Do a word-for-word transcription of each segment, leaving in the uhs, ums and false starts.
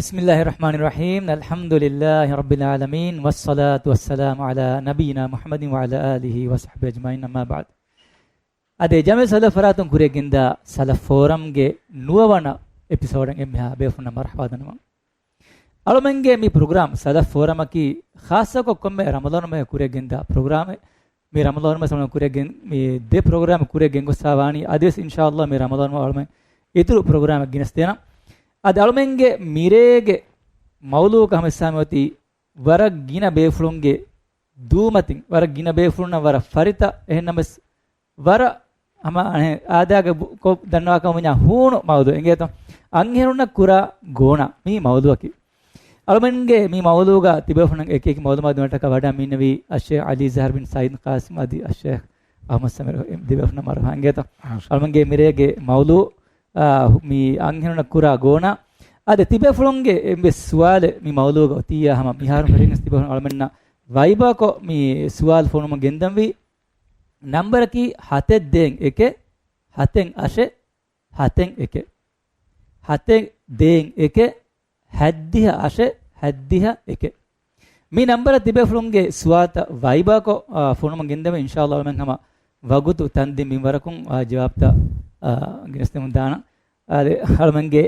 بسم الله الرحمن الرحيم. الحمد لله رب العالمين، والصلاة والسلام على نبينا محمد وعلى آله وصحبه أجمعين، أما بعد. އަދި ޖަމިއްޔަތު ސަލަފް ފަރާތުން ކުރިޔަށް ގެންދާ ސަލަފް ފޯރަމްގެ ނުވަވަނަ އެޕިސޯޑަށް އެންމެހާ ބޭފުޅުންނަށް މަރުޙަބާ ދަންނަވަން. އަޅުމެންގެ މި ޕްރޮގްރާމް ސަލަފް ފޯރަމަކީ ޚާއްޞަކޮށް ކޮންމެ ރަމަޟާން މަހެއް ކުރިޔަށް ގެންދާ ޕްރޮގްރާމެއް. މި ރަމަޟާން މަހު ކުރިޔަށް ގެން، މި ދެ ޕްރޮގްރާމް ކުރިޔަށް ގެންގޮސްފައި ވާނީ. އަދިވެސް އިންޝާﷲ މި ރަމަޟާން މަހު އަޅުމެން އިތުރު ޕްރޮގްރާމެއް ގެނެސްދޭނަން. އަދި އަޅުމެންގެ މިރޭގެ މައުޟޫޢަކަށް ހަމަޖައްސާ މިއޮތީ ވަރަށް ގިނަ ބޭފުޅުންގެ ދޫމަތިން، ވަރަށް ގިނަ ބޭފުޅުންނަށް ވަރަށް ފަރިތަ، އެހެންނަމަވެސް ވަރަށް ހަމަ އަނެއް އާދައިގެ ބު-، ކޮށް ދަންނަވާކަމަށް ވަންޏާ ހޫނު މައުޟޫޢެއް އިނގޭތޯ. އަންހެނުންނަށް ކުރާ ގޯނާ މި މައުޟޫޢަކީ. އަޅުމެންގެ މި މައުޟޫޢުގަ ތިބޭފުޅުން އެކި އެކި މައުލޫމާތު ދިނުމަށްޓަކާ ވަޑައި މިންނެވީ އައްޝޭޚް ޢަލީ ޒަހްރަ ބިން ސަޢީދު ޤާސިމް އަދި އައްޝޭޚް އަޙްމަދު ސަމީރު، އެ ދިވެފުނަށް މަރުޙަބާ އިނގޭތޯ. އަޅުމެންގެ މިރޭގެ މައުޟޫޢު، އާ، މި އަންހެނުންނަށް ކުރާ ގޯނާ. އަދި ތިބޭފުޅުންގެ އެއްވެސް ސުވާލެއް މި މައުޟޫޢުގަ އޮތިއްޔާ ހަމަ މިހާރު ފެށިގެން ތިބޭފުޅުން އަޅުމެންނަށް ވައިބާކޮށް މި ސުވާލު ފޮނުވަމުން ގެންދަންވީ. ނަންބަރަކީ ހަތެއް ދޭން އެކެއް، ހަތެއް އަށެއް، ހަތެއް އެކެއް. ހަތެއް ދޭން އެކެއް، ހަތްދިހަ އަށެއް، ހަތްދިހަ އެކެއް. މި ނަންބަރަށް ތިބޭފުޅުންގެ ސުވާލުތައް ވައިބާކޮށް، އާ، ފޮނުވަމުން ގެންދަމެ، އިންޝާﷲ އަޅުމެން ހަމަ ވަގުތު ތަންދިން މިންވަރަކުން، އާ، ޖަވާބުތައް، އާ، ގެނެސްދެމުން ދާނަން. އާދެ، އަޅުމެންގެ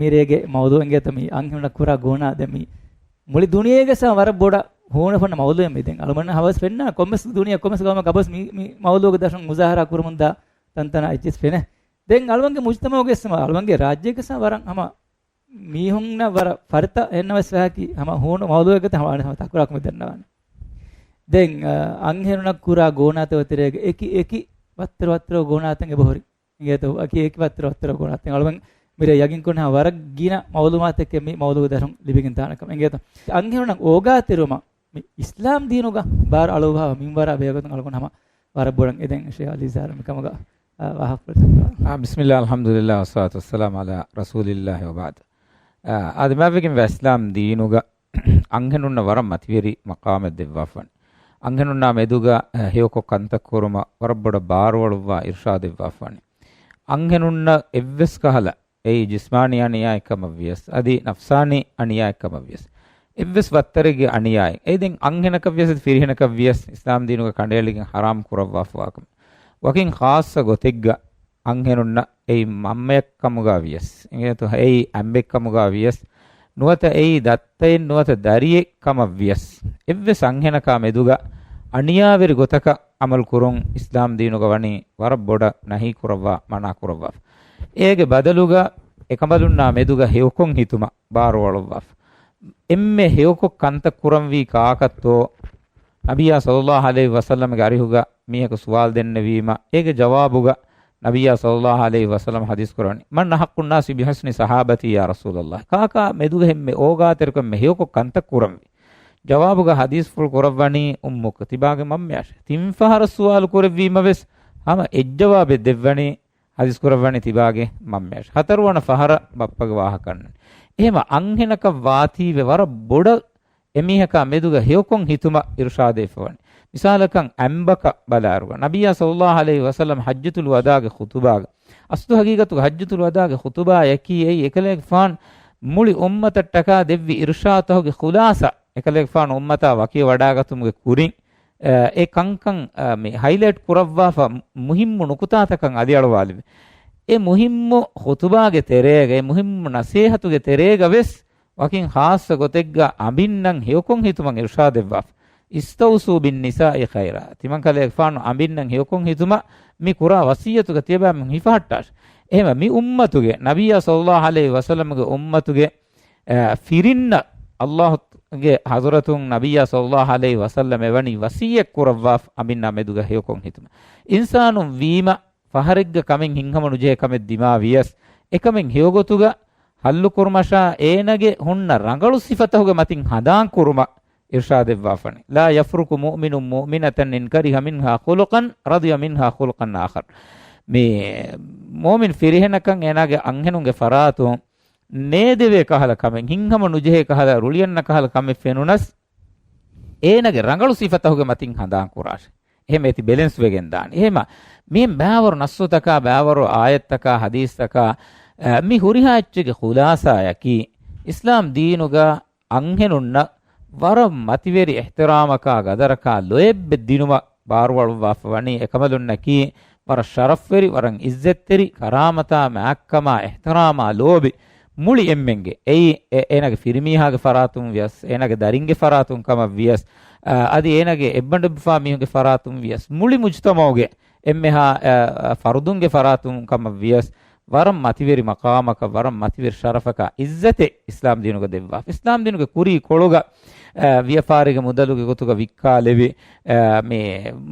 މިރޭގެ މައުޟޫޢު އިނގޭތޯ މި އަންހެނުންނަށް ކުރާ ގޯނާ. ދެން މި މުޅި ދުނިޔޭގަސް ވަރަށް ބޮޑަށް ހޫނު ފަންނަ މައުޟޫޢެއް މި. ދެން އަޅުމެންނަށް ހަވަސް ފެންނާނެ ކޮންމެސް ދުނިޔެ ކޮންމެސް ގައުމަކަށް އަބަސް މި، މި މައުޟޫޢުގެ ދަށުން މުޒާހަރާ ކުރަމުންދާ ތަންތަނަށް އެއްޗެސް ފެނޭ. ދެން އަޅުމެންގެ މުޖްތަމަޢުގެ ސަމަ، އަޅުމެންގެ ރާއްޖޭގެ ސަމަ ވަރަށް ހަމަ މީހުންނަށް ވަރަށް ފަރިތަ އެންނަވެސް ވަހަކީ ހަމަ ހޫނު މައުޟޫޢެއްގަ ހަމަ އަނެއް ހަމަ ތަކުރާކުމެ ދަންނަވާނެ. ދެން، އަ، އަންހެނުންނަށް ކުރާ ގޯނާތައް ތެރޭގަ އެކި އެކި ވައްތަރު ވައްތަރު ގޯނާތައް އެބަހުރި. އިނގޭތޯ، އަކީ އެކި ވައްތަރު ވައްތަރު ގޯނާތައް. އަޅުމެން މިރޭ ޔަގީން ކުރަން ވަރަށް ގިނަ މައުލޫމާތެއް މި މައުޟޫޢުގެ ދަށުން ލިބިގެން ދާނެ ކަމަށް. އިނގޭތޯ، އަންހެނުންނަށް އޯގާތެރިވުމަށް މި އިސްލާމް ދީނުގަ ބާރު އަޅުއްވާ މިންވަރާ ބެހޭގޮތުން އަޅުގަނޑު ހަމަ ވަރަށް ބޮޑަށް އެދެން ޝޭޚް އަލީ ޒަހްރަ މިކަމުގަ، އާ، ވާހަކަފުޅު ދަންނަވާ. އާ، ބިސްމިއްލާ، އަލްޙަމްދުލިއްލާ، ވައްޞަލާތު ވައްސަލާމު ޢަލާ ރަސޫލިއްލާހި ވަބަޢްދު. އާ، އާދެ، މާތްވެގެންވާ އިސްލާމް ދީނުގަ އަންހެނުންނަށް ވަރަށް މަތިވެރި މަޤާމެއް ދެއްވާފަން. އަންހެނުންނާ މެދުގަ، އަ، ހެޔޮކޮށް ކަންތައް ކުރުމަށް ވަރަށް ބޮޑަށް ބާރުއަޅުއްވާ އިރުޝާދެއްވާފަން. އަންހެނުންނަށް އެއްވެސް ކަހަލަ އެއީ ޖިސްމާނީ އަނިޔާއެއްކަމަށްވިޔަސް، އަދި ނަފްސާނީ އަނިޔާއެއްކަމަށްވިޔަސް، އެއްވެސް ވައްތަރެއްގެ އަނިޔާއެއް، އެއީ ދެން އަންހެނަކަށްވިޔަސް އަދި ފިރިހެނަކަށްވިޔަސް އިސްލާމް ދީނުގަ ކަނޑައެޅިގެން ޙަރާމް ކުރައްވާފަވާކަމެއް. ވަކިން ޚާއްޞަ ގޮތެއްގަ އަންހެނުންނަށް އެއީ މަންމައެއްކަމުގަ ވިޔަސް، އެނގޭތޯ، އެއީ އަނބެއްކަމުގަ ވިޔަސް، ނުވަތަ އެއީ ދައްތައެއް ނުވަތަ ދަރިއެއް ކަމަށްވިޔަސް، އެއްވެސް އަންހެނަކާ މެދުގަ އަނިޔާވެރި ގޮތަކަށް ޢަމަލު ކުރުން އިސްލާމް ދީނުގަ ވަނީ ވަރަށް ބޮޑަށް ނަހީ ކުރައްވާ، މަނާ ކުރައްވާފަ. އޭގެ ބަދަލުގަ އެކަނބަލުންނާ މެދުގަ ހެޔޮކޮށް ހިތުމަށް ބާރުއަޅުއްވާފަ. އެންމެ ހެޔޮކޮށް ކަންތައް ކުރަންވީ ކާކަށްތޯ؟ ނަބިއްޔާ ޞައްލައްލާހު ޢަލައިހި ވަސައްލަމްގެ އަރިހުގަ މީހަކު ސުވާލު ދެންނެވީމަ، އޭގެ ޖަވާބުގަ ނަބިއްޔާ ޞައްލައްލާހު ޢަލައިހި ވަސައްލަމް ޙަދީޘް ކުރަވަނީ، "من أحق الناس بحسن صحابتي يا رسول الله؟" ކާކާ މެދުގަ ހެންމެ އޯގާތެރިކޮށް ހެންމެ ހެޔޮކޮށް ކަންތައް ކުރަންވީ؟ ޖަވާބުގަ ޙަދީޘްފުޅު ކުރައްވަނީ އުއްމުކަ، ތިބާގެ މަންމަޔާށޭ. ތިން ފަހަރަށް ސުވާލު ކުރެއްވީމަވެސް ހަމަ އެއްޖަވާބެއް ދެއްވަނީ، ޙަދީޘް ކުރައްވަނީ ތިބާގެ މަންމަޔާށޭ. ހަތަރުވަނަ ފަހަރަށް ބައްޕަގެ ވާހަކަ އަންނަނީ. އެހެމަ އަންހެނަކަށް ވާތީވެ ވަރަށް ބޮޑަށް އެމީހަކާ މެދުގަ ހެޔޮކޮށް ހިތުމަށް އިރުޝާދެވިފަވަނީ. މިސާލަކަށް އަނބަކަށް ބަލާއިރުގަ ނަބިއްޔާ ޞައްލައްލާހު ޢަލައިހި ވަސައްލަމް ޙައްޖަތުލް ވަދާގެ ޚުޠުބާގަ، އަސްލު ޙަޤީޤަތުގަ ޙައްޖަތުލް ވަދާގެ ޚުޠުބާއަކީ އެއީ އެކަލޭގެފާނު މުޅި އުއްމަތަށްޓަކާ ދެއްވި އިރުޝާދުތަކުގެ ޚުލާޞާ، އެކަލޭގެފާނު އުއްމަތާ ވަކިވެވަޑާގަތުމުގެ ކުރިން، އެ ކަންކަން، އަ، މި ހައިލައިޓް ކުރައްވާފަ މުހިއްމު ނުކުތާތަކަށް އަލިއަޅުވާލެވޭ. އެ މުހިއްމު ޚުޠުބާގެ ތެރޭގަ، އެ މުހިއްމު ނަޞޭޙަތުގެ ތެރޭގަ ވެސް ވަކިން ޚާއްޞަ ގޮތެއްގަ އަނބިންނަށް ހެޔޮކޮށް ހިތުމަށް އިރުޝާދެއްވާފަ. "اسْتَوْصُوا بِالنِّسَاءِ خَيْرًا." ތިމަންކަލޭގެފާނު އަނބިންނަށް ހެޔޮކޮށް ހިތުމަށް މި ކުރާ ވަޞިއްޔަތުގަ ތިޔަބައިމީހުން ހިފަހައްޓާށޭ. އެހެމަ މި އުއްމަތުގެ، ނަބިއްޔާ ޞައްލައްލާހު ޢަލައިހި ވަސައްލަމްގެ އުއްމަތުގެ، އަ، ފިރިންނަށް ﷲގެ ޙަޟްރަތުން ނަބިއްޔާ ޞައްލައްލާހު ޢަލައިހި ވަސައްލަމް އެވަނީ ވަޞިއްޔަތް ކުރައްވާފަ އަނބިންނާ މެދުގަ ހެޔޮކޮށް ހިތުމަށް. އިންސާނުން ވީމަ ފަހަރެއްގަ ކަމެއް ހިތްހަމަ ނުޖެހޭ ކަމެއް ދިމާވިޔަސް، އެކަމެއް ހެޔޮގޮތުގަ ޙައްލުކުރުމަށާ އޭނަގެ ހުންނަ ރަނގަޅު ސިފަތަކުގެ މަތިން ހަނދާން ކުރުމަށް އިރުޝާދެއްވާފަނި. "لا يفرق مؤمن مؤمنة إن كره منها خلقا رضي منها خلقا آخر." މި މުއުމިން ފިރިހެނަކަށް އޭނާގެ އަންހެނުންގެ ފަރާތުން ނޭދެވޭ ކަހަލަ ކަމެއް، ހިތްހަމަ ނުޖެހޭ ކަހަލަ، ރުޅިއަންނަ ކަހަލަ ކަމެއް ފެނުނަސް، އޭނަގެ ރަނގަޅު ސިފަތަކުގެ މަތިން ހަނދާން ކުރާށޭ. އެހެމަ އޭތި ބެލެންސް ވެގެން ދާނެ. އެހެމަ މިހެން ބާވަރު ނައްޞުތަކާ، ބާވަރު އާޔަތްތަކާ، ޙަދީޘްތަކާ، އަ، މި ހުރިހާ އެއްޗެއްގެ ޚުލާޞާއަކީ، އިސްލާމް ދީނުގަ އަންހެނުންނަށް ވަރަށް މަތިވެރި އިޙްތިރާމަކާ ގަދަރަކާ ލޯތްބެއް ދިނުމަށް ބާރުއަޅުއްވާފަ ވަނީ އެކަމަލުންނަކީ، ވަރަށް ޝަރަފްވެރި، ވަރަށް އިއްޒަތްތެރި، ކަރާމަތާ، މާތްކަމާ، އިޙްތިރާމާ ލޯބި މުޅި އެންމެންގެ. އެއީ އެ-، އޭނާގެ ފިރިމީހާގެ ފަރާތުން ވިޔަސް، އޭނާގެ ދަރިންގެ ފަރާތުން ކަމަށް ވިޔަސް، އާ، އަދި އޭނާގެ އެއްބަނޑު އެއްބަފާ މީހުންގެ ފަރާތުން ވިޔަސް، މުޅި މުޖްތަމަޢުގެ އެންމެހާ، އާ، އާ، ފަރުދުންގެ ފަރާތުން ކަމަށް ވިޔަސް، ވަރަށް މަތިވެރި މަޤާމަކަށް، ވަރަށް މަތިވެރި ޝަރަފަކާ، އިއްޒަތެއް އިސްލާމް ދީނުގަ ދެއްވާފަ. އިސްލާމް ދީނުގެ ކުރީ ކޮޅުގަ، އާ، ވިޔަފާރިގެ މުދަލުގެ ގޮތުގަ ވިއްކާލެވި، އާ، މި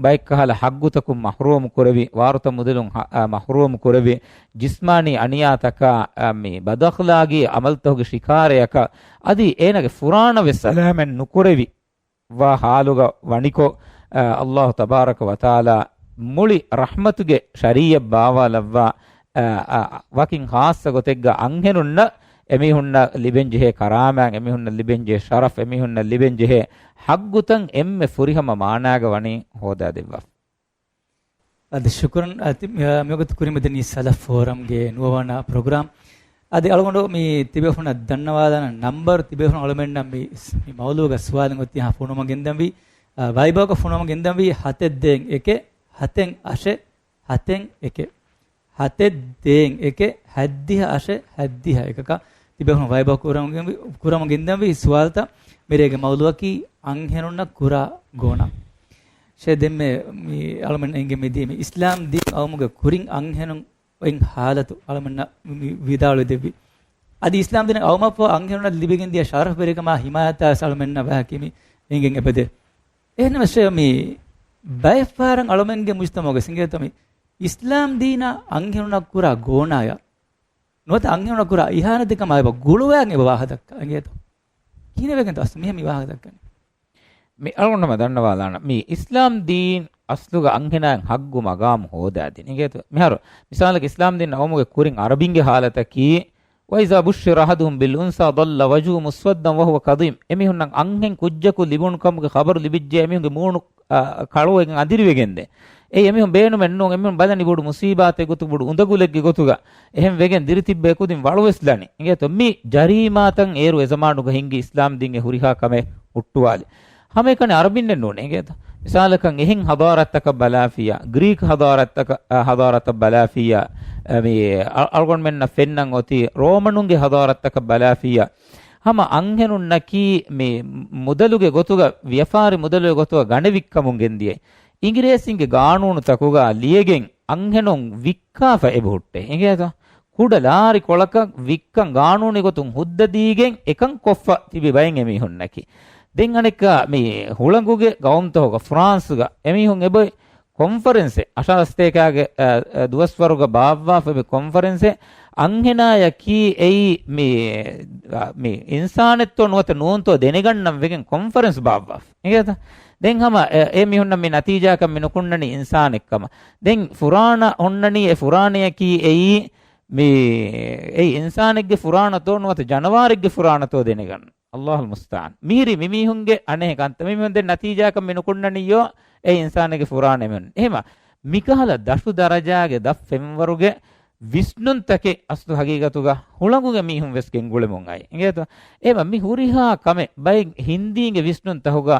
ބައެއްކަހަލަ ޙައްގުތަކުން މަޙްރޫމު ކުރެވި، ވާރުތަ މުދަލުން ހަ-، އާ، މަޙްރޫމު ކުރެވި، ޖިސްމާނީ އަނިޔާތަކާ، އާ، މި ބަދްއަޚްލާގީ ޢަމަލުތަކުގެ ޝިކާރަޔަކަށް، އަދި އޭނާގެ ފުރާނަ ވެސް ސަލާމަތް ނުކުރެވި، ވާ ޙާލުގަ ވަނިކޮށް، އާ، ﷲ ތަބާރަކަ ވަތަޢާލާ މުޅި ރަޙްމަތުގެ ޝަރީޢަތް ބާވާލައްވާ، އާ، އާ، ވަކިން ޚާއްޞަ ގޮތެއްގަ އަންހެނުންނަށް އެމީހުންނަށް ލިބެންޖެހޭ ކަރާމާތް، އެމީހުންނަށް ލިބެންޖެހޭ ޝަރަފް، އެމީހުންނަށް ލިބެންޖެހޭ ޙައްގުތައް އެންމެ ފުރިހަމަ މާނާގަ ވަނީ ހޯދާ ދެއްވާފަ. އަދި ޝުކުރުން. އަދި މި-، މިވަގުތު ކުރިމަދެނީ ސަލަފް ފޯރަމްގެ ނުވަވަނަ ޕްރޮގްރާމް. އަދި އަޅުގަނޑު މި ތިބޭފުޅުންނަށް ދަންނަވާލާނަ ނަންބަރު، ތިބޭފުޅުން އަޅުމެންނަށް މި، މި މައުޟޫގަ ސުވާލު އޮތީ ފޮނުވަމުން ގެންދަންވީ. އާ، ވައިބާގަ ފޮނުވަމުން ގެންދަންވީ ހަތެއް ދޭއް އެކެއް ހަތެއް އަށެއް ހަތެއް އެކެއް. ހަތެއް ދޭއް އެކެއް ހަތްދިހަ އަށެއް ހަތްދިހަ އެކަކަށް ތިބޭފުޅުން ވައިބާ ކުރަމުން ގެން-، ކުރަމުން ގެންދަންވީ ސުވާލުތައް. މިރޭގެ މައުޟޫއަކީ އަންހެނުންނަށް ކުރާ ގޯނާ. ޝޭ ދެންމެ މި އަޅުމެން އެނގެ މިދީ މި އިސްލާމް ދީން އައުމުގެ ކުރިން އަންހެނުން އޮތް ޙާލަތު އަޅުމެންނަށް މި ވިދާޅުވެ ދެއްވި. އަދި އިސްލާމް ދީން އައުމަށްފަހު އަންހެނުންނަށް ލިބިގެން ދިޔަ ޝަރަފްވެރިކަމާ ހިމާޔަތާ ވެސް އަޅުމެންނަށް ވަހަކީ މި އެނގެން އެބަދޭ. އެހެންނަމަ ޝޭ މި ބައެއްފަހަރަށް އަޅުމެންގެ މުޖްތަމަޢުގަ އިނގޭތޯ މި އިސްލާމް ދީނާ އަންހެނުންނަށް ކުރާ ގޯނާޔަށް ނުވަތަ އަންހެނުންނަށް ކުރާ އިހާނަތެއް ކަމަށް އެބަ ގުޅުވައިގެން އެބަ ވާހަކަ ދައްކާ. އިނގޭތޯ؟ ކިހިނެއް ވެގެންތޯ އަސްލު މިހެން މި ވާހަކަ ދައްކަނީ؟ މި އަޅުގަނޑުމެން ދަންނަވާލާނަން. މި އިސްލާމް ދީން އަސްލުގަ އަންހެނާއަށް ހައްގު މަގާމު ހޯދާދިން. އިނގޭތޯ؟ މިހާރު މިސާލަކަށް އިސްލާމް ދީން އައުމުގެ ކުރިން އަރަބިންގެ ޙާލަތަކީ، وإذا بشر أحدهم بالأنثى ظل وجهه مسودا وهو كظيم. އެމީހުންނަށް އަންހެން ކުއްޖަކު ލިބުނު ކަމުގެ ޚަބަރު ލިބިއްޖެ، އެމީހުންގެ މޫނު އާ، ކަޅުވެގެން އަނދިރިވެގެންދޭ. އެއީ އެމީހުން ބޭނުމެއް ނޫން. އެމީހުން ބަލަނީ ބޮޑު މުސީބާތެއް ގޮތުގަ، ބޮޑު އުނދަގުލެއްގެ ގޮތުގަ އެހެން ވެގެން ދިރިތިއްބެ އެކުދިން ވަޅުވެސް ލަނީ. އިނގޭތޯ؟ މި ޖަރީމާތައް އޭރު އެޒަމާނުގަ ހިންގި އިސްލާމް ދީންގެ ހުރިހާ ކަމެއް ހުއްޓުވާލި. ހަމައެކަނި އަރަބިންނެއް ނޫނޭ. އިނގޭތޯ؟ މިސާލަކަށް އެހެން ޙަޟާރަތްތަކަށް ބަލާފިއްޔާ، ގްރީކް ޙަޟާރަތްތަކަށް، އާ، ޙަޟާރަތަށް ބަލާފިއްޔާ، އަ، މި އަ-، އަޅުގަނޑުމެންނަށް ފެންނަން އޮތީ ރޯމަނުންގެ ޙަޟާރަތްތަކަށް ބަލާފިއްޔާ، ހަމަ އަންހެނުންނަކީ މި މުދަލުގެ ގޮތުގަ، ވިޔަފާރި މުދަލުގެ ގޮތުގަ ގަނެވިއްކަމުން ގެންދިޔައީ. އިނގިރޭސިންގެ ގާނޫނުތަކުގަ ލިޔެގެން އަންހެނުން ވިއްކާފަ އެބަހުއްޓޭ. އިނގޭތޯ؟ ކުޑަ ލާރި ކޮޅަކަށް ވިއްކަން ގާނޫނީ ގޮތުން ހުއްދަ ދީގެން އެކަން ކޮށްފަ ތިބި ބައެއް އެމީހުންނަކީ. ދެން އަނެއްކާ މި ހުޅަނގުގެ ގައުމުތަކުގަ ފްރާންސުގަ އެމީހުން އެބައޮތް ކޮންފަރެންސެއް، އަށާރަ ސަތޭކާގެ، އަ، އަ، ދުވަސްވަރުގަ ބާއްވާފަ މި ކޮންފަރެންސެއް އަންހެނާޔަކީ އެއީ މި، އަ، މި އިންސާނެއްތޯ ނުވަތަ ނޫންތޯ ދެނެގަންނަން ވެގެން ކޮންފަރެންސް ބާއްވާފަ. އިނގޭތަ؟ ދެން ހަމަ އެ، އެ މީހުންނަށް މި ނަތީޖާކަށް މި ނުކުންނަނީ އިންސާނެއްކަމަށް. ދެން ފުރާނަ ހުންނަނީ އެ ފުރާނަޔަކީ އެއީ މި، އެއީ އިންސާނެއްގެ ފުރާނަތޯ ނުވަތަ ޖަނަވާރެއްގެ ފުރާނަތޯ ދެނެގަންނަން. ﷲ އަލްމުސްތަޢާން. މިހިރީ މިމީހުންގެ އަނެއް ކަންތައް. މިމީހުން ދެން ނަތީޖާކަށް މި ނުކުންނަނިއްޔޯ، އެ އިންސާނެއްގެ ފުރާނަ އެމީހުން. އެހެމަ މިކަހަލަ ދަށު ދަރަޖާގެ ދަށް ފެންވަރުގެ ވިސްނުންތަކެއް އަސްލު ހަގީގަތުގަ ހުޅަނގުގެ މީހުން ވެސް ގެންގުޅެމުން އައި. އިނގޭތޯ؟ އެހެމަ މި ހުރިހާ ކަމެއް ބައެއް ހިންދީންގެ ވިސްނުންތަކުގަ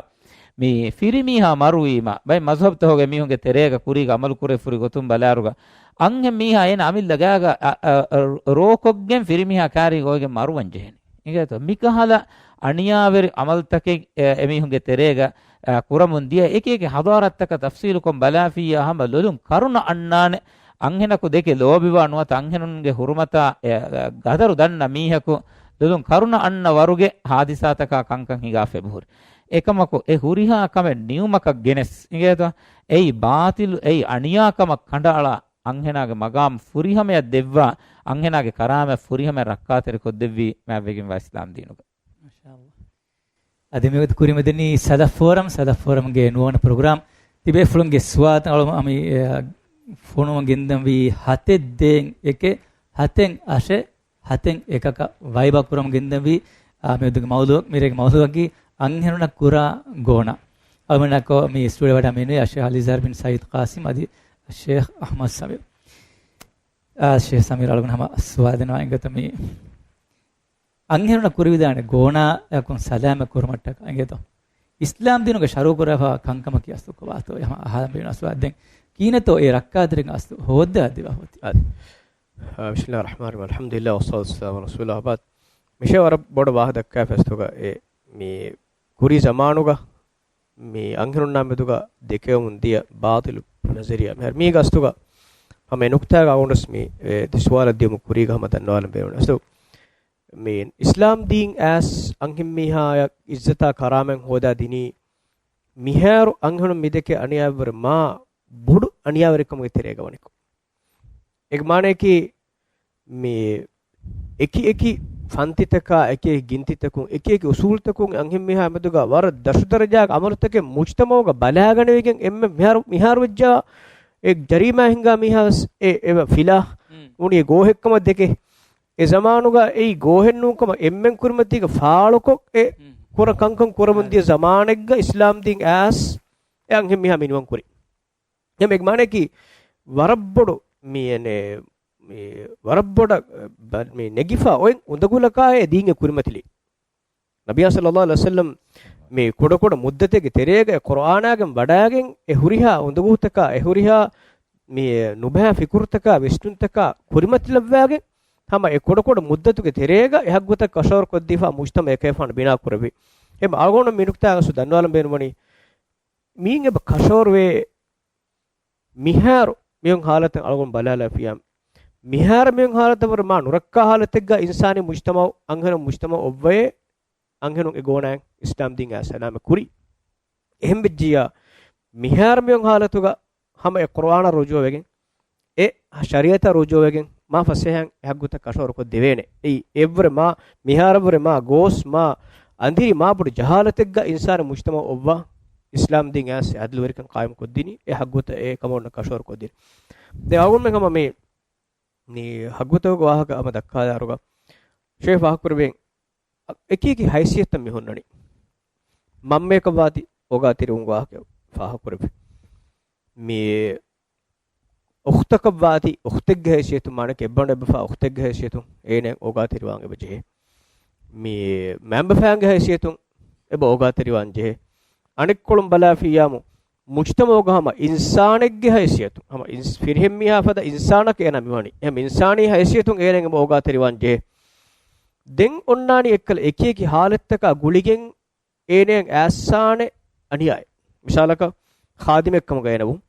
މި ފިރިމީހާ މަރުވީމަ، ބައެއް މަޒްހަބްތަކުގެ މީހުންގެ ތެރޭގަ ކުރީގަ އަމަލު ކުރެވިފަ ހުރި ގޮތުން ބަލާއިރުގަ، އަންހެން މީހާ އޭނަ އަމިއްލަ ގާގަ އަ، އަ، އަ، ރޯކޮށްގެން ފިރިމީހާ ކާރީގަ އޮވެގެން މަރުވަން ޖެހެނީ. އިނގޭތޯ؟ މިކަހަލަ އަނިޔާވެރި އަމަލުތަކެއް، އެ، އެމީހުންގެ ތެރޭގަ، އަ، ކުރަމުން ދިޔަ އެކި އެކި ޙަޟާރަތްތަކަށް ތަފްސީލުކޮށް ބަލާފިއްޔާ ހަމަ ލޮލުން ކަރުނަ އަންނާނެ. އަންހެނަކު ދެކެ ލޯބިވާ ނުވަތަ އަންހެނުންގެ ހުރުމަތާ، އެ، ގަދަރު ދަންނަ މީހަކު ލޮލުން ކަރުނަ އަންނަ ވަރުގެ ޙާދިސާތަކާ ކަންކަން ހިނގާފަ އެބަހުރި. އެކަމަކު އެ ހުރިހާ ކަމެއް ނިޢުމަކަށް ގެނެސް އިނގޭތޯ؟ އެއީ ބާޠިލު، އެއީ އަނިޔާކަމަށް ކަނޑައަޅާ، އަންހެނާގެ މަގާމް ފުރިހަމަޔަށް ދެއްވާ، އަންހެނާގެ ކަރާމަތް ފުރިހަމަޔަށް ރައްކާތެރިކޮށްދެއްވީ މާތްވެގެންވާ އިސްލާމް ދީނުގަ. މާޝާﷲ. އަދި މިވަގުތު ކުރިމަދެނީ ސަލަފް ފޯރަމް، ސަލަފް ފޯރަމްގެ ނުވަވަނަ ޕްރޮގްރާމް. ތިބޭފުޅުންގެ ސުވާލުތައް އަޅު އަމި، އެ، ފޮނުވަން ގެންދަންވީ ހަތެއް ދޭއް އެކެއް ހަތެއް އަށެއް ހަތެއް އެކަކަށް ވައިބާ ކުރަމުން ގެންދަންވީ، އާ، މިއަދުގެ މައުޟޫ-، މިރޭގެ މައުޟޫއަކީ އަންހެނުންނަށް ކުރާ ގޯނާ. އަޅުމެންނާކޮ މި ސްޓޫޑިއޯ ވަޑައިގެންނެވި އައްޝޭޚް އަލީ ޒަހްރަ ބިން ސައީދު ޤާސިމް އަދި އައްޝޭޚް އަޙްމަދު ސަމީރު. އާ، އައްޝޭޚް ސަމީރު އަޅުގަނޑު ހަމަ ސުވާލު ދެންނެވާ އިނގޭތަ މި އަންހެނުންނަށް ކުރެވިދާނެ ގޯނާއަކުން ސަލާމަތް ކުރުމަށްޓަކާ އިނގޭތޯ؟ އިސްލާމް ދީނުގެ ޝަރުޢު ކުރާފަ ކަންކަމަކީ އަސްލު ކޮބާތޯ؟ އެހަމަ އަހާލަން ބޭނުން އަސްލު އަދެން ކީނެތޯ އެ ރައްކާތެރިން އަސްލު ހޯއްދާ ދިވަހު އޮތީ. އަދި، އާ، بسم الله الرحمن الرحيم. الحمد لله والصلاة والسلام على رسول الله وبعد. މިޝޭ ވަރަށް ބޮޑަށް ވާހަކަ ދައްކާފަ އަސްލުގަ އެ މި ކުރީ ޒަމާނުގަ މި އަންހެނުންނާ މެދުގަ ދެކެވެމުން ދިޔަ ބާޠިލު ނަޒަރިއްޔާ މިހާރު މީގަ އަސްލުގަ ހަމަ އެ ނުކުތާގަ އަޅުގަނޑު ވެސް މި، އެ، ދެ ސުވާލަށް ދިޔުމު ކުރީގަ ހަމަ ދަންނަވާލަން ބޭނުން. އަސްލު މި އިސްލާމް ދީން އައިސް އަންހެންމީހާޔަށް އިއްޒަތާ ކަރާމަތް ހޯދާ ދިނީ މިހާރު އަންހެނުން މި ދެކޭ އަނިޔާވެރި މާ ބޮޑު އަނިޔާވެރިކަމުގެ ތެރޭގަ ވަނިކޮށް. އޭގެ މާނަޔަކީ މި އެކި އެކި ފަންތިތަކާ، އެކި އެކި ގިންތިތަކުން، އެކި އެކި އުސޫލުތަކުން އަންހެންމީހާ މެދުގަ ވަރަށް ދަށު ދަރަޖާގެ އަމަލުތަކެއް މުޖްތަމަޢުގަ ބަލާގަނެވިގެން އެންމެ މިހާރު، މިހާރު ވެއްޖާ އެ ޖަރީމާ ހިންގާ މީހާ ވެސް އެ، އެ ފިލާ މުން. އުނި އެ ގޯހެއްކަމަށް ދެކެ. އެ ޒަމާނުގަ އެއީ ގޯހެއް ނޫންކަމަށް އެންމެން ކުރިމަތީގަ ފާޅުކޮށް އެ ކުރަން ކަންކަން ކުރަމުން ދިޔަ ޒަމާނެއްގަ އިސްލާމް ދީން އައިސް އެ އަންހެން މީހާ މިނިވަން ކުރި. އެ މާނައަކީ ވަރަށްބޮޑު މި، އެނެ، މި ވަރަށްބޮޑަށް ބަ-، މި ނެގިފަ އޮތް އުނދަގުލަކާއި ދީންގެ ކުރިމަތިލި. ނަބިޔާ ޞައްލައްލާހު ޢަލައިހި ވަސައްލަމް މި ކުޑަކުޑަ މުއްދަތެއްގެ ތެރޭގަ އެ ޤުރްއާނާގެން ވަޑައިގެން އެ ހުރިހާ އުނދަގޫތަކާ، އެ ހުރިހާ މި ނުބައި ފިކުރުތަކާ، ވިސްނުންތަކާ ކުރިމަތިލައްވާގެން ހަމަ އެ ކުޑަކުޑަ މުއްދަތުގެ ތެރޭގަ އެ ހައްގުތައް ކަށަވަރު ކޮށްދީފަ މުޖްތަމަޢެއް އެކަހެފާނު ބިނާ ކުރެއްވި. އެ އަޅުގަނޑު މި ނުކުތާގަސް ދަންނަވާލަން ބޭނުންވަނީ މީން އެބަ ކަށަވަރުވޭ މިހާރު މިހުން ހާލަތެއް އަޅުގަނޑު ބަލާލާފިޔާ، މިހާރު މިހުން ހާލަތަށް ވުރެ މާ ނުރައްކާ ހާލަތެއްގަ އިންސާނީ މުޖްތަމަޢު، އަންހެނުން މުޖްތަމަޢު އޮއްވައޭ، އަންހެނުން އެ ގޯނާއިން އިސްލާމް ދީން އާ ސަލާމަތް ކުރީ. އެހެން ވެއްޖިއްޔާ، މިހާރު މިހުން ހާލަތުގަ ހަމަ އެ ޤުރްއާނަށް ރުޖޫޢަވެގެން، އެ ޝަރީޢަތަށް ރުޖޫޢަވެގެން މާ ފަސޭހައިން އެ ހައްގުތައް ކަށަވަރު ކޮށްދެވޭނެ. އެއީ އެއްވުރެ މާ، މިހާރަށްވުރެ މާ ގޯސް މާ އަނދިރި މާ ބޮޑު ޖަހާލަތެއްގަ އިންސާނު މުޖްތަމަޢު އޮއްވާ، އިސްލާމް ދީން އައިސް އަދްލުވެރިކަން ޤާއިމް ކޮށްދިނީ، އެ ހައްގުތައް އެ ކަމަށް އޮންނަ ކަށަވަރު ކޮށްދިނީ. ދެން އަޅުގަނޑުމެން ހަމަ މި، މި ހައްގުތަކުގެ ވާހަކަ ހަމަ ދައްކާލާއިރުގަ، ޝޭޚް ފާހަގަކުރެއްވި އެކި އެކި ހައިސިއްޔަތުތައް މި ހުންނަނީ. މަންމަޔަކަށްވާތީ އޯގާތެރިވުމުގެ ވާހަކަ ފާހަގަކުރެއްވި. މި އުޚްތަކަށްވާތީ އުޚްތެއްގެ ހައިސިއްޔަތުން، މާނައަކީ އެއްބަނޑު އެއްބަފާ އުޚްތެއްގެ ހައިސިއްޔަތުން އޭނައަށް އޯގާތެރިވާން އެބަ ޖެހޭ. މި މައިންބަފައިންގެ ހައިސިއްޔަތުން އެބަ އޯގާތެރިވާން ޖެހޭ. އަނެއްކޮޅުން ބަލާފިއްޔާމު، މުޖްތަމަޢުގަ ހަމަ އިންސާނެއްގެ ހައިސިއްޔަތުން، ހަމަ އިންސް-، ފިރިހެން މީހާ ފަދަ އިންސާނަކަށް އޭނާ މިވަނީ. އެހެން އިންސާނީ ހައިސިއްޔަތުން އޭނައަށް އެބަ އޯގާތެރިވާން ޖެހޭ. ދެން އޮންނާނީ އެއްކަލަ އެކި އެކި ހާލަތްތަކާ ގުޅިގެން އޭނައަށް އައިސާނެ އަނިޔާއެއް. މިސާލަކަށް، ޚާދިމެއްކަމުގަ އޭނަ ވުން.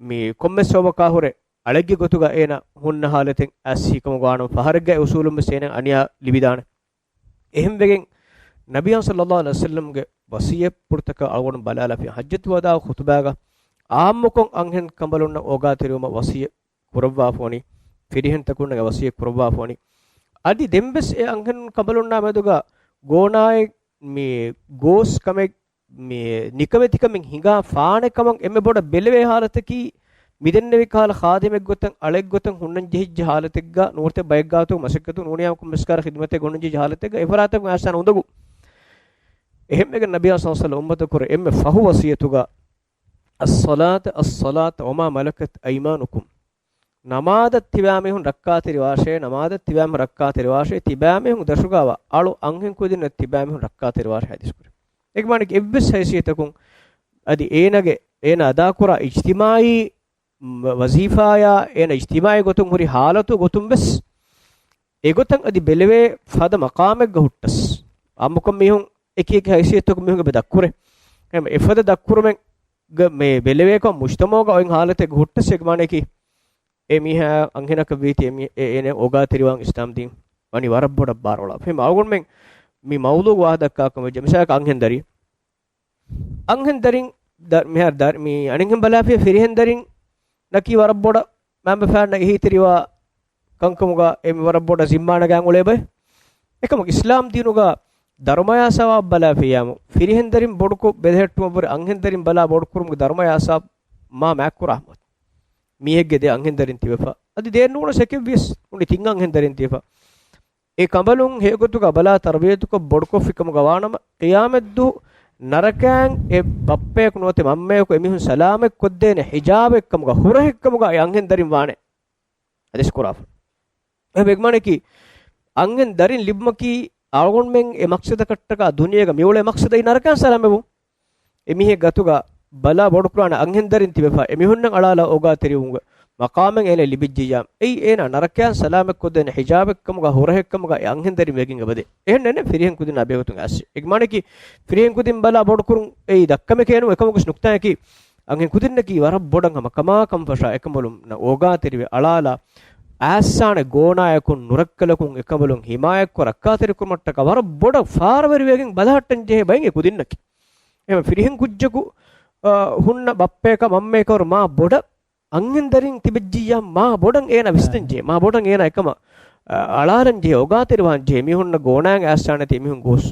މި ކޮންމެ ސަބަބަކާ ހުރެ އަޅެއްގެ ގޮތުގަ އޭނަ ހުންނަ ހާލަތެއް އައިސް ހީކަމުގަ ވާނަމަ، ފަހަރެއްގަ އެ އުސޫލުން ވެސް އޭނައަށް އަނިޔާ ލިބިދާނެ. އެހެންވެގެން، ނަބިއްޔާ ޞައްލައްލާހު ޢަލައިހި ވަސައްލަމްގެ ވަޞިއްޔަތްޕުޅުތަކަށް އަޅުގަނޑު ބަލާލާފިޔާ، ޙައްޖަތުލް ވަދާޢު ޚުޠުބާގަ ޢާއްމުކޮށް އަންހެން ކަނބަލުންނަށް އޯގާތެރިވުމަށް ވަޞިއްޔަތް ކުރައްވާފަވަނީ، ފިރިހެންތަކުންނަށް ވަޞިއްޔަތް ކުރައްވާފަވަނީ. އަދި ދެންވެސް އެ އަންހެން ކަނބަލުންނާ މެދުގަ ގޯނާއެއް މި ގޯސް ކަމެއް، މި ނިކަމެތިކަމެއް ހިނގާ ފާނެ ކަމަށް އެންމެ ބޮޑަށް ބެލެވޭ ހާލަތަކީ، މިދެންނެވި ކަހަލަ ޚާދިމެއް ގޮތަށް، އަޅެއް ގޮތަށް ހުންނަން ޖެހިއްޖެ ހާލަތެއްގަ، ނުވަތަ ބައެއްގާތު މަސައްކަތު ނޫނިޔާމަ ކޮންމެސް ކަހަލަ ޚިދުމަތެއް ގޮންނަން ޖެހިއްޖެ ހާލަތެއްގަ، އެފަރާތަކުން އައިސާން އުނދަގޫ. އެހެންވެގެން ނަބިއްޔާ ޞައްލައްލާހު ޢަލައިހި ވަސައްލަމް އުއްމަތަށް ކުރެ އެންމެ ފަހު ވަޞިއްޔަތުގަ، الصلاة، الصلاة، وما ملكت أيمانكم. ނަމާދަށް ތިބާމީހުން ރައްކާތެރިވާށޭ، ނަމާދަށް ތިބާމީހުން ރައްކާތެރިވާށޭ، ތިބާމީހުން ދަށުގަވާ އަޅު އަންހެން ކުދިންނަށް ތިބާމީހުން ރައްކާތެރިވާށޭ ޙަދީޘް ކުރި. އޭގެ މާނަ އެއްވެސް ހައިސިއްޔަތަކުން އަދި އޭނަގެ، އޭނަ އަދާކުރާ އިޖްތިމާޢީ ވަޒީފާޔާ، އޭނަ އިޖްތިމާޢީ ގޮތުން ހުރި ޙާލަތު ގޮތުން ވެސް އެގޮތަށް އަދި ބެލެވޭ ފަދަ މަޤާމެއްގަ ހުއްޓަސް، އާއްމުކޮށް މީހުން އެކި އެކި ހައިސިއްޔަތުގަ މީހުން އެބަ ދަށްކުރޭ. އެހެން އެފަދަ ދަށްކުރުމެއްގަ މި ބެލެވޭކަމަށް މުޖްތަމަޢުގަ އޮތް ހާލަތެއްގަ ހުއްޓަސް އޭގެ މާނައަކީ، އެ މީހާ އަންހެނަކަށް ވީތީ އެ މީ-، އެ އޭނަ އޯގާތެރިވާން އިސްލާމް ދީން ވަނީ ވަރަށް ބޮޑަށް ބާރުއަޅާފަ. އެހެން އަޅުގަނޑުމެން މި މައުޟޫޢުގެ ވާހަކަ ދައްކާކަމަށް ވެއްޖެ. މިސާލަކަށް އަންހެން ދަރި، އަންހެން ދަރިން ދަ-، މިހާރު ދަރި-، މި އަނެއްހެން ބަލާފިޔާ ފިރިހެން ދަރިންނަކީ ވަރަށް ބޮޑަށް މައިންބަފައިންނަށް އެހީތެރިވާ ކަންކަމުގަ އެ މި ވަރަށް ބޮޑަށް ޒިންމާނަގާން އުޅޭ ބައެއް. އެކަމަކު އިސްލާމް ދީނުގަ ދަރުމަޔާ ސަވާބު ބަލާފިޔާމު، ފިރިހެން ދަރިން ބޮޑުކޮށް ބެލެހެއްޓުމަށްވުރެ އަންހެން ދަރިން ބަލާ ބޮޑުކުރުމުގެ ދަރުމަޔާ ސަވާބު މާ މާތްކުރާ އަޙްމަދު. މީހެއްގެ ދެ އަންހެން ދަރިން ތިބެފަ. އަދި ދޭން ނޫނަސް އެކެއްވިޔަސް އުނި ތިން އަންހެން ދަރިން ތިބެފަ. އެ ކަނބަލުން ހެޔޮގޮތުގަ ބަލާ ތަރުބިޔަތުކޮށް ބޮޑުކޮށްފިކަމުގަ ވާނަމަ، ޤިޔާމަތްދުވަހު ނަރަކައިން އެ ބައްޕަޔަކު ނުވަތަ މަންމަޔަކު އެމީހުން ސަލާމަތް ކޮށްދޭނެ ޙިޖާބެއްކަމުގަ، ހުރަހެއްކަމުގަ އެ އަންހެން ދަރިން ވާނެ. އަދިސް ކުރާފަ. އެހެން އެގްމާނަކީ، އަންހެން ދަރިން ލިބުމަކީ އަޅުގަނޑުމެން އެ މަޤްޞަދަކަށްޓަކާ ދުނިޔޭގަ މިއުޅޭ މަޤްޞަދަށް ނަރަކައިން ސަލާމަތްވުން. އެ މީހެއް ގަތުގަ ބަލާ ބޮޑުކުރާނެ އަންހެންދަރިން ތިބެފަ، އެމީހުންނަށް އަޅާލާ އޯގާތެރިވުމުގެ މަޤާމެއް އޭނަ ލިބިއްޖިއްޔާ، އެއީ އޭނަ ނަރަކައިން ސަލާމަތްކޮށްދޭނެ ހިޖާބެއްކަމުގަ، ހުރަހެއްކަމުގަ އެ އަންހެންދަރިން ވެގެން އެބަދޭ. އެހެންނެއް ފިރިހެން ކުދިންނާ ބެހޭގޮތުން އައިސް. އޭގެ މާނައަކީ ފިރިހެން ކުދިން ބަލާ ބޮޑުކުރުން އެއީ ދައްކަމެކޭނު، އެކަމަކުސް ނުކްތާއަކީ، އަންހެން ކުދިންނަކީ ވަރަށް ބޮޑަށް ހަމަ ކަމާ ކަންފަށާ އެކަނބަލުންނަށް އޯގާތެރިވެ އަޅާލާ، އައްސާނެ ގޯނާޔަކުން ނުރައްކަލަކުން އެކަނބަލުން ހިމާޔަތްކޮށް ރައްކާތެރިކުރުމަށްޓަކާ ވަރަށް ބޮޑަށް ފާރަވެރިވެގެން ބަލަހައްޓަން ޖެހޭ ބައެއް އެ ކުދިންނަކީ. އެހެން ފިރިހެން ކުއްޖަކު، އާ، ހުންނަ ބައްޕަޔަކާ މަންމަޔަކަށް ވަރަށް މާ ބޮޑަށް އަންހެންދަރިން ތިބެއްޖިއްޔާ މާ ބޮޑަށް އޭނަ ވިސްނަން ޖެހޭ، މާ ބޮޑަށް އޭނަ އެކަމަށް، އާ، އަޅާލަން ޖެހޭ، އޯގާތެރިވާން ޖެހޭ، މީހުންނަށް ގޯނާއަށް އައްސާނެތީ، މީހުން ގޯސް،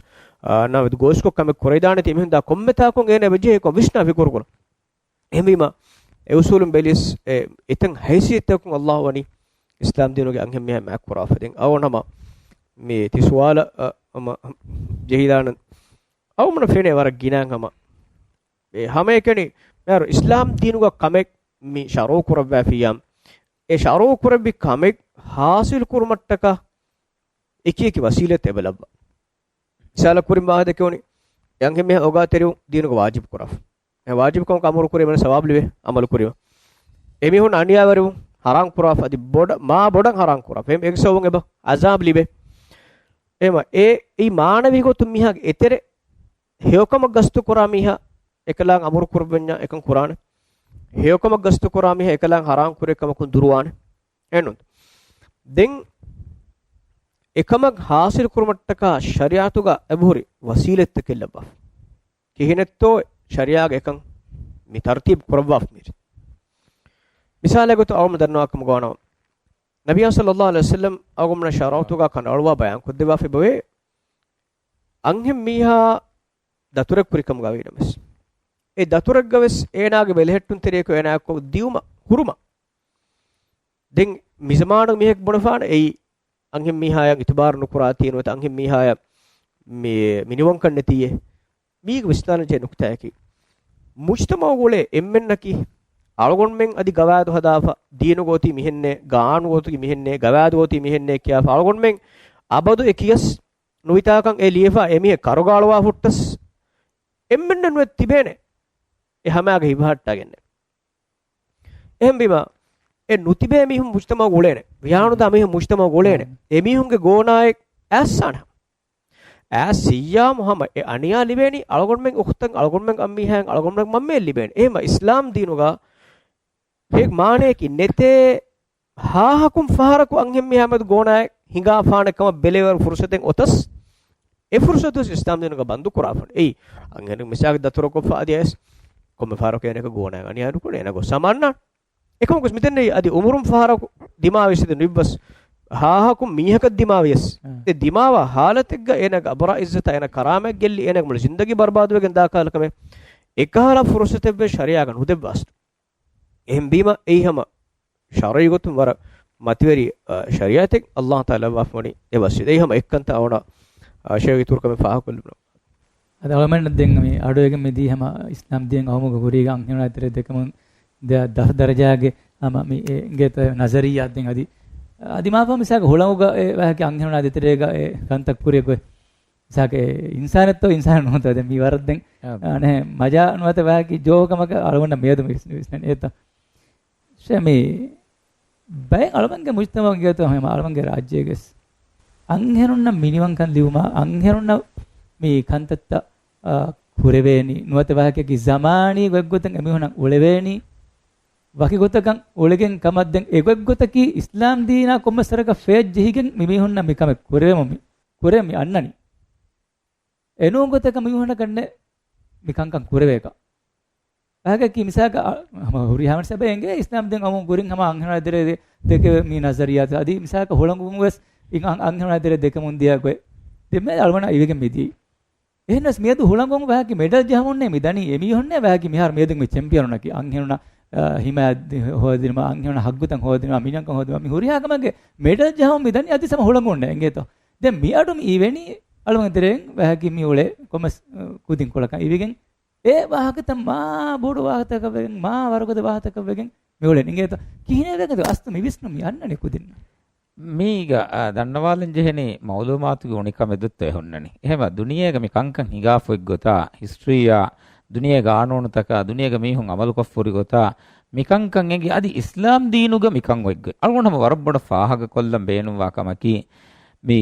އާ، ނަވެދު ގޯސްކޮށް ކަމެއް ކުރެވިދާނެތީ، މީހުން ދާ ކޮންމެ ތާކުން އޭނަ އެބަޖެހޭ ކޮށް ވިސްނާ ފިކުރު ކުރަން. އެހެންވީމަ، އެ އުސޫލުން ބެލިޔަސް، އެ، އެތަން ހައިސިއްޔަތަކުން އައްލާހު ވަނީ އިސްލާމް ދީނުގެ އަންހެން މީހާ މާތް ކުރާފަ. ދެން އަވަނަމަ މި ތި ސުވާލަށް، އަ، ހަމަ ޖެހިދާނަން. އަވަމަނަ ފެނޭ ވަރަށް ގިނައިން ހަމަ. އެ ހަމައެކަނި މިހާރު އިސްލާމް ދީނުގަ ކަމެއް މި ޝަރުޢު ކުރައްވާފިއްޔާ، އެ ޝަރުޢު ކުރެއްވި ކަމެއް ހާސިލް ކުރުމަށްޓަކާ އެކިއެކި ވަސީލަތް އެބަ ލައްވާ. މިސާލަކު ކުރިން ވާހަކަ ދެކެވުނީ، އެ އަންހެން މީހާ އޯގާތެރިވުން ދީނުގަ ވާޖިބު ކުރާފަ. އެ ވާޖިބު ކަމަކަށް އަމުރު ކުރީމަ ސަވާބު ލިބޭ، އަމަލު ކުރީމަ. އެމީހުން އަނިޔާވެރިވުން ހަރާން ކުރާފަ، އަދި ބޮޑަށް، މާ ބޮޑަށް ހަރާން ކުރާފަ. އެ، އެގެ ސަބަބުން އެބަ އަޒާބު ލިބޭ. އެމަ އެ، އެއީ މާނަވީ ގޮތުން މީހާގެ އެތެރެ ހެޔޮކަމަށް ގަސްތު ކުރާ މީހާ އެކަލާނގެ އަމުރު ކުރައްވަންޏާ އެކަން ކުރާނެ. ހެޔޮކަމަށް ގަސްތު ކުރާ މީހާ އެކަލާނގެ ހަރާން ކުރޭ ކަމަކުން ދުރުވާނެ. އެނުން. ދެން އެކަމަށް ހާސިލް ކުރުމަށްޓަކާ ޝަރީޢަތުގަ އެބަހުރި ވަސީލަތްތަކެއް ލައްވާފަ. ކިހިނެއްތޯ ޝަރީޢާގަ އެކަން މި ތަރުތީބު ކުރައްވާފަ މީރި. މިސާލެއް ގޮތުން އަޅުގަނޑު ދަންނަވާ ކަމުގަ ވާނަމަ، ނަބިއްޔާ ޞައްލައްލާހު ޢަލައިހި ވަސައްލަމް އަޅުގަނޑުމެންނަށް ޝަރީޢަތުގަ ކަނޑައަޅުވާ ބަޔާން ކޮށްދެއްވާފަ އެބަވޭ، އަންހެން މީހާ ދަތުރެއް ކުރި ކަމުގަ ވީނަމަވެސް، އެ ދަތުރެއްގަ ވެސް އޭނާގެ ބެލެހެއްޓުންތެރިޔަކު އޭނާއަށް ކޮށް ދިއުމަށް ހުރުމަށް. ދެން މިޒަމާނު މީހެއް ބުނެފާނެ އެއީ އަންހެން މީހާޔަށް އިތުބާރު ނުކުރާތީ ނުވަތަ އަންހެން މީހާޔަށް މި، މިނިވަންކަން ނެތީއޭ. މީގެ ވިސްނާލަން ޖެހޭ ނުކުތާއަކީ، މުޖްތަމަޢުގަ އުޅޭ އެންމެންނަކީ އަޅުގަނޑުމެން އަދި ގަވާއިދު ހަދާފަ، ދީނުގަ އޮތީ މިހެންނޭ، ގާނޫނުގަ އޮތީ މިހެންނޭ، ގަވާއިދުގަ އޮތީ މިހެންނޭ ކިޔާފަ އަޅުގަނޑުމެން އަބަދު އެ ކިޔަސް ނުވިތާކަން އެ ލިޔެފަ އެމީހެއް ކަރުގަ އަޅުވާ ފުއްޓަސް އެންމެންނަށް ނުވެ ތިބޭނެ އެ ހަމައިގަ ހިފަހައްޓާގެންނެއް. އެހެންވީމަ، އެ ނުތިބޭ މީހުން މުޖްތަމަޢުގަ އުޅޭނެ. ވިޔާނުދާ މީހުން މުޖްތަމަޢުގަ އުޅޭނެ. އެމީހުންގެ ގޯނާއެއް އައްސާނެ. އައްސިއްޔާމު ހަމަ އެ އަނިޔާ ލިބޭނީ އަޅުގަނޑުމެން އުޚްތަން، އަޅުގަނޑުމެން އަންމީހާއިން، އަޅުގަނޑުމެން މަންމައަށް ލިބޭނެ. އެހެންމަ އިސްލާމް ދީނުގަ ހެއް މާނައަކީ ނެތޭ ހާހަކުން ފަހަރަކު އަންހެން މީހާ މެދު ގޯނާއެއް ހިނގާފާނެ ކަމަށް ބެލޭވަރު ފުރުސަތެއް އޮތަސް، އެ ފުރުސަތު ވެސް އިސްލާމް ދީނުގަ ބަންދު ކުރާފަން. އެއީ، އަންހެނެއް މިސާލަކަށް ދަތުރަކޮށްފަ އަދި އައިސް ކޮންމެ ފަހަރަކު އޭނައަކަށް ގޯނާއެއް އަނިޔާ ނުކުރޭ، އޭނަ ގޮސް ސަމާންނާނެ. އެކަމަކުސް މިދެންނެވި އަދި އުމުރުން ފަހަރަކު ދިމާވިޔަސް އެދެން ނުއިއްވަސް ހާހަކުން މީހަކަށް ދިމާވިޔަސް، އާ. އެ ދިމާވާ ހާލަތެއްގަ އޭނަގެ އަބުރާ އިއްޒަތާ އޭނަ ކަރާމަތް ގެއްލި އޭނަގެ މުޅި ޒިންދަގީ ބަރުބާދުވެގެން ދާ ކަހަލަ ކަމެއް. އެކަހަލަ ފުރުސަތެއްވެސް ޝަރީޢާގަ ނުދެއްވާސް. އެހެންވީމަ އެއީ ހަމަ ޝަރުޢީ ގޮތުން ވަރަށް މަތިވެރި، އަ، ޝަރީޢަތެއް އައްލާހު ތަޢާލާ ލައްވާފަ ވަނީ އެ ވަސީލަތް. އެއީ ހަމަ އެއްކަންތައް އަވަނަ، އަ، ޝޭޚް އިތުރު ކަމެއް ފާހަގަކޮށްލެވުނު. އަދި އަޅުގަނޑަށް ދެން މި އަޑުއެގެން މިދީ ހަމަ އިސްލާމް ދީން އައުމުގެ ކުރީގަ އަންހެނުންނާ ދެރަ ދެކެމުން ދެ ދަށް ދަރަޖާގެ ހަމަ މި އެ އިނގޭތޯ ނަޒަރިއްޔާ ދެން އަދި، އަދި މާފަހު މިސާލަކަށް ހުޅަނގުގަ އެ ވާހަކަ އަންހެނުންނާ ދޭތެރޭގަ އެ ކަންތައް ކުރި ގޮތް. މިސާލަކަށް އެ އިންސާނެއްތޯ އިންސާނެއް ނޫންތޯ ދެން މި ވަރަށް ދެން، އާ. އަނެއް މަޖާ ނުވަތަ ވާހަކަ ޖޯކަމަކަށް އަޅުގަނޑަށް މިއަދު މި ވިސްނަނީ އެތަ. ޝެ މި ބައެއް އަޅުގަނޑުގެ މުޖްތަމަޢުގަ އިނގޭތޯ ހަމަ އަޅުގަނޑުގެ ރާއްޖޭގަސް އަންހެނުންނަށް މިނިވަންކަން ލިބުމާ އަންހެނުންނަށް މި ކަންތައްތައް، އާ، ކުރެވޭނީ ނުވަތަ ވާހަކައަކީ ޒަމާނީ ގޮތްގޮތަށް އެމީހުންނަށް އުޅެވޭނީ ވަކި ގޮތަކަށް އުޅެގެން ކަމަށް ދެން އެ ގޮތްގޮތަކީ އިސްލާމް ދީނާ ކޮންމެސް ވަރަކަށް ފޭށް ޖެހިގެން މި މީހުންނަށް މި ކަމެއް ކުރެވެމުން މި، ކުރެވެން މި އަންނަނީ. އެނޫން ގޮތަކަށް މީހުންނަކަށް ނެތް މި ކަންކަން ކުރެވޭކަށް. ވާހަކައަކީ މިސާލަކަށް އަ، ހަމަ ހުރިހާ މަންސަބެ އެނގޭ އިސްލާމް ދީން އައުމުން ކުރިން ހަމަ އަންހެނާ ދެރޭ ދެ، ދެކެ މި ނަޒަރިއްޔާތު. އަދި މިސާލަކަށް ހުޅަނގުން ވެސް އިން އަން، އަންހެނާ ދެރޭ ދެކެމުން ދިޔަ ގޮތް. ދެން މި އަޅުގަނޑަށް އިވިގެން މިދިޔައީ. އެހެނަސް މިއަދު ހުޅަނގުން ވާހަކަ މެޑަލް ޖަހަމުންނޭ މިދަނީ. އެމީހުންނޭ ވާހަކަ މިހާރު މިއަދު މި ޗެމްޕިއަނުންނަކީ. އަންހެނުންނަށް، އަ، ހިމާޔަތް ހޯދިނުމަށް، އަންހެނުންނަށް ހައްގުތައް ހޯދިނުމަށް، މިނިވަންކަން ހޯދިނުމަށް، މި ހުރިހާ ކަމެއްގެ މެޑަލް ޖަހަމުން މިދަނީ އަދި ހަމަ ހުޅަނގުންނޭ އިނގޭތޯ. ދެން މިއަޑު މި އިވެނީ އަޅުގަނޑު ދެރޭން ވާހަކަ މި އުޅޭ ކޮންމެސް، އަ، ކުދިން ކޮޅަކަށް އިވިގެން އެ ވާހަކަތައް މާ ބޮޑު ވާހަކަތަކަށް ވެގެން، މާ ވަރުގަދަ ވާހަކަތަކަށް ވެގެން މި އުޅެނީ އިނގޭތޯ. ކިހިނެއް ވެގެން އަސްލު މި ވިސްނުން މި އަންނަނީ ކުދިންނަށް. މީގަ، އާ، ދަންނަވާލަން ޖެހެނީ މައުލޫމާތުގެ އުނިކަމެއް ދޮއްތޯ އެ ހުންނަނީ. އެހެމަ ދުނިޔޭގަ މި ކަންކަން ހިނގާފަ އޮތް ގޮތާ، ހިސްޓްރީއާ، ދުނިޔޭގެ ގާނޫނުތަކާ، ދުނިޔޭގަ މީހުން އަމަލުކޮށްފަ ހުރި ގޮތާ، މި ކަންކަން އެނގި އަދި އިސްލާމް ދީނުގަ މިކަން އޮތް ގޮތް. އަޅުގަނޑު ހަމަ ވަރަށް ބޮޑަށް ފާހަގަކޮށްލަން ބޭނުންވާ ކަމަކީ، މި،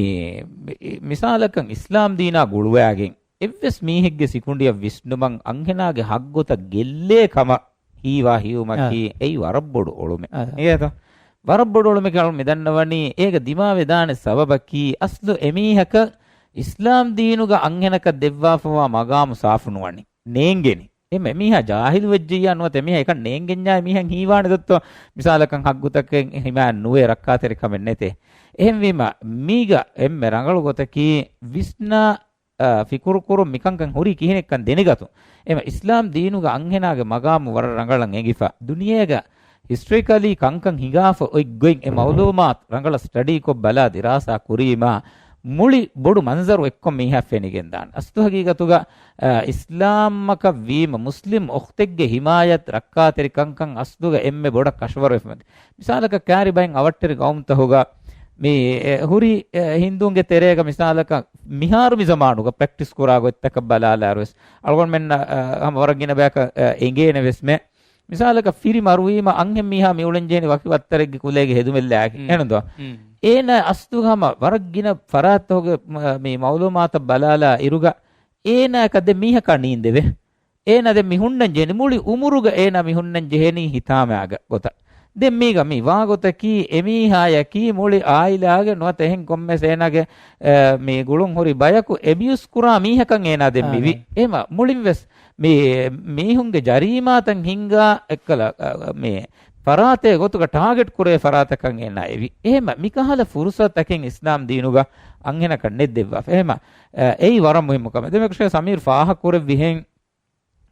މި، މިސާލަކަށް އިސްލާމް ދީނާ ގުޅުވާގެން، އެއްވެސް މީހެއްގެ ސިކުނޑިއަށް ވިސްނުމަށް އަންހެނާގެ ހައްގުތައް ގެއްލޭ ކަމަށް ހީވާ ހީވުމަކީ، އާ. އެއީ ވަރަށް ބޮޑު އޮޅުމެއް. އާ. އިނގޭތޯ؟ ވަރަށް ބޮޑު އޮޅުމެއް ކަމަށް މި ދަންނަވަނީ، އޭގަ ދިމާވެދާނެ ސަބަބަކީ، އަސްލު އެމީހަކަށް އިސްލާމް ދީނުގަ އަންހެނަކަށް ދެއްވާފަވާ މަގާމު ސާފު ނުވަނީ. ނޭނގެނީ. އެމެ މީހާ ޖާހިލު ވެއްޖެއްޔާ ނުވަތަ އެމީހާ އެކަން ނޭނގެންޏާ އެމީހަށް ހީވާނެ ދޮއްތޯ؟ މިސާލަކަށް ހައްގުތަކެއް ހިމާޔަށް ނުވޭ، ރައްކާތެރިކަމެއް ނެތޭ. އެހެންވީމަ، މީގަ އެންމެ ރަނގަޅު ގޮތަކީ ވިސްނާ އާ، ފިކުރުކުރުން މިކަންކަން ހުރީ ކިހިނެއްކަން ދެނެގަތުން. އެމަ އިސްލާމް ދީނުގަ އަންހެނާގެ މަގާމު ވަރަށް ރަނގަޅަށް އެނގިފަ، ދުނިޔޭގަ ހިސްޓްރިކަލީ ކަންކަން ހިނގާފަ އޮތް ގޮތް އެ މައުލޫމާތު ރަނގަޅަށް ސްޓަޑީކޮށް ބަލާ ދިރާސާ ކުރީމާ، މުޅި ބޮޑު މަންޒަރު އެއްކޮށް މީހާ ފެނިގެންދާނެ. އަސްލު ހަގީގަތުގަ، އާ، އިސްލާމްއަކަށް ވީމަ މުސްލިމް އުޚްތެއްގެ ހިމާޔަތް ރައްކާތެރި ކަންކަން އަސްލުގަ އެންމެ ބޮޑަށް ކަށަވަރުވެފަ. މިސާލަކަށް ކާރި ބައެއް އަވަށްޓެރި ގައުމުތަހުގަ މި، އެ، ހުރި، އެ، ހިންދޫންގެ ތެރޭގަ މިސާލަކަށް މިހާރު މި ޒަމާނުގަ ޕްރެކްޓިސް ކުރާ ގޮތްތަކަށް ބަލާލާރުވެސް އަޅުގަނޑުމެންނަށް، އަ، ހަމަ ވަރަށް ގިނަ ބަޔަކަށް، އަ، އެނގޭނެވެސްމެ. މިސާލަކަށް ފިރި މަރުވީމަ އަންހެން މީހާ މިއުޅެން ޖެހެނީ ވަކި ވައްތަރެއްގެ ކުލައިގެ ހެދުމެއްލާގެ. ހުން. އެނުންދޯ؟ ހުން. އޭނާ އަސްލު ހަމަ ވަރަށް ގިނަ ފަރާތްތަކުގެ މ-، މި މައުލޫމާތަށް ބަލާލާ އިރުގަ އޭނާއަކަށް ދެ މީހަކާ ނީނދެވޭ. އޭނާ ދެން މި ހުންނަން ޖެހެނީ، މުޅި އުމުރުގަ އޭނާ މި ހުންނަން ޖެހެނީ ހިތާމައިގެ ގޮތަށް. ދެން މީގަ މި ވާގޮތަކީ، އެމީހާޔަކީ މުޅި އާއިލާގެ ނުވަތަ އެހެން ކޮންމެސް އޭނާގެ، އެ، މި ގުޅުން ހުރި ބަޔަކު އެބިޔުސް ކުރާ މީހަކަށް އޭނާ ދެން މިވީ. އާ. އެހެމަ މުޅިން ވެސް މި މީހުންގެ ޖަރީމާތައް ހިންގާ އެއްކަލަ، އަ، މި ފަރާތެއް ގޮތުގަ ޓާގެޓް ކުރޭ ފަރާތަކަށް އޭނާ އެވި. އެހެމަ މިކަހަލަ ފުރުސަތަކެއް އިސްލާމް ދީނުގަ އަންހެނަކަށް ނެތް ދެއްވާފަ. އެހެމަ، އެ، އެއީ ވަރަށް މުހިއްމު ކަމެއް. ދެމެކުށޭ ސަމީރް ފާހަ ކުރެއްވިހެން،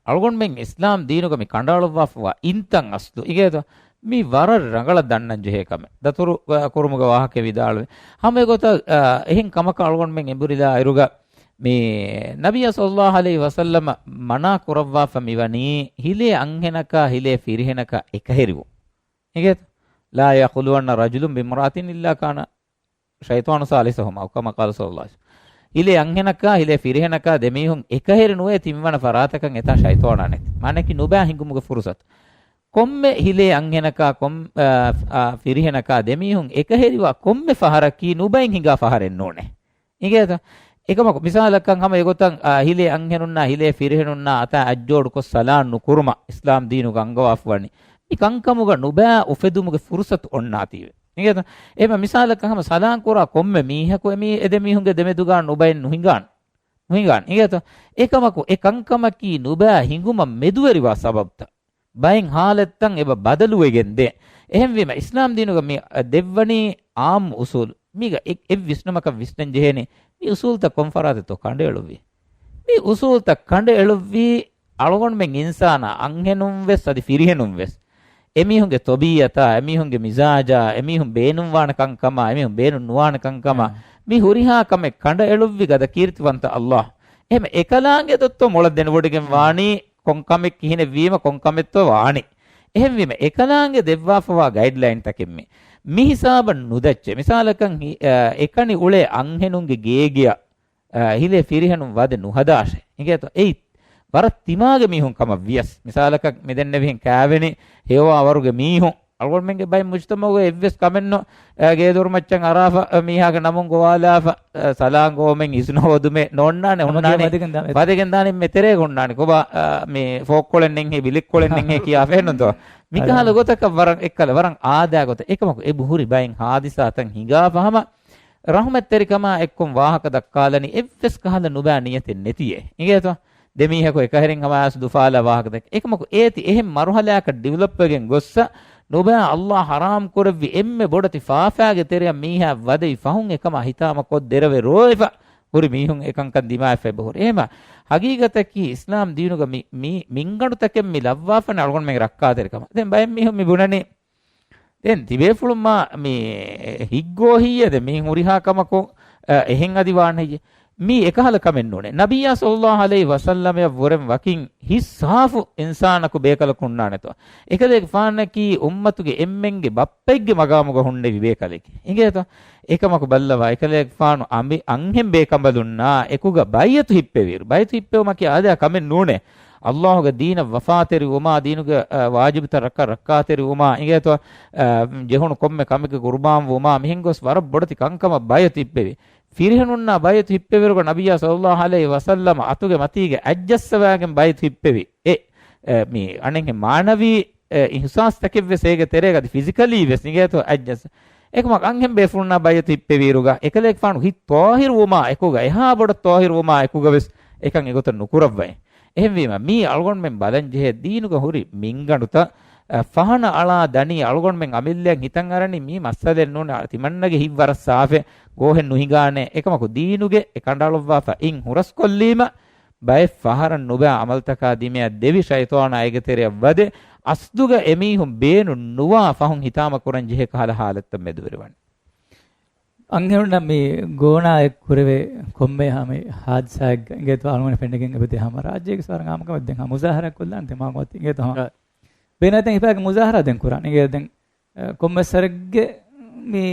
އަޅުގަނޑުމެން އިސްލާމް ދީނުގަ މި ކަނޑައަޅުއްވާފަވާ އިންތަން އަސްލު އިގޭތޯ؟ މީ ވަރަށް ރަނގަޅަށް ދަންނަން ޖެހޭ ކަމެއް. ދަތުރު، އަ، ކުރުމުގެ ވާހަކަ ވިދާޅުވި. ހަމަ އެގޮތަށް، އަ، އެހެން ކަމަކަށް އަޅުގަނޑުމެން އެނބުރިލާ އިރުގަ، މި ނަބިއްޔާ ޞައްލައްލާހު ޢަލައިހި ވަސައްލަމަ މަނާ ކުރައްވާފަ މިވަނީ، ހިލޭ އަންހެނަކާ ހިލޭ ފިރިހެނަކާ އެކަހެރިވުން. އިނގޭތަ؟ لا يخلون رجل بامرأة إلا كان الشيطان ثالثهما، أو كما قال صلى الله عليه وسلم. ހިލޭ އަންހެނަކާ، ހިލޭ ފިރިހެނަކާ ދެމީހުން އެކަހެރި ނުވޭ ތިންވަނަ ފަރާތަކަށް އެތާ ޝައިޠާނާ ނެތި. މާނައަކީ ނުބައި ހިނގުމުގެ ފުރުސަތު. ކޮންމެ ހިލޭ އަންހެނަކާ، ކޮން، އާ، އާ، ފިރިހެނަކާ ދެމީހުން އެކަހެރިވާ ކޮންމެ ފަހަރަކީ ނުބައިން ހިނގާ ފަހަރެއް ނޫނޭ. އިނގޭތަ؟ އެކަމަކު، މިސާލަކަށް ހަމަ އެގޮތަށް، އާ، ހިލޭ އަންހެނުންނާ ހިލޭ ފިރިހެނުންނާ އަތާ އަތްޖޯޑުކޮށް ސަލާން ނުކުރުމަށް އިސްލާމް ދީނުގަ އަންގަވާފަވަނީ. މި ކަންކަމުގަ ނުބައި އުފެދުމުގެ ފުރުސަތު އޮންނާތީވެ. އިނގޭތަ؟ އެހެމަ މިސާލަކަށް ހަމަ ސަލާން ކުރާ ކޮންމެ މީހަކު އެމީ، އެދެމީހުންގެ ދެމެދުގާ ނުބައިން ނުހިނގާން. ނުހިނގާން. އިނގޭތަ؟ އެކަމަކު އެ ކަންކަމަކީ ނުބައި ހިނގުމަށް މެދުވެރިވާ ސަބަބުތައް. ބައެއް ހާލަތްތައް އެބަ ބަދަލުވެގެން ދޭ. އެހެންވީމަ، އިސްލާމް ދީނުގަ މި ދެއްވަނީ އާއްމު އުސޫލު. މީގަ އެ-، އެއް ވިސްނުމަކަށް ވިސްނަން ޖެހޭނީ، މި އުސޫލުތައް ކޮން ފަރާތެއްތޯ ކަނޑައެޅުއްވީ؟ މި އުސޫލުތައް ކަނޑައެޅުއްވީ، އަޅުގަނޑުމެން އިންސާނާ، އަންހެނުން ވެސް އަދި ފިރިހެނުން ވެސް، އެމީހުންގެ ތޮބީއަތާ، އެމީހުންގެ މިޒާޖާ، އެމީހުން ބޭނުންވާނެ ކަންކަމާ، އެމީހުން ބޭނުން ނުވާނެ ކަންކަމާ، އާ. މި ހުރިހާ ކަމެއް ކަނޑައެޅުއްވި ގަދަ ކީރިތިވަންތަ އައްލާހް. އެހެމަ އެކަލާނގެ ދޮއްތޯ މޮޅަށް ދެނެވޮޑިގެން ވާނީ، ކޮން ކަމެއް ކިހިނެއް ވީމަ ކޮން ކަމެއްތޯ ވާނީ. އެހެންވީމަ، އެކަލާނގެ ދެއްވާފަވާ ގައިޑްލައިންތަކެއް މި. މި ހިސާބަށް ނުދައްޗޭ. މިސާލަކަށް ހި-، އަ، އެކަނި އުޅޭ އަންހެނުންގެ ގޭގެއަށް، އަ، ހިލޭ ފިރިހެނުން ވަދެ ނުހަދާށޭ. އިނގޭތޯ؟ އެއީ ވަރަށް ތިމާގެ މީހުން ކަމަށް ވިޔަސް. މިސާލަކަށް މިދެންނެވިހެން ކާވެނި ހެޔޮވާ ވަރުގެ މީހުން. އަޅުގަނޑުމެންގެ ބައެއް މުޖުތަމަޢުގަ އެއްވެސް ކަމެއްނު، އަ، ގޭދޮރުމައްޗަށް އަރާފަ، އަ، މީހާގެ ނަމުން ގޮވާލާފަ، އަ، ސަލާން ގޮވަމެން އިޒުނަ ހޯދުމޭ ނޯންނާނެ ހުންނާނެ. ވަދެގެން ދާނެ. ވަދެގެން ދާނެ މެ ތެރޭގަ ހުންނާނެ. ކޮބާ، އަ، މި ފޯއްކޮޅެއް ނެތްހޭ، ބިލިއްކޮޅެއް ނެތްހޭ ކިޔާފަ އެހެންނުންތޯ؟ މިކަހަލަ ގޮތަކަށް ވަރަށް އެއްކަލަ، ވަރަށް އާދަ ގޮތަށް. އެކަމަކު އެބަހުރި ބައެއް ހާދިސާތައް ހިނގާފަ ހަމަ ރަޙުމަތްތެރިކަމާ އެއްކޮށް ވާހަކަ ދައްކާލަނީ އެއްވެސް ކަހަލަ ނުބައި ނިޔަތެއް ނެތިއޭ. އިނގޭތޯ؟ ދެމީހަކު އެކަހެރިން ހަމައަސް ދުފާލާ ވާހަކަތަކެއް. އެކަމަކު އޭތި އެހެން މަރުހަލާއަކަށް ޑިވެލޮޕްވެގެން ގޮއްސަ، ނުބައި އައްލާހް ޙަރާމް ކުރެއްވި އެންމެ ބޮޑެތި ފާފާގެ ތެރެއަށް މީހާ ވަދެވި ފަހުން އެކަމާ ހިތާމަކޮށް ދެރަވެ ރޯވެފަ ހުރި މީހުން އެކަންކަން ދިމާވެފަ އެބަހުރި. އެހެމަ ހަގީގަތަކީ އިސްލާމް ދީނުގަ މި، މި މިންގަނޑުތަކެއް މި ލައްވާފަނެ އަޅުގަނޑުމެން ރައްކާތެރިކަމަށް. ދެން ބައެއް މީހުން މި ބުނަނީ، ދެން ތިބޭފުޅުން މާ މި ހިތްގޯހިއްޔޭ ދެ މި ހުރިހާ ކަމަކު، އަ، އެހެން އަދި ވާނެއްޔެ. މީ އެކަހަލަ ކަމެއް ނޫނޭ. ނަބިއްޔާ ޞައްލައްލާހު ޢަލައިހި ވަސައްލަމަށް ވުރެން ވަކިން ހިތް ސާފު އިންސާނަކު ބޭކަލަކު ހުންނާނެތޯ. އެކަލޭގެފާނަކީ އުއްމަތުގެ އެންމެންގެ ބައްޕައެއްގެ މަގާމުގަ ހުންނެވި ބޭކަލެކޭ. އިނގޭތޯ؟ އެކަމަކު ބައްލަވާ، އެކަލޭގެފާނު އަނބި-، އަންހެން ބޭކަނބަލުންނާ އެކުގަ ބައިޢަތު ހިއްޕެވިއިރު، ބައިޢަތު ހިއްޕެވުމަކީ އާދަޔާ ކަމެއް ނޫނޭ. އައްލާހުގެ ދީނަށް ވަފާތެރިވުމާ، ދީނުގެ، އަ، ވާޖިބުތައް ރައްކާ، ރައްކާތެރިވުމާ، އިނގޭތޯ، އަ، ޖެހުނު ކޮންމެ ކަމެއްގެ ޤުރުބާންވުމާ، މިހެން ގޮސް ވަރަށް ބޮޑެތި ކަންކަމަށް ބައިޢަތު ހިއްޕެވި. ފިރިހެނުންނާ ބައިޢަތު ހިއްޕެވިއިރުގަ ނަބިއްޔާ ޞައްލައްލާހު ޢަލައިހި ވަސައްލަމަ އަތުގެ މަތީގަ އަތްޖައްސަވާގެން ބައިޢަތު ހިއްޕެވި. އެ، އެ، މި އަނެއްހެން މާނަވީ، އެ، އިޙްސާސްތަކެއްވެސް އޭގެ ތެރޭގަ އަދި ފިޒިކަލީ ވެސް އިނގޭތޯ އަތްޖައްސަ. އެކަމަކު އަންހެން ބޭފުޅުންނާ ބައިޢަތު ހިއްޕެވިއިރުގަ އެކަލޭގެފާނު ހިތް ޠާހިރުވުމާ އެކުގަ، އެހާ ބޮޑަށް ޠާހިރުވުމާ އެކުގަ ވެސް އެކަން އެގޮތަށް ނުކުރައްވައި. އެހެންވީމަ، މީ އަޅުގަނޑުމެން ބަލަން ޖެހޭ ދީނުގަ ހުރި މިންގަނޑުތައް، އަ، ފަހަނަ އަޅާ ދަނީ އަޅުގަނޑުމެން އަމިއްލައަށް ހިތަށް އަރަނީ މީ މައްސަލައެއް ނޫން، ތިމަންނަގެ ހިތް ވަރަށް ސާފެއް، ގޯހެއް ނުހިނގާނެ. އެކަމަކު ދީނުގެ އެ ކަނޑައަޅުއްވާފަ އިން ހުރަސްކޮށްލީމަ، ބައެއް ފަހަރަށް ނުބައި އަމަލުތަކާ ދިމަޔަށް ދެވި ޝައިޠާނާ އޭގެ ތެރެއަށް ވަދެ، އަސްލުގަ އެމީހުން ބޭނުން ނުވާ ފަހުން ހިތާމަ ކުރަން ޖެހޭ ކަހަލަ ހާލަތްތައް މެދުވެރިވަނީ. އަންހެނުންނަށް މި ގޯނާއެއް ކުރެވޭ ކޮންމެ ހަމަ ހާދިސާއެއްގަ އިނގޭތޯ އަޅުގަނޑު ފެންނަގެން އެބަދޭ ހަމަ ރާއްޖޭގެ ސާރަ އާއްމުކަމެއް ދެން ހަމަ މުޒާހަރާ ކޮށްލާނެ ތި މާގުމަތި އިނގޭތޯ ހަމަ. އަ. ބޭނާތެން ހިފާގެ މުޒާހަރާ ދެން ކުރާނެ އިނގޭ ދެން، އަ، ކޮންމެސް ސަރެއްގެ މި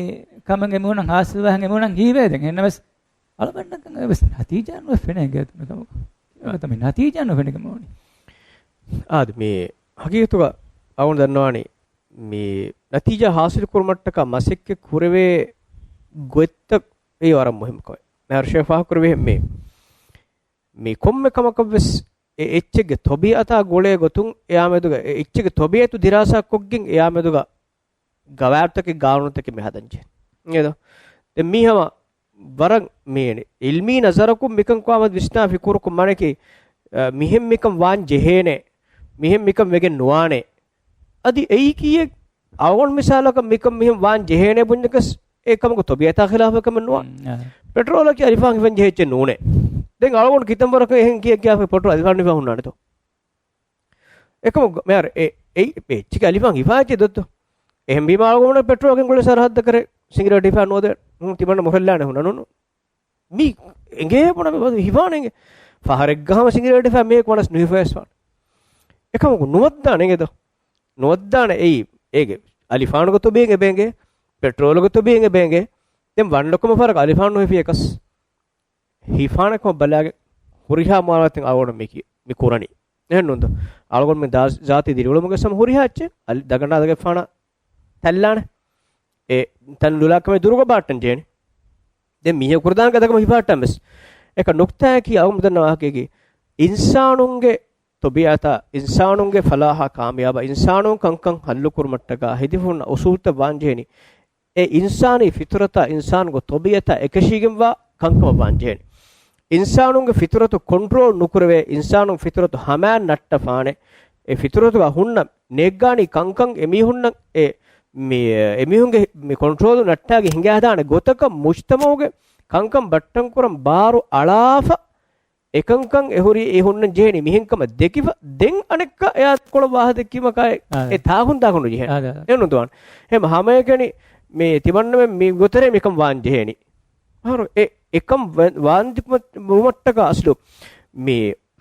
ކަމެއް އެމީހުންނަށް ހާސިލްވާހެން އެމީހުންނަށް ހީވޭ ދެން. އެހެންނަމަވެސް އަޅުގަނޑަކަށް އެވެސް ނަތީޖާ ނުވެ ފެނޭ އިނގޭތޯ މިކަމަކު. އެގޮތަށް މި ނަތީޖާ ނުފެނިގެން އުޅުނީ. އާދެ، މި ހަގީގަތުގަ އަޅުގަނޑު ދަންނަވާނީ މި ނަތީޖާ ހާސިލު ކުރުމަށްޓަކާ މަސައްކަތް ކުރެވޭ ގޮތްތައް އެއީ ވަރަށް މުހިންމު ކަމެއް. މިހާރު ޝޭޚް ފާހަގަކުރެއްވިހެން މި، މި ކޮންމެ ކަމަކަށްވެސް އެ އެއްޗެއްގެ ތަބީޢަތާ ގުޅޭ ގޮތުން އެއާމެދުގަ، އެ އެއްޗެއްގެ ތަބީޢަތު ދިރާސާކޮށްގެން އެއާމެދުގަ ގަވާއިދުތަކެއް ގާނޫނުތަކެއް މި ހަދަންޖެހޭ. އެދޯ؟ ދެން މީ ހަމަ ވަރަށް މި ޢިލްމީ ނަޒަރަކުން މިކަން ކޮއްމަ ވިސްނާ ފިކުރުކުން މާނައަކީ، އަ، މިހެން މިކަން ވާން ޖެހޭނެ، މިހެން މިކަން ވެގެން ނުވާނެ. އަދި އެއީކީއެއް އަޅުގަނޑު މިސާލަކަށް މިކަން މިހެން ވާން ޖެހޭނެ ބުންޏަކަސް އެ ކަމަކު ތަބީޢަތާ ޚިލާފަށް ކަމެއް ނުވާ. އަ. ޕެޓްރޯލަކީ އަލިފާން ހިފަން ޖެހޭ އެއްޗެއް ނޫނޭ. ދެން އަޅުގަނޑު ކިތަންމެ ވަރަކަށް އެހެން ކިޔަ ކިޔާފަ ޕެޓްރޯލް އަލިފާން ހިފަން ހުންނާނެތޯ؟ އެކަމަކު މިހާރު އެ، އެ، އެ އެއްޗެއްގެ އަލިފާން ހިފާ އެއްޗެއް ދޮއްތޯ؟ އެހެންވީމަ އަޅުގަނޑު ޕެޓްރޯލް ގެންގުޅޭ ސަރަހައްދަކަށް ސިނގިރޭޓް ހިފާ ނުވަދޭ. ހުން ތިމަންނަ މޮށެއްލާނެ ހުންނަނުނު. މި އެނގޭ ބުނަ މި ހިފާނެ އެނގޭ. ފަހަރެއްގަ ހަމަ ސިނގިރޭޓް ހިފާ މީހަކު ވަނަސް ނުހިފަވޭސްފާނެ. އެކަމަކު ނުވައްދާނެ އެނގޭތޯ؟ ނުވައްދާނެ އެއީ، އޭގެ އަލިފާނުގެ ތަބީޢަތް އެބައެނގޭ، ޕެޓްރޯލުގެ ތަބީޢަތް އެބައެނގޭ. ދެން ވަންނަ ކޮންމެ ފަހަރަކު އަލިފާނު ނުހިފިޔަކަސް ހިފާނެ ކަމަށް ބަލާގެ ހުރިހާ މުއާމަލާތެއް އަޅުގަނޑު މި ކި-، މި ކުރަނީ. އެހެން ނޫންތަ؟ އަޅުގަނޑު މި ދާ-، ޒާތީ ދިރިއުޅުމުގެ ސަމަ ހުރިހާ އެއްޗެއް އަލި-، ދަގަނޑާ ދަގަށް ފާނަ ތައްލާނެ. އެ ތަން ލުލާ ކަމެއް ދުރުގަ ބާއްޓަން ޖޭނެ. ދެން މީހަކު ކުރދާން ގަދަކަމަށް ހިފާއްޓަން ވެސް. އެކަ ނުކްތާއަކީ އަޅުގަނޑު ދަންނަ ވާހަކައަކީ އިންސާނުންގެ ތަބީޢަތާ، އިންސާނުންގެ ފަލާހާ ކާމިޔާބާ، އިންސާނުން ކަންކަން ހައްލުކުރުމަށްޓަކާ ހެދިފަ ހުންނަ އުސޫލުތައް ވާންޖެހެނީ. އެ އިންސާނީ ފިތުރަތާ، އިންސާނުގެ ތަބީޢަތާ އެކަށީގެންވާ ކަންކަމަށް ވާންޖެހެނީ. އިންސާނުންގެ ފިތުރަތު ކޮންޓްރޯލް ނުކުރެވޭ، އިންސާނުން ފިތުރަތު ހަމައަށް ނައްޓާފާނެ. އެ ފިތުރަތުގަ ހުންނަ ނޭއްގާނީ ކަންކަން އެމީހުންނަށް އެ، މި، އެމީހުންގެ މި ކޮންޓްރޯލު ނައްޓާގެ ހިނގާދާނެ ގޮތަކަށް މުޖްތަމަޢުގެ ކަންކަން ބައްޓަންކުރަން ބާރު އަޅާފަ އެކަންކަން އެހުރީ އެ ހުންނަން ޖެހެނީ މިހެން ކަމަށް ދެކިފަ، ދެން އަނެއްކާ އެއާ ކޮޅަށް ވާހަކަ ދެއްކީމަކާއި އާ. އެ ތާކުން ތާކުން ނުޖެހޭ. އާ، އާ. އެ ނުދުވާން. އެހެން ހަމައެކަނި މި ތިމަންނަމެން މި ގޮތެރޭ މިކަން ވާން ޖެހޭނީ. އަހަރު އެ، އެކަން ވަ-، ވާން ދިކުމަ-، ވުމަށްޓަކާ އަސްލު މި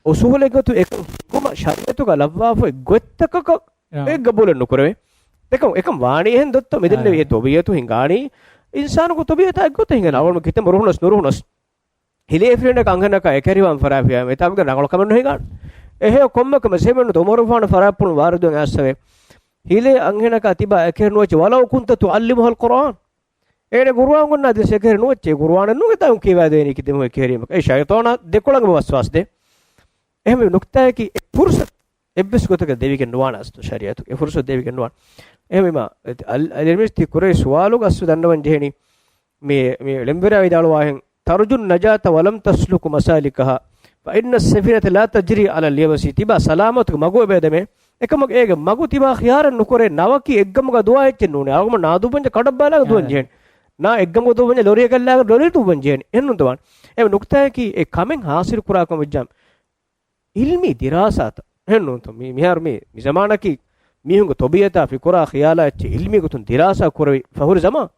އުސޫލެއް ގޮތު އެކަން ހިނގުމަށް ޝަރީއަތުގަ ލައްވާފައި ގޮތްތަކަކަށް އާ. އެ ގަބޫލެއް ނުކުރެވޭ. އެކަން، އެކަން ވާނީ އެހެން ދޮއްތޯ މިދެންނެވި އާ. އެ ތަބީޢަތު ހިނގާނީ އިންސާނުގެ ތަބީޢަތާ އެއްގޮތަށް ހިނގާނެ. އަޅުގަނޑު ކިތަންމެ ރުހުނަސް ނުރުހުނަސް. ހިލޭ އެފިރިންނަކަށް އަންހެނަކާ އެކެރިވާން ފަރާފިޔާ މިތާކުގެ ރަނގަޅު ކަމެއް ނުހިނގާނެ. އެހެޔޮ ކޮންމެ ކަމެއް ސެމެން ނުތޯ އުމަރު ފާނު ފަރާތްޕުޅުން ވާރިދުވެން އައްސަވެ. ހިލޭ އަންހެނަކާ ތިބާ އެކެރި ނުވެއްޗެ ވަލައު ކުންތަ ތުޢައްލިމުހަލް ޤުރްއާން. އޭނަ ޤުރުއާން ގޮންނާ ދިސް އެކެރި ނުވެއްޗެ ޤުރުއާނެއް ނޫން އެތާކުން ކިޔަވާދޭނީ ކި ދެމުހެ ކެރީމަކަށް. އެ ޝައިޠާނާ ދެކޮޅަށް ވަސްވާސް ދޭ. އެހެން ނުކްތާއަކީ އެ ފުރުސަތު އެއްވެސް ގޮތަކަށް ދެވިގެން ނުވާނެ އަސްލު ޝަރީއަތު. އެ ފުރުސަތު ދެވިގެން ނުވާނެ. އެހެންވީމާ، އަލް-، އަލް-، އިލްމީސް ތި ކުރެވި ސުވާލުގަ އަސްލު ދަންނަވަން ޖެހެނީ މި، މި ޅެންވެރާ ވިދާޅުވާހެން، ترجو النجاة ولم تسلك مسالكها، فإن السفينة لا تجري على اليبس. ތިބާ ސަލާމަތުގެ މަގު އެބައެދެމޭ. އެކަމަކު އޭގެ މަގު ތިބާ ޚިޔާރެއް ނުކުރޭ، ނަވަކީ އެއްގަމުގަ ދުވާ އެއްޗެއް ނޫނޭ. އަޅުގަނޑު ނާދުއްވަންޏާ ކަޑައްބާލާގެ ދުވަން ޖެހޭނެ. ނާ އެއްގަމުގަ ދުވަންޏާ ލޮރިއަކަށްލާގެ ލޮރި ދުއްވަން ޖެހޭނެ. އެހެން ނުދުވާނެ. އެ ނުކްތާއަކީ އެ ކަމެއް ހާސިލު ކުރާކަމަށް ވެއްޖާމަ އިލްމީ ދިރާސާތައް. އެހެން ނޫންތޯ؟ މި-، މިހާރު މި، މި ޒަމާނަކީ މީހުންގެ ތަބީޢަތާ ފިކުރާ ޚިޔާލާ އެއްޗެއް އިލްމީ ގޮތުން ދިރާސާ ކުރެވި ފަހުރި ޒަމާން.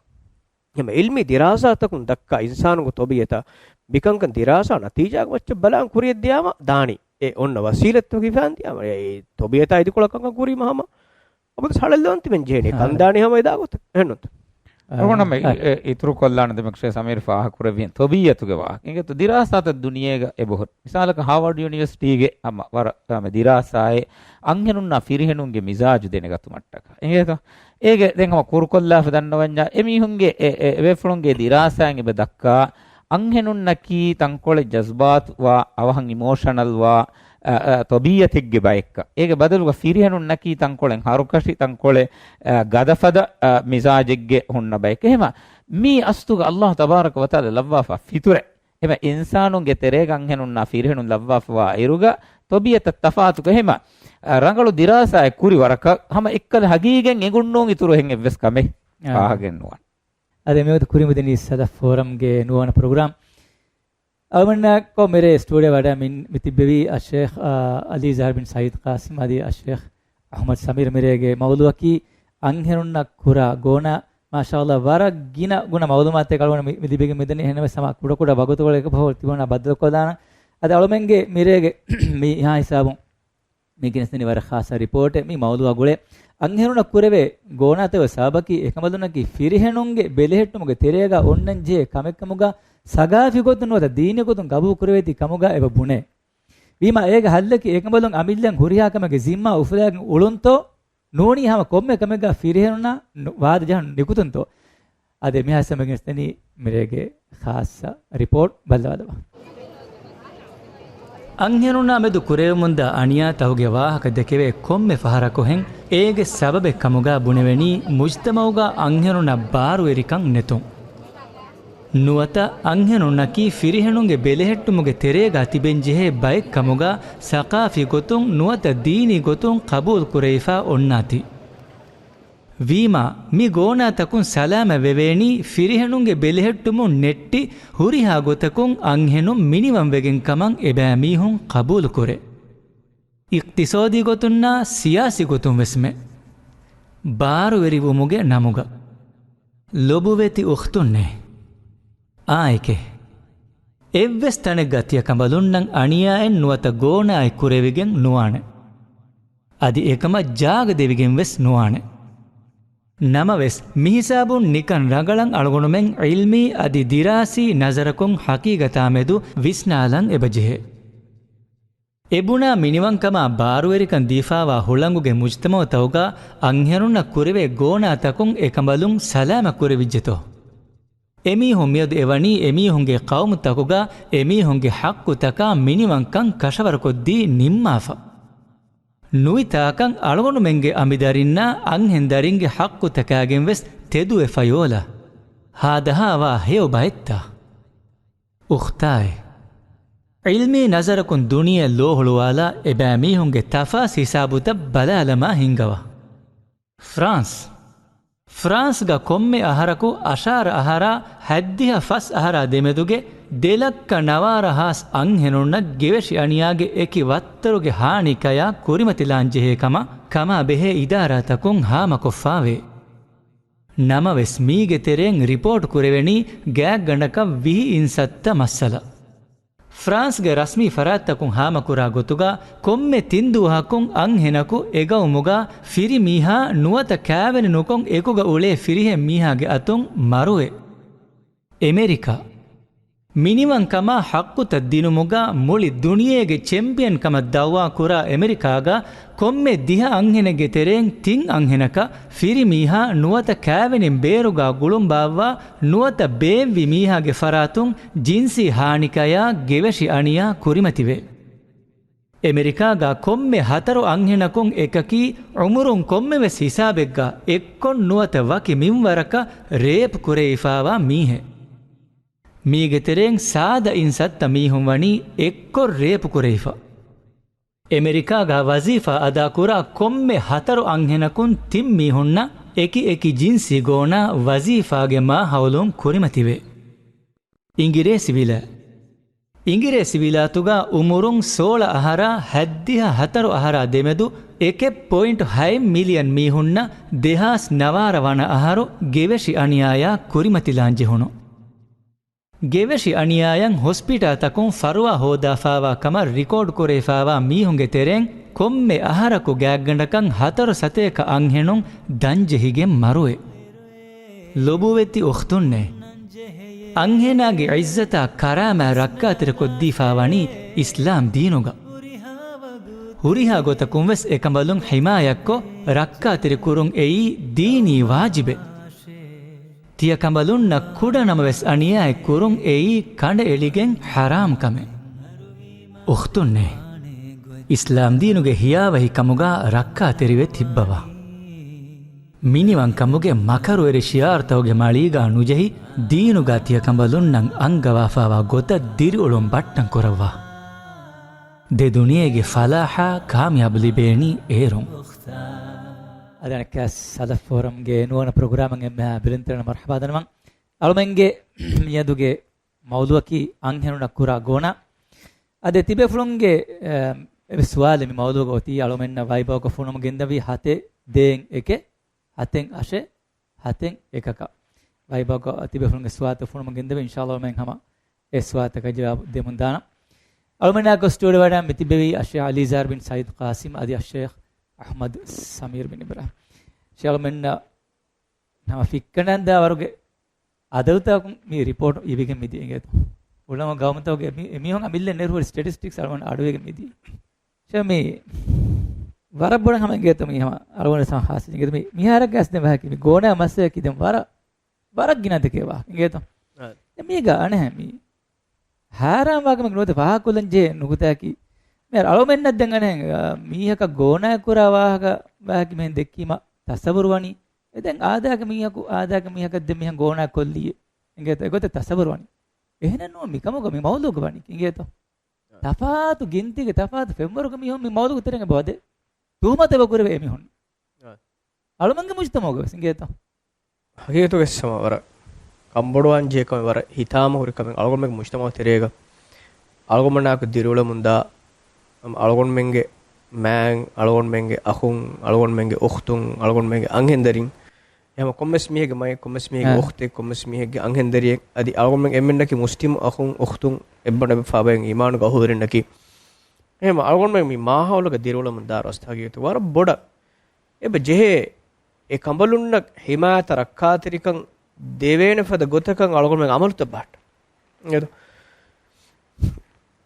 އެމަ އިލްމީ ދިރާސާތަކުން ދައްކާ އިންސާނުގެ ތޮބިއަތަށް މިކަންކަން ދިރާސާ ނަތީޖާގެ މައްޗަށް ބަލާން ކުރިއަށް ދިޔާމަ ދާނީ. އެ އޮންނަ ވަސީލަތްތަކުން ހިފާން ދިޔާމަ އެ ތޮބިއަތާ އިދިކޮޅަށް ކަންކަން ކުރީމަ ހަމަ އަބަދު ހަޅެއްލަވަން ތިބެން ޖެހޭނީ. ހަ. ކަންދާނީ ހަމަ އެދާ ގޮތަށް. އެހެންނުތަ؟ އަ، އަޅުގަނޑު އަ. އި-، އިތުރު ކޮށްލާނެ ދެމެކްޝޭ ސަމީރު ފާހަގަކުރެއްވިހެން ތޮބީއަތުގެ ވާހަކަ. އިނގޭތޯ ދިރާސާތައް ދުނިޔޭގަ އެބަހުރި. މިސާލަކަށް ހާވާޑް ޔުނިވަރސިޓީގެ ހަމަ ވަރަށް ހަމަ ދިރާސާއެއް އަންހެނުންނާ ފިރިހެނުންގެ މިޒާޖު ދެނެގަތުމަށްޓަކާ. އިނގޭތޯ؟ އޭގެ ދެން ހަމަ ކުރުކޮށްލާފަ ދަންނަވަންޏާ އެމީހުންގެ އެ، އެ، އެބޭފުޅުންގެ ދިރާސާއިން އެބަ ދައްކާ އަންހެނުންނަކީ ތަންކޮޅެއް ޖަޒްބާތުވާ، އަވަހަށް އިމޯޝަނަލްވާ، އަ، އަ، ތޮބީއަތެއްގެ ބައެއްކަން. އޭގެ ބަދަލުގަ ފިރިހެނުންނަކީ ތަންކޮޅެއް ހަރުކަށި، ތަންކޮޅެއް، އަ، ގަދަފަދަ، އަ، މިޒާޖެއްގެ ހުންނަ ބައެއް. އެހެމަ މީ އަސްތުގަ އައްލާހު ތަބާރަކަ ވަތަޢާލާ ލައްވާފަ ފިތުރެއް. އެހެމަ އިންސާނުންގެ ތެރޭގަ އަންހެނުންނާ ފިރިހެނުން ލައްވާފަވާ އިރުގަ ތޮބީއަތަށް ތަފާތުކޮށް، އެހެމަ، އަ، ރަނގަޅު ދިރާސާއެއް ކުރި ވަރަކަށް ހަމަ އެއްކަލަ ހަގީގަތް އެނގުންނޫން އިތުރު އެހެން އެއްވެސް ކަމެއް އާ. ފާހަގައެއް ނުވާނެ. އަދި މިވަގުތު ކުރިމަތިނީ ސަލަފް ފޯރަމްގެ ނުވަވަނަ ޕްރޮގްރާމް. އަޅުގަނޑަކު މިރޭ ސްޓޫޑިއޯ ވަޑައި މި، މި ތިއްބެވީ އައްޝޭޚް، އާ، އަލީ ޒަހަރު ބިން ސައީދު ޤާސިމް އަދި އައްޝޭޚް އަޙްމަދު ސަމީރު. މިރޭގެ މައުޟޫޢަކީ އަންހެނުންނަށް ކުރާ ގޯނާ، މާޝާﷲ، ވަރަށް ގިނަ ގުނަ މައުލޫމާތެއް އަޅުގަނޑު މި، މި ލިބިގެން މިދަނީ. އެހެންވެސް ހަމަ ކުޑަކުޑަ ވަގުތުކޮޅެއް އެކަށް ބަހައްޓަވާ ތިބުނާ ބައްދަލުކޮށްލާނަން. އަދި އަޅުމެންގެ މިރޭގެ މިހާ ހިސާބުން މި ގެނެސްދެނީ ވަރަށް ޚާއްޞަ ރިޕޯޓެއް. މި މައުޟޫޢާ ގުޅޭ އަންހެނުންނަށް ކުރެވޭ ގޯނާތަކުގެ ސަބަބަކީ އެކަނބަލުންނަކީ ފިރިހެނުންގެ ބެލެހެއްޓުމުގެ ތެރޭގަ އޮންނަން ޖެހޭ ކަމެއްކަމުގަ ސަގާފީ ގޮތުން ނުވަތަ ދީނީ ގޮތުން ގަބޫލު ކުރެވޭތީ ކަމުގަ އެބަ ބުނޭ. ވީމާ އޭގެ ހައްލަކީ އެކަނބަލުން އަމިއްލައަށް ހުރިހާ ކަމެއްގެ ޒިންމާ އުފުލާގެން އުޅުންތޯ ނޫނީ ހަމަ ކޮންމެ ކަމެއްގަ ފިރިހެނުންނާ ނު-، ވާދަ ޖަހަން ނިކުތުންތޯ؟ އަދި މިހާ ހިސާބުން ގެނެސްދެނީ މިރޭގެ ޚާއްޞަ ރިޕޯޓް ބައްލަވާލަބަ. އަންހެނުންނާ މެދު ކުރެވެމުންދާ އަނިޔާތަކުގެ ވާހަކަ ދެކެވޭ ކޮންމެ ފަހަރަކުހެން އޭގެ ސަބަބެއް ކަމުގަ ބުނެވެނީ މުޖްތަމަޢުގަ އަންހެނުންނަށް ބާރުވެރިކަން ނެތުން. ނުވަތަ އަންހެނުންނަކީ ފިރިހެނުންގެ ބެލެހެއްޓުމުގެ ތެރޭގަ ތިބެންޖެހޭ ބައެއް ކަމުގަ ސަޤާފީ ގޮތުން ނުވަތަ ދީނީ ގޮތުން ޤަބޫލު ކުރެވިފަ އޮންނާތީ. ވީމާ، މި ގޯނާތަކުން ސަލާމަތް ވެވޭނީ ފިރިހެނުންގެ ބެލެހެއްޓުމުން ނެއްޓި ހުރިހާ ގޮތަކުން އަންހެނުން މިނިވަންވެގެން ކަމަށް އެބައިމީހުން ޤަބޫލު ކުރޭ. އިޤްތިޞާދީ ގޮތުންނާ ސިޔާސީ ގޮތުން ވެސްމެ. ބާރުވެރިވުމުގެ ނަމުގަ. ލޮބުވެތި އުޚްތުންނޭ. އާއެކޭ. އެއްވެސް ތަނެއްގަ ތިޔަ ކަނބަލުންނަށް އަނިޔާއެއް ނުވަތަ ގޯނާއެއް ކުރެވިގެން ނުވާނެ. އަދި އެކަމަށް ޖާގަ ދެވިގެން ވެސް ނުވާނެ. ނަމަވެސް، މިހިސާބުން ނިކަން ރަނގަޅަށް އަޅުގަނޑުމެން ޢިލްމީ އަދި ދިރާސީ ނަޒަރަކުން ޙަޤީޤަތާ މެދު ވިސްނާލަން އެބަޖެހޭ. އެބުނާ މިނިވަންކަމާ ބާރުވެރިކަން ދީފާވާ ހުޅަނގުގެ މުޖްތަމަޢުތަކުގަ އަންހެނުންނަށް ކުރެވޭ ގޯނާތަކުން އެކަނބަލުން ސަލާމަތް ކުރެވިއްޖެތޯ؟ އެމީހުން މިއަދު އެވަނީ އެމީހުންގެ ޤައުމުތަކުގަ އެމީހުންގެ ޙައްޤުތަކާ މިނިވަންކަން ކަށަވަރުކޮށްދީ ނިންމާފަ. ނުވިތާކަން އަޅުގަނޑުމެންގެ އަނބިދަރިންނާ އަންހެން ދަރިންގެ ޙައްޤުތަކާގެން ވެސް ތެދުވެފަ ޔޯލާ. ހާދަހާވާ ހެޔޮ ބައެއްތާ. އުޚްތާއޭ. ޢިލްމީ ނަޒަރަކުން ދުނިޔެ ލޯހުޅުވާލާ އެބައިމީހުންގެ ތަފާސް ހިސާބުތައް ބަލާލަމާ ހިންގަވާ. ފްރާންސް. ފްރާންސްގަ ކޮންމެ އަހަރަކު އަށާރަ އަހަރާ ހަތްދިހަ ފަސް އަހަރާ ދެމެދުގެ ދެ ލައްކަ ނަވާރަ ހާސް އަންހެނުންނަށް ގެވެށި އަނިޔާގެ އެކި ވައްތަރުގެ ހާނިކަޔާ ކުރިމަތިލާން ޖެހޭ ކަމަށް ކަމާ ބެހޭ އިދާރާތަކުން ހާމަކޮށްފާވޭ. ނަމަވެސް، މީގެ ތެރެއިން ރިޕޯޓް ކުރެވެނީ ގާތްގަނޑަކަށް ވިހި އިން ސައްތަ މައްސަލަ. ފްރާންސްގެ ރަސްމީ ފަރާތްތަކުން ހާމަކުރާ ގޮތުގަ، ކޮންމެ ތިން ދުވަހަކުން އަންހެނަކު އެ ގައުމުގަ ފިރި މީހާ ނުވަތަ ކާވެނި ނުކޮށް އެކުގަ އުޅޭ ފިރިހެން މީހާގެ އަތުން މަރުވޭ. އެމެރިކާ. މިނިވަންކަމާ ޙައްޤުތައް ދިނުމުގަ މުޅި ދުނިޔޭގެ ޗެމްޕިއަން ކަމަށް ދައުވާ ކުރާ އެމެރިކާގަ ކޮންމެ ދިހަ އަންހެނެއްގެ ތެރެއިން ތިން އަންހެނަކަށް ފިރި މީހާ ނުވަތަ ކާވެނިން ބޭރުގަ ގުޅުން ބާއްވާ ނުވަތަ ބޭއްވި މީހާގެ ފަރާތުން ޖިންސީ ހާނިކަޔާ ގެވެށި އަނިޔާ ކުރިމަތިވޭ. އެމެރިކާގަ ކޮންމެ ހަތަރު އަންހެނަކުން އެކަކީ އުމުރުން ކޮންމެވެސް ހިސާބެއްގަ އެއްކޮށް ނުވަތަ ވަކި މިންވަރަކަށް ރޭޕް ކުރެވިފާވާ މީހެއް. މީގެ ތެރެއިން ސާދަ އިން ސައްތަ މީހުން ވަނީ އެއްކޮށް ރޭޕް ކުރެވިފަ. އެމެރިކާގަ ވަޒީފާ އަދާކުރާ ކޮންމެ ހަތަރު އަންހެނަކުން ތިން މީހުންނަށް އެކި އެކި ޖިންސީ ގޯނާ ވަޒީފާގެ މާހައުލުން ކުރިމަތިވޭ. އިނގިރޭސި ވިލާތް. އިނގިރޭސިވިލާތުގަ އުމުރުން ސޯޅަ އަހަރާ ހައްދިހަ ހަތަރު އަހަރާ ދެމެދު އެކެއް ޕޮއިންޓް ހައެއް މިލިއަން މީހުންނަށް ދެހާސް ނަވާރަ ވަނަ އަހަރު ގެވެށި އަނިޔާޔާ ކުރިމަތިލާން ޖެހުނު. ގެވެށި އަނިޔާޔަށް ހޮސްޕިޓާތަކުން ފަރުވާ ހޯދާފާވާ ކަމަށް ރިކޯޑް ކުރެވިފާވާ މީހުންގެ ތެރެއިން ކޮންމެ އަހަރަކު ގާތްގަނޑަކަށް ހަތަރު ސަތޭކަ އަންހެނުން ދަންޖެހިގެން މަރުވޭ. ލޮބުވެތި އުޚްތުންނޭ! އަންހެނާގެ ޢިއްޒަތާ ކަރާމާ ރައްކާތެރިކޮށްދީފާވަނީ އިސްލާމް ދީނުގަ. ހުރިހާ ގޮތަކުންވެސް އެކަނބަލުން ޙިމާޔަތްކޮށް ރައްކާތެރިކުރުން އެއީ ދީނީ ވާޖިބެއް. ތިޔަކަނބަލުންނަށް ކުޑަނަމަވެސް އަނިޔާއެއް ކުރުން އެއީ ކަނޑައެޅިގެން ޙަރާމް ކަމެއް. އުޚްތުންނޭ! އިސްލާމް ދީނުގެ ހިޔާވަހިކަމުގަ ރައްކާތެރިވެ ތިއްބަވާ. މިނިވަންކަމުގެ މަކަރުވެރި ޝިޢާރުތަކުގެ މަޅީގަ ނުޖެހި، ދީނުގަ ތިޔަކަނބަލުންނަށް އަންގަވާފާވާ ގޮތަށް ދިރިއުޅުން ބައްޓަން ކުރައްވާ. ދެ ދުނިޔޭގެ ފަލާޙާ ކާމިޔާބު ލިބޭނީ އޭރުން. އަދި އަނެއްކާ ސަލަފް ފޯރަމްގެ ނުވަނަ ޕްރޮގްރާމަށް އެންމެހާ ބިރުންތެރިން މަރްޙަބާ ދަންނަވަން. އަޅުމެންގެ މިއަދުގެ މައުޟޫޢަކީ އަންހެނުންނަށް ކުރާ ގޯނާ. އަދި ތިބޭފުޅުންގެ، އަ، އެއްވެސް ސުވާލެއް މި މައުޟޫޢުގަ އޮތީ އަޅުމެންނަށް ވައިބާގަ ފޮނުވަމުން ގެންދަވީ ހަތެއް ދޭއް އެކެއް ހަތެއް އަށެއް ހަތެއް އެކަކަށް. ވައިބާގަ ތިބޭފުޅުންގެ ސުވާލުތައް ފޮނުވަމުން ގެންދަވީ އިންޝާﷲ އަޅުމެން ހަމަ އެ ސުވާލުތަކަށް ޖަވާބު ދެމުން ދާނަން. އަޅުމެންނާ ގޮސް ސްޓޫޑިއޯ ވަޑައި މި ތިއްބެވީ އައްޝޭޚް އަލީޒާރު ބިން ސައީދު ޤާސިމް އަދި އައްޝޭޚް އަޙްމަދު ސަމީރު ބިން އިބްރާހިމް. އައްޝޭޚް އަޅުމެންނަށް ހަމަ ފިއްކަނޑަން ދާ ވަރުގެ އަދަދުތަކުން މި ރިޕޯޓް އިވިގެން މިދިޔަ އިނގޭތޯ. އުޅަމަ ގައުމުތަކުގެ މި-، އެމީހުން އަމިއްލަ ނެރުހުރި ސްޓެޓިސްޓިކްސް އަޅުގަނޑު އަޑުވެގެން މިދިޔަ. އައްޝޭޚް މި ވަރަށް ބޮޑަށް ހަމަ އިނގޭތޯ މީ ހަމަ އަޅުގަނޑު ހާސް އިނގޭތޯ މި-، މިހާރަށް ގާސް ދެން ވާހަކަ މި ގޯނާ މައްސަލައަކީ ދެން ވަރަށް، ވަރަށް ގިނަ ދެކޭ ވާހަކަ އިނގޭތޯ. އާ. ދެން މީގަ އަނެހެން މި ހައިރާން ވާކަމެއް ނުވަތަ ފާހަގަކޮށްލަން ޖެހޭ ނުކުތާއަކީ، މިހާރު އަޅުމެންނަށް ދެން އަނެހެން، އާ، މީހަކަށް ގޯނާ ކުރާ ވާހަކަ ވާހަކަ މިހެން ދެއްކީމަ ތަސައްވުރު ވަނީ. އެ ދެން އާދައިގެ މީހަކު، އާދައިގެ މީހަކަށް ދެން މިހެން ގޯނާ ކޮށްލީ އިނގޭތޯ. އެގޮތަށް ތަސައްވުރު ވަނީ. އެހެނެއް ނޫން މިކަމުގަ މި މައުޟޫޢުގަ ވަނީ އިނގޭތޯ. ތަފާތު ގިންތީގެ ތަފާތު ފެންވަރުގެ މީހުން މި މައުޟޫޢުގެ ތެރެއިން އެބަ ވަދެ ތުހުމަތު އެބަ ކުރެވޭ އެމީހުން. އާ. އަޅުމެންގެ މުޖްތަމަޢުގަވެސް އިނގޭތޯ. ހަގީގަތުގަވެސް ހަމަ ވަރަށް ކަންބޮޑުވާން ޖެހޭ ކަމެއް، ވަރަށް ހިތާމަ ހުރި ކަމެއް. އަޅުގަނޑުމެންގެ މުޖްތަމަޢު ތެރޭގަ އަޅުގަނޑުމެންނާއެކު ދިރިއުޅެމުންދާ، އަޅުގަނޑުމެންގެ މާތް، އަޅުގަނޑުމެންގެ އަޚުން، އަޅުގަނޑުމެންގެ އުޚްތުން، އަޅުގަނޑުމެންގެ އަންހެންދަރިން، އެހެން ކޮންމެސް މީހެއްގެ މައެއް، ކޮންމެސް މީހެއްގެ އާ. އުޚްތެއް، ކޮންމެސް މީހެއްގެ އަންހެންދަރިއެއް، އަދި އަޅުގަނޑުމެން އެންމެންނަކީ މުސްލިމް އަޚުން އުޚްތުން އެއްބަނޑު އެބަ ފާބައިން އީމާނުގަ އަހުލުވެރިންނަކީ. އެހެން އަޅުގަނޑުމެން މި މާހައުލުގަ ދިރިއުޅެމުން ދާ ރަސްތަކީ ވަރަށް ބޮޑަށް އެބަ ޖެހޭ އެ ކަނބަލުންނަށް ހިމާޔަތަށް ރައްކާތެރިކަން ދެވޭނެ ފަދަ ގޮތަކަށް އަޅުގަނޑުމެން އަމަލުތައް ބަހައްޓަން. އެދު.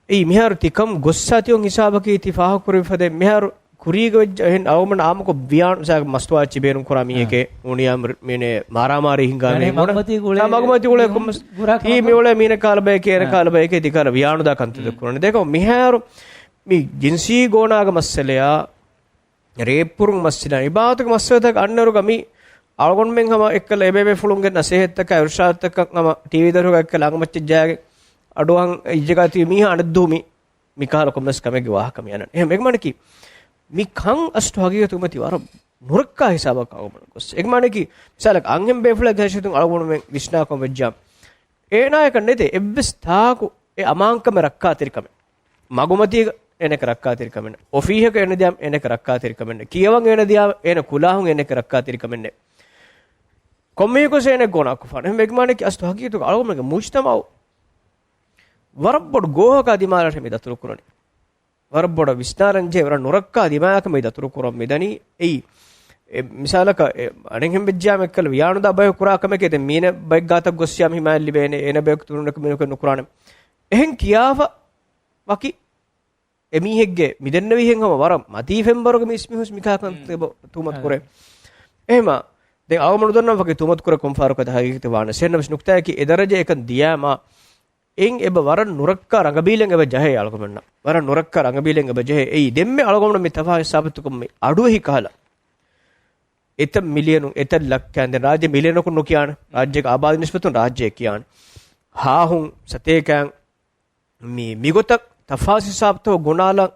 އެއީ މިހާރު ތި ކަން ގޮއްސާ ތިއޮން ހިސާބަކީ ތި ފާހަގަކުރެވި ފަދަ މިހާރު ކުރީގަ ވެއްޖެ އެހެން އަޅުގަނޑު އާއްމުކޮށް ވިޔާނު ސާ މަސްތުވާ އެއްޗެއް ބޭނުން ކުރާ މީހެކޭ އާ. އުނިޔާ މި-، މިނެ މާރާމާރީ ހިނގާ އަނެއް މީހުން މަގުމަތީ ގުޅޭ ތާ މަގުމަތީ ގުޅޭ މީހުން ކޮންމެސް ގުރާ ތީ ކަމަކަށް މިއުޅޭ މީނަ ކާލަބަޔެކޭ އޭނަ އާ. ކާލަބަޔެކޭ ތި ކާލަ ވިޔާނުދާ ކަންތައް މް. ދެއްކުން. ދެކޮ މިހާރު މި ޖިންސީ ގޯނާގެ މައްސަލަޔާ ރޭޕް ކުރުން މައްސަލަ، އިބާދަތުގެ މައްސަލަތަކަށް އަންނައިރުގަ މި އަޅުގަނޑުމެން ހަމަ އެއްކަލަ އެބޭބޭފުޅުންގެ ނަސޭހަތްތަކާ އިރުޝާދުތަކަށް ހަމަ ޓީވީ ދަރުގަ އެއްކަލަ އަނގަމައްޗަށް ޖައިގެން އަޑުއަހަން އިއްޒަތް ގާތީ މީހާ އަނެއްދުވަހު މި، މި ކަހަލަ ކޮންމެސް ކަމެއްގެ ވާހަކަ މި އަންނަނީ. އެހެން އެކަމަނަކީ މި ކަން އަސްލު ހަގީގަތުގަ މަތި ވަރަށް ނުރައްކާ ހިސާބަކަށް އަޅުގަނޑު ގޮސް. އެކަމަނަކީ މިސާލަކަށް އަންހެން ބޭފުޅެއްގެ ހަށިތުން އަޅުގަނޑުމެން ވިސްނާކަމަށް ވެއްޖާ އޭނާޔަކަށް ނެތޭ އެއްވެސް ތާކު އެ އަމާންކަމެއް ރައްކާތެރިކަމެއް. މަގުމަތީގަ އޭނައަކަށް ރައްކާތެރިކަމެއް ނެތް. އޮފީހަކަށް އޭނަ ދިޔާ އޭނައަކަށް ރައްކާތެރިކަމެއް ނެތް. ކިޔަވަން އޭނަ ދިޔާ އޭނަ ކުލާހުން އޭނައަކަށް ރައްކާތެރިކަމެއް ނެތް. ކޮންމެއަކުވެސް އޭނަ ގޯނާކޮށްފާނެ. އެހެން އެކަމަނަކީ އަސްލު ހަގީގަތުގަ އަޅުގަނޑުމެންގެ މުޖްތަމަޢު ވަރަށް ބޮޑު ގޯހަކާ ދިމާލަށް މި ދަތުރުކުރަނީ. ވަރަށް ބޮޑަށް ވިސްނާލަން ޖެހޭ، ވަރަށް ނުރައްކާ ދިމާޔަކަށް މި ދަތުރުކުރަން މިދަނީ. އެއީ، އެ، މިސާލަކަށް، އެ، އަނެއްހެން ވެއްޖާމެއްކަލަ ވިޔާނުދާ ބަޔަކު ކުރާ ކަމެކޭ ދެން މީނަ ބައެއް ގާތަށް ގޮއްސިޔާމަ ހިމާޔަތް ލިބޭނެ، އޭނަ ބަޔަކު ތުނުނަކަށް މީނަކަށް ނުކުރާނެ. އެހެން ކިޔާފަ ވަކި އެމީހެއްގެ މިދެންނެވިހެން ހަމަ ވަރަށް މަތީ ފެންވަރުގެ މީސް މީހުން މިކާކަން މް. ތެބަ ތުހުމަތު ކުރޭ. އެހެމަ، ދެން އަޅުގަނޑު ދަންނަ ވަކި ތުހުމަތު ކުރޭ ކޮންފަހަރަކަށް ހަގީގަތެއް ވާނެ. ސެންނަމަސް ނުކްތާއަކީ އެ ދަރަޖަ އެކަން ދިޔާމާ އެއިން އެބަ ވަރަށް ނުރައްކާ ރަނގަބީލެއް އެބަ ޖަހޭ އަޅުގަނޑަށް. ވަރަށް ނުރައްކާ ރަނގަބީލެއް އެބަ ޖަހޭ. އެއީ ދެންމެ އަޅުގަނޑު މި ތަފާ ހިސާބަތުކޮށް މި އަޑުއެހި ކަހަލަ. އެތައް މިލިއަނު، އެތައް ލައްކައިން ދެން ރާއްޖެ މިލިއަނަކުން ނުކިޔާނެ. ރާއްޖޭގެ އާބާދީ ނިސްބަތުން ރާއްޖެ ކިޔާނެ. ހާހުން ސަތޭކައިން މި، މިގޮތަށް ތަފާސް ހިސާބުތައް ގުނާލަން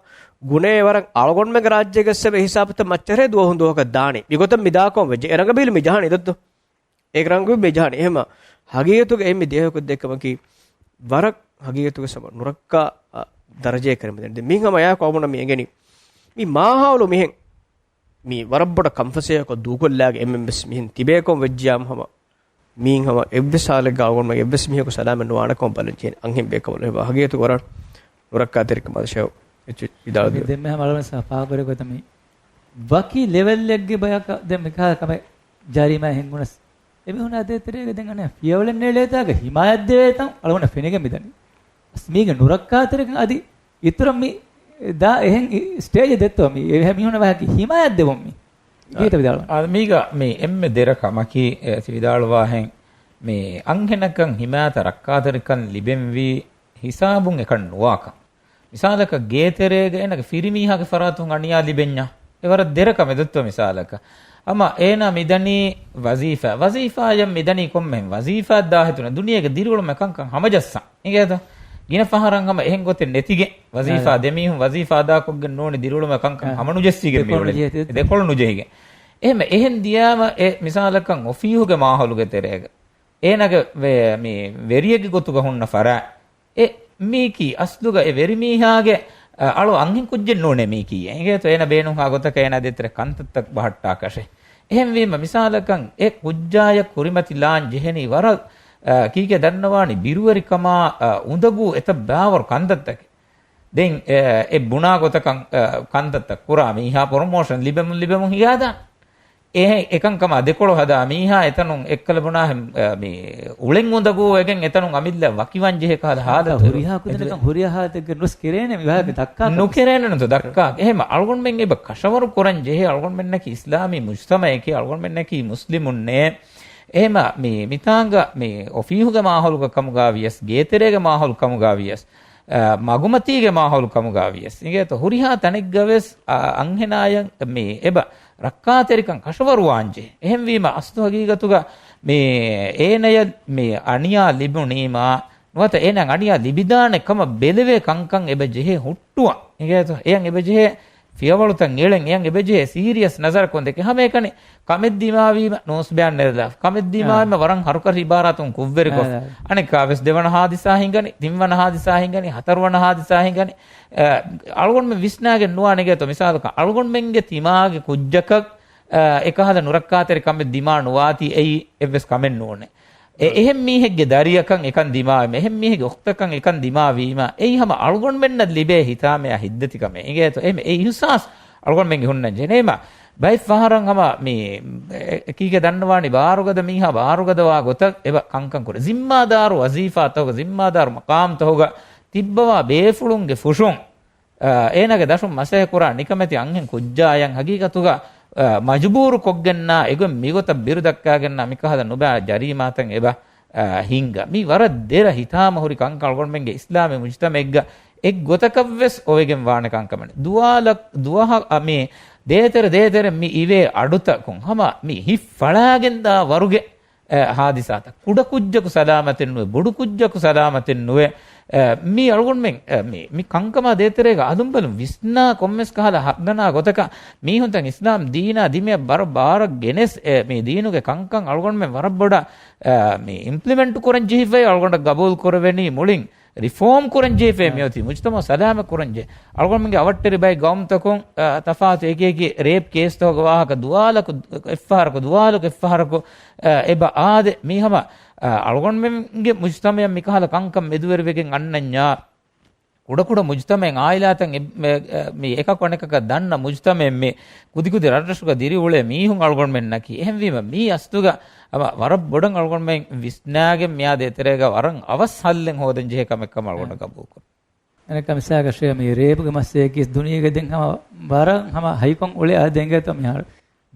ގުނޭ ވަރަށް އަޅުގަނޑުމެންގެ ރާއްޖޭގެ ސެބެ ހިސާބުތައް މައްޗަށޭ ދުވަހުން ދުވަހަކަށް ދާނީ. މިގޮތަށް މި ދާކަމަށް ވެއްޖެ. އެ ރަނގަބީލު މި ޖަހާނީ ދޮއްތޯ؟ އޭގެ ރަނގަބީލު މި ޖަހާނީ. އެހެމަ ހަގީގަތުގަ އެ މި ދެހަކު ދެއްކަމަކީ ވަރަށް ހަގީގަތުގަ ސަބަ ނުރައްކާ، އަ، ދަރަޖައެއް ކަރިމަ ދެން. މީ ހަމަ އެއާކު އަޅުގަނޑަށް މި އެނގެނީ. މި މާހައުލު މިހެން މި ވަރަށް ބޮޑަށް ކަންފަސޭހަކޮށް ދޫކޮށްލާގެ އެންމެން ވެސް މިހެން ތިބޭކޮށް ވެއްޖިޔާމު ހަމަ މީން ހަމަ އެއްވެސް ހާލެއްގަ އަޅުގަނޑުމެން އެއްވެސް މީހަކު ސަލާމަތް ނުވާނެކަމަށް ބަލަން ޖެހޭނެ އަންހެން ބޭކަމަލު ހެބާ ހަގީގަތު ވަރަށް ނުރައްކާތެރިކަމާ ޝެހު އެއްޗެއް ވިދާޅު ދެންމެ ހަމަ އަޅުގަނޑު ސަފާކުރެ ގޮތަށް މި ވަކި ލެވެލްއެއްގެ ބަޔަކަށް ދެން މިކާ ކަމެއް ޖަރީމާ ހިނގުނަސް އެމީހުނާ ދޭތެރޭގަ ދެން އަނެއް ފިޔަވަޅެއް ނޭޅޭތާގަ ހިމާޔަތް ދެވޭތަން އަޅުގަނޑަށް ފެނިގެން މިދަނީ. މީގެ ނުރައްކާތެރިކަން އަދި އިތުރަށް މި ދާ އެހެން ސްޓޭޖެއް ދެއްތޯ މި އެހެން މީހުން ވާހަކަ ހިމާޔަތް ދެވުން މި. އާ، މީގަ މި އެންމެ ދެރަ ކަމަކީ، އެ، ތި ވިދާޅުވާހެން މި އަންހެނަކަށް ހިމާޔަތަށް ރައްކާތެރިކަން ލިބެންވީ ހިސާބުން އެކަން ނުވާކަން. މިސާލަކަށް ގޭތެރޭގަ އޭނަގެ ފިރިމީހާގެ ފަރާތުން އަނިޔާ ލިބެންޏާ؟ އެ ވަރަށް ދެރަ ކަމެއް ދެއްތޯ މިސާލަކަށް. ހަމަ އޭނާ މިދަނީ ވަޒީފާ. ވަޒީފާއަށް މިދަނީ ކޮންމެހެން ވަޒީފާއަށް ދާހިތުން ދުނިޔޭގެ ދިރިއުޅުމެއް ކަންކަން ހަމަޖައްސަން. އިނގޭތޯ؟ ގިނަ ފަހަރަށް ހަމަ އެހެން ގޮތެއް ނެތިގެން ވަޒީފާ ދެމީހުން ވަޒީފާ އަދާކޮށްގެން ނޫނީ ދިރިއުޅުމެއް ކަންކަން ހަމަނުޖެއްސިގެން މިއުޅެނީ. ދެކޮޅު ނުޖެހިގެން. އެހެން ދިޔާމަ އެ މިސާލަކަށް އޮފީހުގެ މާހައުލުގެ ތެރޭގަ އޭނާގެ ވެ-، މި ވެރިއެއްގެ ގޮތުގަ ހުންނަ ފަރާތް. އެ މީކީ އަސްލުގަ އެ ވެރިމީހާގެ، އަ، އަޅު އަންހެން ކުއްޖެއް ނޫނޭ މީކީ. އިނގޭތޯ އޭނަ ބޭނުންހާ ގޮތަކަށް އޭނާ ދޭތެރޭ ކަންތައްތައް ބަހައްޓާކަށެއް. އެހެންވީމަ މިސާލަކަށް އެ ކުއްޖާޔަށް ކުރިމަތިލާން ޖެހެނީ ވަރަށް، އަ، ކީކޭ ދަންނަވާނީ ބިރުވެރިކަމާ، އަ، އުނދަގޫ އެތައް ބާވަރު ކަންތައްތަކެއް. ދެން، އެ، އެ ބުނާ ގޮތަކަށް، އަ، ކަންތައްތައް ކުރާ މީހާ ޕްރޮމޯޝަން ލިބެމުން ލިބެމުން ހިޔާދާން. އެ، އެކަންކަމާ ދެކޮޅު ހަދާ މީހާ އެތަނުން އެއްކަލަ ބުނާހެން، އަ، މި އުޅެން އުނދަގޫ ވެގެން އެތަނުން އަމިއްލަ ވަކިވާން ޖެހޭ ކަހަލަ ހާލަތު. ހުރިހާ ކުދިންނަކަށް ހުރިހާ ހާލަތެއްގެ ނުސް ކެރޭނެ މި ވާހަކަ ދައްކާ. ނުކެރޭނެ ނުތަ ދައްކާ. އެހެމަ އަޅުގަނޑުމެން އެބަ ކަށަވަރު ކުރަން ޖެހޭ އަޅުގަނޑުމެންނަކީ އިސްލާމީ މުޖްތަމައެކޭ އަޅުގަނޑުމެންނަކީ މުސްލިމުންނޭ. އެހެމަ މި، މިތާނގަ މި އޮފީހުގެ މާހައުލުގަ ކަމުގާ ވިޔަސް، ގޭތެރޭގެ މާހައުލު ކަމުގާ ވިޔަސް، އަ، މަގުމަތީގެ މާހައުލު ކަމުގާ ވިޔަސް އިނގޭތޯ ހުރިހާ ތަނެއްގަ ވެސް، އަ، އަންހެނާޔަށް މި އެބަ ރައްކާތެރިކަން ކަށަވަރުވާންޖެ. އެހެންވީމަ އަސްލު ހަގީގަތުގަ މި އޭނަޔަށް މި އަނިޔާ ލިބުނީމާ ނުވަތަ އޭނަ އަނިޔާ ލިބިދާނެ ކަމަށް ބެލެވޭ ކަންކަން އެބަ ޖެހޭ ހުއްޓުވަން. އިނގޭތޯ އެޔަށް އެބަ ޖެހޭ ފިޔަވަޅުތައް އެޅެން އެޔަށް އެބަޖެހޭ ސީރިއަސް ނަޒަރަކުން ދެކެ ހަމައެކަނި ކަމެއް ދިމާވީމަ ނޫސް ބަޔާން ނެރެލާފަ. ކަމެއް ދިމާވީމަ ވަރަށް ހަރުކަށި އިބާރާތުން ކުށްވެރިކޮށް. އަނެއްކާވެސް ދެވަނަ ހާދިސާ ހިނގަނީ، ތިންވަނަ ހާދިސާ ހިނގަނީ، ހަތަރުވަނަ ހާދިސާ ހިނގަނީ. އަ، އަޅުގަނޑުމެން ވިސްނާގެން ނުވާނެ އިނގޭތޯ މިސާލަކަށް އަޅުގަނޑުމެންގެ ތިމާގެ ކުއްޖަކަށް، އަ، އެކަހަލަ ނުރައްކާތެރި ކަމެއް ދިމާ ނުވާތީ އެއީ އެއްވެސް ކަމެއް ނޫނޭ. އެ، އެހެން މީހެއްގެ ދަރިއަކަށް އެކަން ދިމާވީމަ، އެހެން މީހެއްގެ އުޚްތަކަށް އެކަން ދިމާވީމަ، އެއީ ހަމަ އަޅުގަނޑުމެންނަށް ލިބޭ ހިތާމަޔާ ހިތްދަތިކަމެއް. އިނގޭތޯ އެހެން އެ އިހުސާސް އަޅުގަނޑުމެންގެ ހުންނަން ޖެހޭ. އެހެމަ ބައެއް ފަހަރަށް ހަމަ މި، އެ، އެކީގެ ދަންނަވާނީ ބާރުގަދަ މީހާ ބާރުގަދަވާ ގޮތަށް އެބަ ކަންކަން ކުރޭ. ޒިންމާދާރު ވަޒީފާތަކުގަ، ޒިންމާދާރު މަޤާމްތަކުގަ ތިއްބަވާ ބޭފުޅުންގެ ފުށުން އާ، އޭނާގެ ދަށުން މަސައްކަތް ކުރާ ނިކަމެތި އަންހެން ކުއްޖާޔަށް ހަގީގަތުގަ، އާ، މަޖުބޫރު ކޮށްގެންނާ އެގޮތް މިގޮތަށް ބިރު ދައްކާގެންނާ މިކަހަލަ ނުބައި ޖަރީމާތައް އެބަ، އާ، ހިންގާ. މީ ވަރަށް ދެރަ ހިތާމަ ހުރި ކަންކަން އަޅުގަނޑުމެންގެ އިސްލާމީ މުޖްތަމައެއްގަ އެއްގޮތަކަށްވެސް އޮވެގެން ވާނެ ކަންކަމެއް. ދުވާލަ-، ދުވަހަށް، އަ، މި ދޭތެރެ ދޭތެރެ މި އިވޭ އަޑުތަކުން ހަމަ މި ހިތް ފަޅާގެންދާ ވަރުގެ އެ، ހާދިސާތައް. ކުޑަ ކުއްޖަކު ސަލާމަތެއް ނުވެ، ބޮޑު ކުއްޖަކު ސަލާމަތެއް ނުވެ. އެ، މީ އަޅުގަނޑުމެން، އެ، މީ، މި ކަންކަމާ ދޭތެރޭގަ އަލުންބަލުން ވިސްނާ ކޮންމެސް ކަހަލަ ހަގަނާ ގޮތަކަށް މީހުންތައް އިސްލާމް ދީނާ ދިމެއަށް ބަރަށް ބާރަށް ގެނެސް، އެ، މި ދީނުގެ ކަންކަން އަޅުގަނޑުމެން ވަރަށް ބޮޑަށް، އެ، މި އިމްޕްލިމެންޓް ކުރަން ޖެހިފައި އަޅުގަނޑަށް ގަބޫލު ކުރެވެނީ މުޅިން ރިފޯމް ކުރަން ޖެހިފައި މިއޮތީ މުޖްތަމައު ސަލާމަތް ކުރަން ޖެހި. އަޅުގަނޑުމެންގެ އަވަށްޓެރި ބައެއް ގައުމުތަކުން، އަ، ތަފާތު އެކި އެކި ރޭޕް ކޭސްތަކުގެ ވާހަކަ ދުވާލަކު އެއްފަހަރަކު، ދުވާލަކު އެއްފަހަރަކު، އަ، އެބަ އާދެ. މީ ހަމަ، އަ، އަޅުގަނޑުމެންގެ މުޖްތަމައަށް މިކަހަލަ ކަންކަން މެދުވެރިވެގެން އަންނަންޏާ، ކުޑަކުޑަ މުޖްތަމައެއް އާއިލާތައް އެ-، އެ-، އެ-، މި އެކަކު އަނެކަކަށް ދަންނަ މުޖްތަމައެއް މި ކުދިކުދި ރަށްރަށުގަ ދިރިއުޅޭ މީހުން އަޅުގަނޑުމެންނަކީ. އެހެންވީމަ މީ އަސްލުގަ ހަމަ ވަރަށް ބޮޑަށް އަޅުގަނޑުމެން ވިސްނާގެން މިއާ ދޭތެރޭގަ ވަރަށް އަވަސް ހައްލެއް ހޯދަން ޖެހޭ ކަމެއްކަމަށް އަޅުގަނޑަށް ގަބޫލުކުރަން. އަނެއްކާ މިސާލަކަށް ޝޭ މި ރޭޕްގެ މައްސަލައަކީ ދުނިޔޭގަ ދެން ހަމަ ވަރަށް ހަމަ ހައިކޮން އުޅޭ އާދެ އިނގޭތޯ މިހާރު.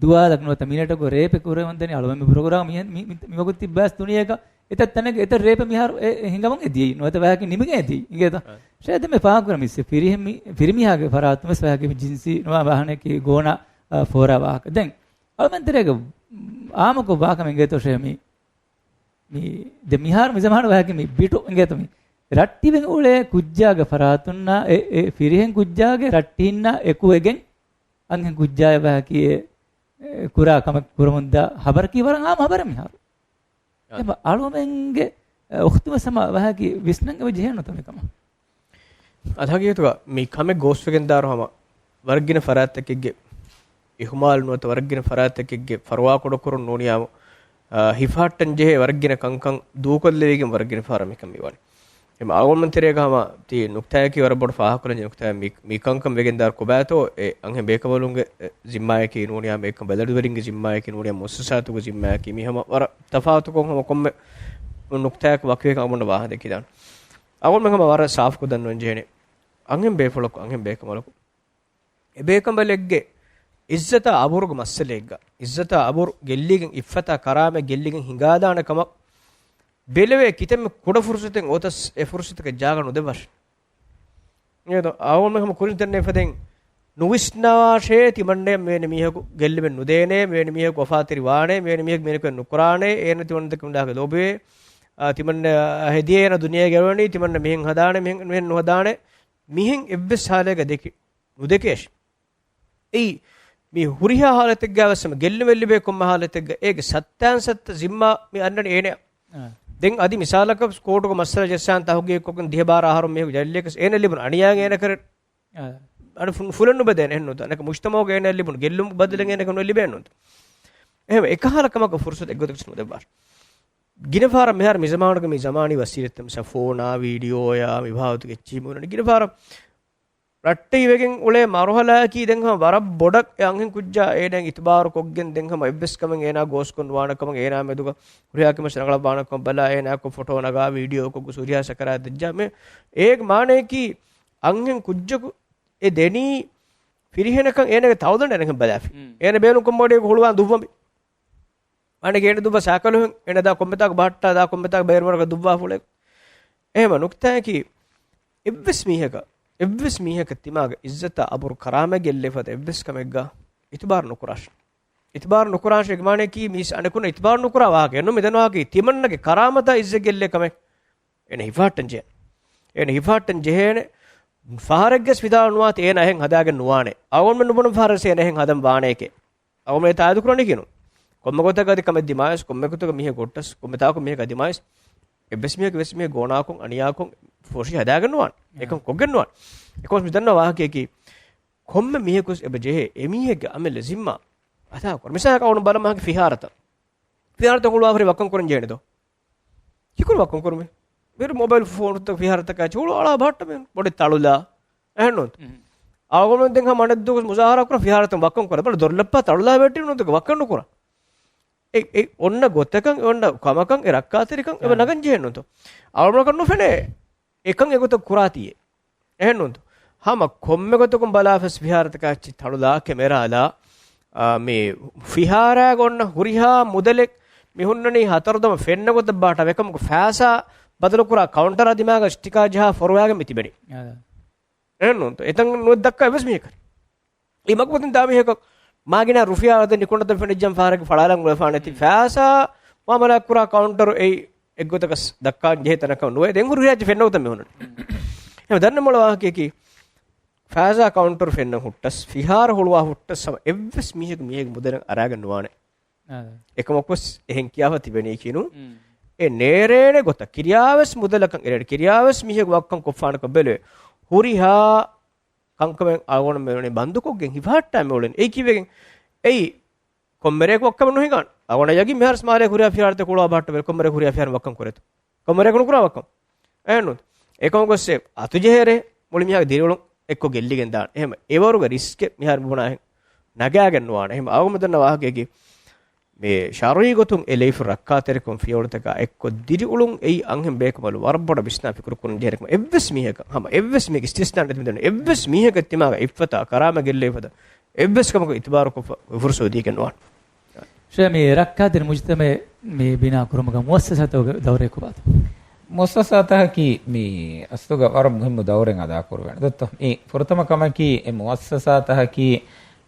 ދުވާލަކު ނުވަތަ މިނެޓަކު ރޭޕެއް ކުރެވެން ދެނީ އަޅުގަނޑު މި ޕްރޮގްރާމް މި، މި، މި ވަގުތު ތިއްބާސް ދުނިޔޭގަ އެތައް ތަނެއްގަ އެތައް ރޭޕެއް މިހާރު އެ، އެ ހިނގަމުން އެ ދިޔައީ. ނުވަތަ ވަޔަކީ ނިމިގެން އެ ދިޔައީ އިނގޭތޯ. އަ. ޝޭ ދެން މި ފާހަގަކުރަން މި ފިރިހެން މި، ފިރިމީހާގެ ފަރާތުން ވެސް ވަޔަކީ މި ޖިންސީ ނުވާ ވާހަނައަކީ ގޯނާ، އަ، ފޯރާ ވާހަކަ. ދެން އަޅުމެން ތެރޭގަ އާއްމުކޮށް ވާކަމެއް އިނގޭތޯ ޝޭ މި މި ދެ މިހާރު މި ޒަމާނު ވަހަކީ މި ބިޓު އިނގޭތަ މި ރައްޓިވެގެން އުޅޭ ކުއްޖާގެ ފަރާތުންނާ އެ، އެ ފިރިހެން ކުއްޖާގެ ރައްޓިހިންނާ އެކުވެގެން އަންހެން ކުއްޖާޔަށް ވަހަކީ އެ، އެ ކުރާ ކަމެއް ކުރަމުންދާ ހަބަރަކީ ވަރަށް އާންމު ހަބަރެއް މިހާރު. އާ. އެބަ އަޅުމެންގެ އުޚްތު ވެސް ހަމަ ވަހަކީ ވިސްނަން އެބަ ޖެހޭނުތަ މިކަމަށް؟ އަދި ހަގީގަތުގަ މި ކަމެއް ގޯސްވެގެންދާރު ހަމަ ވަރަށްގިނަ ފަރާތްތަކެއްގެ އިހުމާލު ނުވަތަ ވަރަށްގިނަ ފަރާތްތަކެއްގެ ފަރުވާކުޑަކުރުން ނޫނިޔާމު، އާ، ހިފަހައްޓަން ޖެހޭ ވަރަށްގިނަ ކަންކަން ދޫކޮށްލެވިގެން ވަރަށްގިނަ ފަހަރަށް މިކަން މިވާނެ. އެމަ އަޅުގަނޑުމެން ތެރޭގަ ހަމަ ތި ނުކްތާއަކީ ވަރަށް ބޮޑަށް ފާހަގަކޮށްލަން ޖެހޭ ނުކްތާއެއް. މި، މި ކަންކަން ވެގެންދާރު ކޮބާތޯ އެ އަންހެން ބޭކަނބަލުންގެ، އެ، ޒިންމާއަކީ ނޫނިޔާ މި އެކަން ބަލަޑުވެރިންގެ ޒިންމާއަކީ ނޫނިޔާ މުއައްސަސާތުގެ ޒިންމާއަކީ މި ހަމަ ވަރަށް ތަފާތުކޮށް ހަމަ ކޮންމެ ނުކްތާއަކު ވަކިވެގެން އަޅުގަނޑު ވާހަކަ ދެއްކިދާނެ. އަޅުގަނޑުމެން ހަމަ ވަރަށް ސާފުކޮށް ދަންނަވަން ޖެހޭނެ. އަންހެން ބޭފުޅަކު، އަންހެން ބޭކަނބަލަކު، އެ ބޭކަނބަލެއްގެ އިއްޒަތާ އަބުރުގެ މައްސަލައެއްގަ، އިއްޒަތާ އަބުރު ގެއްލިގެން، އިއްފަތާ ކަރާމަތް ގެއްލިގެން ހިނގާދާނެ ކަމަށް ބެލެވޭ ކިތަންމެ ކުޑަ ފުރުސަތެއް އޮތަސް އެ ފުރުސަތަކަށް ޖާގަ ނުދެއްވާށި. އޭދޯ، އަޅުގަނޑުމެން ހަމަ ކުރިން ދެންނެވި ފަދައިން ނުވިސްނާށޭ، ތިމަންނަޔަށް މިވެނި މީހަކު ގެއްލުމެއް ނުދޭނޭ، މިވެނި މީހަކު ވަފާތެރި ވާނޭ، މިވެނި މީހަކު މިނެކު ނުކުރާނޭ، އޭނަ ތިމަންނަ ދެކެ މި ލާގެ ލޯބިވޭ، އާ، ތިމަންނަ ހެދިޔޭ އޭނަ ދުނިޔޭގަ އެޅުވަނީ، ތިމަންނަ މިހެން ހަދާނެ، މިހެން، މިހެން ނުހަދާނެ، މިހެން އެއްވެސް ހާލެއްގަ ދެކެ، ނުދެކޭށި. އެއީ، މި ހުރިހާ ހާލަތެއްގަ ވެސް ހަމަ ގެއްލުމެއް ލިބޭ ކޮންމެ ހާލަތެއްގަ އޭގެ ސައްތައިން ސައްތަ ޒިންމާ މި އަންނަނީ އޭނަ. އާ. ދެން އަދި މިސާލަކަށް ކޯޓުގެ މައްސަލަ ޖައްސާން ތަހުގީގުކޮށްގެން ދިހަ ބާރަ އަހަރު މީހަކު ޖައިލްއަކަސް އޭނަ ލިބުނު އަނިޔާ އޭނަ ކަރެއް. އާ. އަނެއް ފު-، ފުލެއް ނުބެދޭނެ އެހެންނުތަ؟ ނަކަ މުޖްތަމައުގަ އޭނަ ލިބުނު ގެއްލުމުގެ ބަދަލެއް އޭނަ ކަނު ލިބޭނުންތަ؟ އެހެން އެކަހަލަ ކަމަކަށް ފުރުސަތު އެއްގޮތަކަށް ނުދެއްވާށި. ގިނަ ފަހަރަށް މިހާރު މި ޒަމާނުގަ މި ޒަމާނީ ވަސީލަތްތައް މިސާ ފޯނާ، ވީޑިއޯޔާ، މި ބާވަތުގެ އެއްޗިހި މި އުޅެނީ ގިނަ ފަހަރަށް ރައްޓެހި ވެގެން އުޅޭ މަރުހަލާއަކީ ދެން ހަމަ ވަރަށް ބޮޑަށް އެ އަންހެން ކުއްޖާ އޭނައަށް އިތުބާރު ކޮށްގެން ދެން ހަމަ އެއްވެސް ކަމެއް އޭނާ ގޯސްކޮށް ނުވާނެ ކަމަށް އޭނާ މެދުގަ ހުރިހާ ކަމެއް ރަނގަޅަށް ވާނެ ކަމަށް ބަލާ އޭނާއަކު ފޮޓޯ ނަގާ ވީޑިއޯކޮށް ގޮސް ހުރިހާ ސަކަރާތް ދެއްޖާ މެ އޭގެ މާނަޔަކީ އަންހެން ކުއްޖަކު އެ ދެނީ ފިރިހެނަކަށް އޭނާގެ ތަޅުދަނޑަށް އޭނަ ބަލާފި. އޭނަ ބޭނުން ކޮށް މޯޑޭގަ ހުޅުވާން ދުއްވަނބި. އަނެއް އޭނަ ދުއްވާ ސައިކަލު ހެން، އޭނަ ދާ ކޮންމެތާކު ބަހައްޓާ، ދާ ކޮންމެތާކު ބޭރުމަރަކަށް ދުއްވާފުޅެއް. އެހެން ނުކްތާއަކީ، އެއްވެސް މީހަކަށް، އެއްވެސް މީހަކަށް ތިމާގެ އިއްޒަތާ އަބުރު ކަރާމަތް ގެއްލޭ ފަދަ އެއްވެސް ކަމެއްގަ އިތުބާރު ނުކުރާށި. އިތުބާރު ނުކުރާށޭ މާނައަކީ މީސް އަނެކުންނަށް އިތުބާރު ނުކުރާ ވާހަކަ. އެންނު މިދަންނަ ވާހަކަ ތިމަންނަގެ ކަރާމަތާ އިއްޒަތް ގެއްލޭ ކަމެއް. އޭނަ ހިފަހައްޓަން ޖެހޭ. އޭނަ ހިފަހައްޓަން ޖެހޭނެ. ފަހަރެއްގެސް ވިދާޅު ނުވާތީ އޭނަ އެހެން ހަދާގެން ނުވާނެ. އަޅުގަނޑުމެން ނުބުނަން ފަހަރެއް އޭނަ އެހެން ހަދަން ވާނެކޭ. އަޅުގަނޑުމެން ތާއީދު ކުރަނީކީ ނޫން. ކޮންމެ ގޮތަކަށް އަދި ކަމެއް ދިމާވެސް، ކޮންމެ ގޮތަކަށް މީހެއް ގޮއްޓަސް، ކޮންމެ ތާކު މީހަކަށް ދިމާވެސް، އެއްވެސް މީހަކު އެއްވެސް މީހެއް ގޯނާކޮށް، އަނިޔާކޮށް، ފޮށި ހަދާގެން ނުވާނެ. އެކަން ކޮށްގެން ނުވާނެ. އެކަމަސް މި ދަންނަ ވާހަކަޔަކީ، ކޮންމެ މީހަކުވެސް އެބަ ޖެހޭ އެމީހެއްގެ އަމަލެއް ޒިންމާ އަދާ ކުރަން. މިސާލަކަށް އަޅުގަނޑު ބަލަމާކި ފިހާރަތައް. ފިހާރަތައް ހުޅުވާފަރި ވައްކަން ކުރަން ޖެހޭނެ ދޯ؟ ކިކުރު ވައްކަން ކުރުމެ. ވެރި މޮބައިލް ފޯނުތައް ފިހާރަތަކާ ޗޫޅު އަޅާ ބަހައްޓަމެ. ބޮޑެ ތަޅުލާ. އެހެންނުންތަ؟ އަޅުގަނޑު ދެން ހަމަ އަނެއްދުވަސް މުޒާހަރާ ކުރާ ފިހާރަތައް ވައްކަން ކުރާ. ބަލަ ދޮރުލައްޕާ ތަޅުލާ ވެއްޓި ނުންތަ ވައްކަން ނުކުރާ. އެ، އެ އޮންނަ ގޮތަކަށް، އެ އޮންނަ ކަމަކަށް، އެ ރައްކާތެރިކަން އެބަ ނަގަން ޖެހެންނުންތޯ؟ އަޅުގަނޑަކަށް ނުފެނޭ. އެކަން އެގޮތަށް ކުރާތީއޭ. އެހެންނުންތޯ؟ ހަމަ ކޮންމެ ގޮތަކުން ބަލާފަސް ފިހާރަތަކާ އެއްޗެއް ތަޅުލާ ކެމެރާލާ، އާ، މި ފިހާރާގަ އޮންނަ ހުރިހާ މުދަލެއް މި ހުންނަނީ ހަތަރު ދަމަ ފެންނަ ގޮތަށް ބާޓާ އެކަމަކު ފައިސާ ބަދަލުކުރާ ކައުންޓަރާ ދިމާގަ ސްޓިކާ ޖަހާ ފޮރުވާގެން މި ތިބެނީ. އާ. އެހެންނުންތޯ؟ އެތަން ނުދައްކާ އެއްވެސް މީހަކަށް. އެ މަގުމަތިން ދާ މީހަކަށް މާގިނަ ރުފިޔާ އަދަ ނިކުންނަތަން ފެނިއްޖަން ފަހަރަކު ފަޅާލަން އުޅެފާނެތި. ފައިސާ މުއާމަލާ ކުރާ ކައުންޓަރު އެއީ އެއްގޮތަކަސް ދައްކާން ޖެހޭ ތަނަކަށް ނުވޭ. ދެން ހުރިހާ އެއްޗެއް ފެންނަ ގޮތަށް މި ހުންނަނީ. އެހެން ދަންނަ މޮޅަ ވާހަކަޔަކީ، ފައިސާ ކައުންޓަރު ފެންނަން ހުއްޓަސް، ފިހާރަ ހުޅުވާ ހުއްޓަސް ހަމަ އެއްވެސް މީހަކު މީހެއްގެ މުދަލެއް އަރާގެން ނުވާނެ. އާ. އެކަމަކުވެސް އެހެން ކިޔާފަ ތިބެނީކީ ނޫން. އެ ނޭރޭނެ ގޮތަށް ކިރިޔާވެސް މުދަލަކަށް އެރޭ، ކިރިޔާވެސް މީހަކު ވައްކަން ކޮށްފާނެކަން ބެލުވެ. ހުރިހާ ކަންކަމެއް އަޅުގަނޑު މި ބަންދުކޮށްގެން ހިފަހައްޓާ މި އުޅެނީ. އެއީ ކީއްވެގެން؟ އެއީ ކޮންމެރޭ ވައްކަމެއް ނުހިނގާނެ. އަޅުގަނޑަށް ޔަގީން މިހާރު މާލޭ ހުރިހާ ފިހާރަތައް ހުޅުވާ ބަހައްޓަ ބެލު ކޮންމެރޭ ހުރިހާ ފިހާރަ ވައްކަން ކުރޭތޯ. ކޮންމެރޭ ނުކުރާ ވައްކަން. އެހެންނު. އެކަމަކު އެއް އަތުޖެހޭރޭ މުޅި މީހާގެ ދިރިއުޅުން އެއްކޮށް ގެއްލިގެން ދާނެ. އެހެން އެވަރުގެ ރިސްކެއް މިހާރު މި ބުނާހެން ނަގާގެން ނުވާނެ. އެހެން އަޅުގަނޑު ދަންނަ ވާހަކައަކީ މި ޝަރުޢީ ގޮތުން އެ ލެއިފު ރައްކާތެރިކަން ފިޔަވަޅުތަކާ އެއްކޮށް ދިރިއުޅުން އެއީ އަންހެން ބޭކަނބަލު ވަރަށް ބޮޑަށް ވިސްނާ ފިކުރު ކުރަން ޖެހޭ ކަމަށް އެއްވެސް މީހަކަށް، ހަމަ އެއްވެސް މީހެއްގެ އިސްތިސްނާ ނެތި މިދަނީ އެއްވެސް މީހަކަށް ތިމާގެ އިއްފަތާ ކަރާމަތް ގެއްލޭ ފަދަ އެއްވެސް ކަމަކު އިތުބާރުކޮށްފަ ފުރުސަތު ދީގެން ނުވާނެ. ޝޭ، މި ރައްކާތެރި މުޖުތަމަޢެއް މި ބިނާ ކުރުމުގަ މުއައްސަސާތަކުގެ ދައުރެއް ކޮބާތޯ؟ މުއައްސަސާތަކަކީ މި އަސްލުގަ ވަރަށް މުހިއްމު ދައުރެއް އަދާކުރުވޭނެ. ދޮއްތޯ؟ މި ފުރަތަމަ ކަމަކީ އެ މުއައްސަސާތަކަކީ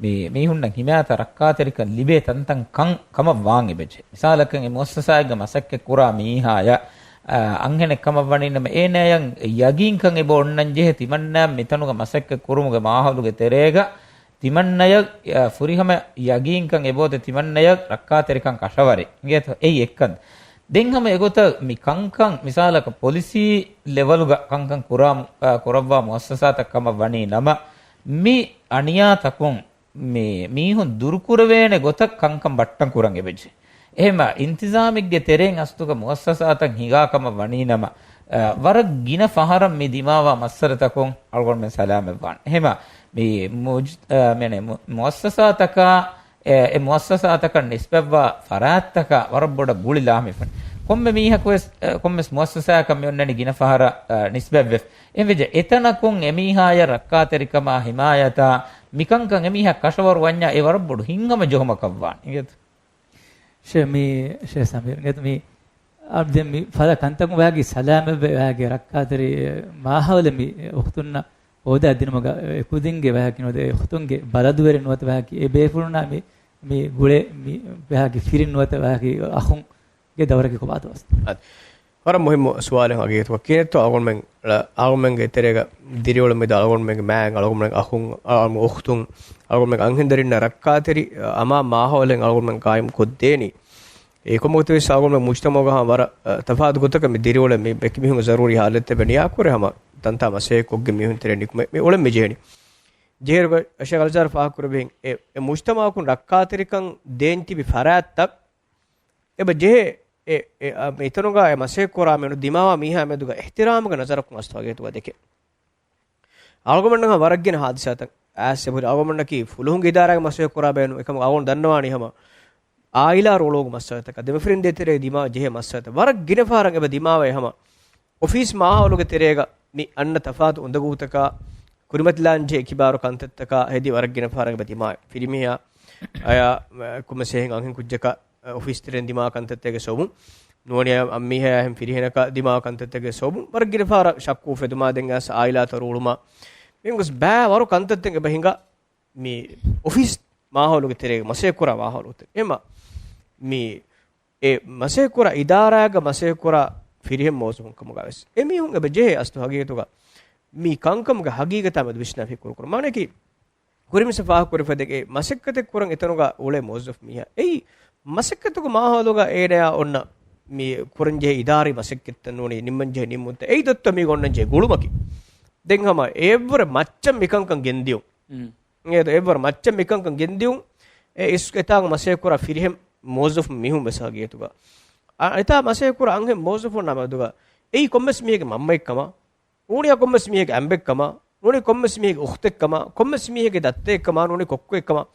މި މީހުންނަށް ހިމާޔަތާ ރައްކާތެރިކަން ލިބޭ ތަންތަން ކަން ކަމަށް ވާން އެބަޖެހޭ. މިސާލަކަށް އެ މުއައްސަސާއެއްގަ މަސައްކަތް ކުރާ މީހާޔަށް، އަ، އަންހެނެއް ކަމަށް ވަނީނަމަ އޭނަޔަށް ޔަގީންކަން އެބަ އޮންނަން ޖެހޭ ތިމަންނަޔަށް މިތަނުގަ މަސައްކަތް ކުރުމުގެ މާހައުލުގެ ތެރޭގަ ތިމަންނަޔަށް، އަ، ފުރިހަމަ ޔަގީންކަން އެބައޮތޭ ތިމަންނަޔަށް ރައްކާތެރިކަން ކަށަވަރޭ. އިނގޭތޯ؟ އެއީ އެއްކަން. ދެން ހަމަ އެގޮތަށް މި ކަންކަން މިސާލަކަށް ޕޮލިސީ ލެވަލުގަ ކަންކަން ކުރާ، އާ، ކުރައްވާ މުއައްސަސާތައް ކަމަށް ވަނީ ނަމަ، މި އަނިޔާތަކުން މި މީހުން ދުރުކުރެވޭނެ ގޮތަށް ކަންކަން ބައްޓަން ކުރަން އެބަޖެ. އެހެމަ އިންތިޒާމެއްގެ ތެރެއިން އަސްތުގަ މުއައްސަސާތައް ހިނގާ ކަމަށް ވަނީ ނަމަ، އާ، ވަރަށް ގިނަ ފަހަރަށް މި ދިމާވާ މައްސަލަތަކުން އަޅުގަނޑުމެން ސަލާމަތްވާނެ. އެހެމަ މި މުޖް-، އާ، މި މު-، މުއައްސަސާތަކާ އެ، އެ މުއައްސަސާތަކަށް ނިސްބަތްވާ ފަރާތްތަކަށް ވަރަށް ބޮޑަށް ގުޅި ލާމެފަން. ކޮންމެ މީހަކުވެސް، އެ، ކޮންމެސް މުއައްސަސާއަކަށް މި އޮންނަނީ ގިނަ ފަހަރަށް، އެ، ނިސްބަތްވެފަ. އެހެންވެއްޖެ، އެތަނަކުން އެމީހާޔަށް ރައްކާތެރިކަމާ ހިމާޔަތާ މިކަންކަން އެމީހާ ކަށަވަރު ވަންޏާ އެ ވަރަށް ބޮޑު ހިތްހަމަޖެހުމަކަށް ވާނެ. އިނގޭތަ؟ ޝޭ، މީ، ޝޭ ސަމީރު، އިނގޭތަ މީ، އާ، ދެން މި ފަދަ ކަންތަކުން ވާގި ސަލާމަތްވެ ވާގި ރައްކާތެރި، އެ، މާހައުލެއް މި އުޚްތުންނަށް ހޯދާ ދިނުމުގަ އެކުދިންގެ ވަހަކީ ނުވަތަ އެ އުޚްތުންގެ ބަލަދުވެރިން ނުވަތަ ވަހަކީ އެ ބޭފުޅުންނާ މި، މި ގުޅޭ މި ވަހަކީ ފިރިން ނުވަތަ ވަހަކީ އަޚުންގެ ދައުރަކީ ކޮބާތޯ އަސް؟ އަދި ވަރަށް މުހިއްމު ސުވާލެއް ހަގީގަތުގަ ކިހިނެއްތޯ އަޅުގަނޑުމެން، އަޅުގަނޑުމެންގެ ތެރޭގަ ދިރިއުޅެމުން މިދާ އަޅުގަނޑުމެންގެ މާތް، އަޅުގަނޑުމެންގެ އަޚުން، އަޅުގަނޑުމެންގެ އަންހެންދަރިންނަށް ރައްކާތެރި އަމާ މާހައުލެއް އަޅުގަނޑުމެން ޤާއިމް ކޮށްދޭނީ. އެކަމަކު ވެސް އަޅުގަނޑުމެން މުޖްތަމަޢުގަ ހަމަ ވަރަށް، އަ، ތަފާތު ގޮތަކަށް މި ދިރިއުޅެން މި އެކި މީހުންގެ ޒަރޫރީ ހާލަތްތައް ނިޔާކުރޭ ހަމަ ތަންތާ މަސައްކަތްކޮށްގެން މީހުން ތެރެއަށް ނިކުމެ މި އުޅެން މި ޖެހެނީ. ޖެހޭރުގަ ޝޭޚް އަލްއަޒްހަރު ފާހަގަކުރެއްވިހެން އެ، އެ މުޖްތަމަޢަކުން ރައްކާތެރިކަން ދޭން ތިބި ފަރާތްތައް އެބަ ޖެހޭ އެ، އެ، އަ، މި އެތަނުގަ އެ މަސައްކަތް ކުރާ މީހުން ދިމާވާ މީހާ މެދުގަ އިޙްތިރާމުގެ ނަޒަރަކުން އަސްތު ހަގީގަތުގަ ދެކެ. އަޅުގަނޑުމެންނަށް ވަރަށް ގިނަ ހާދިސާތައް އައިސް އެބަހުރި. އަޅުގަނޑުމެންނަކީ ފުލުހުންގެ އިދާރާގެ މަސައްކަތް ކުރާ ބޭނު އެކަމަކު އަޅުގަނޑު ދަންނަވާނީ ހަމަ އާއިލާ ރޯޅުވުމުގެ މައްސަލަތަކަށް ދެމަފިރިން ދޭތެރޭ ދިމާ ޖެހޭ މައްސަލަތައް ވަރަށް ގިނަ ފަހަރަށް އެބަ ދިމާވޭ ހަމަ އޮފީސް މާހައުލުގެ ތެރޭގަ މި އަންނަ ތަފާތު އުނދަގޫތަކާ ކުރިމަތިލާން ޖެހޭ ކިބާރު ކަންތައްތަކާ ހެދި ވަރަށް ގިނަ ފަހަރަށް އެބަ ދިމާވޭ. ފިރިމީހާ އަޔާ ކުމެސޭހެން އަންހެން ކުއްޖަކަށް އޮފީސް ތެރެއިން ދިމާ ކަންތައްތަކެއް ސޯބުން ނޫނީ އަންމީހާ އެހެން ފިރިހެނަކަށް ދިމާ ކަންތައްތަކެއް ސޯބުން ވަރަށް ގިނަ ފަހަރަށް ޝައްކު އުފެދުމާ ދެން އައިސް އާއިލާތައް ރޫޅުމާ މިންގުސް ބައި ވަރު ކަންތައްތައް އެބަ ހިނގާ މި އޮފީސް މާހައުލުގެ ތެރޭގަ މަސައްކަތް ކުރާ މާހައުލު ތެރޭ. އެމަ މި އެ މަސައްކަތް ކުރާ އިދާރާގަ މަސައްކަތް ކުރާ ފިރިހެން މުވައްޒަފުން ކަމުގަ ވެސް އެމީހުން އެބަ ޖެހޭ އަސްތު ހަގީގަތުގަ މި ކަންކަމުގެ ހަގީގަތާ މެދު ވިސްނާ ފިކުރު ކުރުން. މާނައަކީ ކުރިން މިސް ފާހަގަކުރި ފަދައިން އެ މަސައްކަތެއް ކުރަން އެތަނުގަ އުޅޭ މުވައްޒަފު މީހާ އެއީ މަސައްކަތުގެ މާހައުލުގަ އޭނަޔާ އޮންނަ މި ކުރަންޖެހޭ އިދާރީ މަސައްކަތްތައް ނޫނީ ނިންމަންޖެހޭ ނިންމުންތައް އެއީ ދޮއްތަ މީގަ އޮންނަންޖެހޭ ގުޅުމަކީ. ދެން ހަމަ އެއަށްވުރެ މައްޗަށް މިކަންކަން ގެންދިޔުން. އެއީ އެއަށްވުރެ މައްޗަށް މިކަންކަން ގެންދިޔުން. އެ އިސް އެތާނގަ މަސައްކަތް ކުރާ ފިރިހެން މުވައްޒަފު މީހުން ވެސް ހަގީގަތުގަ އަ، އެތާ މަސައްކަތް ކުރާ އަންހެން މުވައްޒަފުންނާ މެދުގަ އެއީ ކޮންމެސް މީހެއްގެ މަންމައެއްކަމަށް ނޫނިޔާ ކޮންމެސް މީހެއްގެ އަނބެއްކަމަށް ނޫނީ ކޮންމެސް މީހެއްގެ އުޚްތެއްކަމަށް ކޮންމެސް މީހެއްގެ ދައްތައެއްކަމަށް ނޫނީ ކޮއްކޮއެއްކަމަށް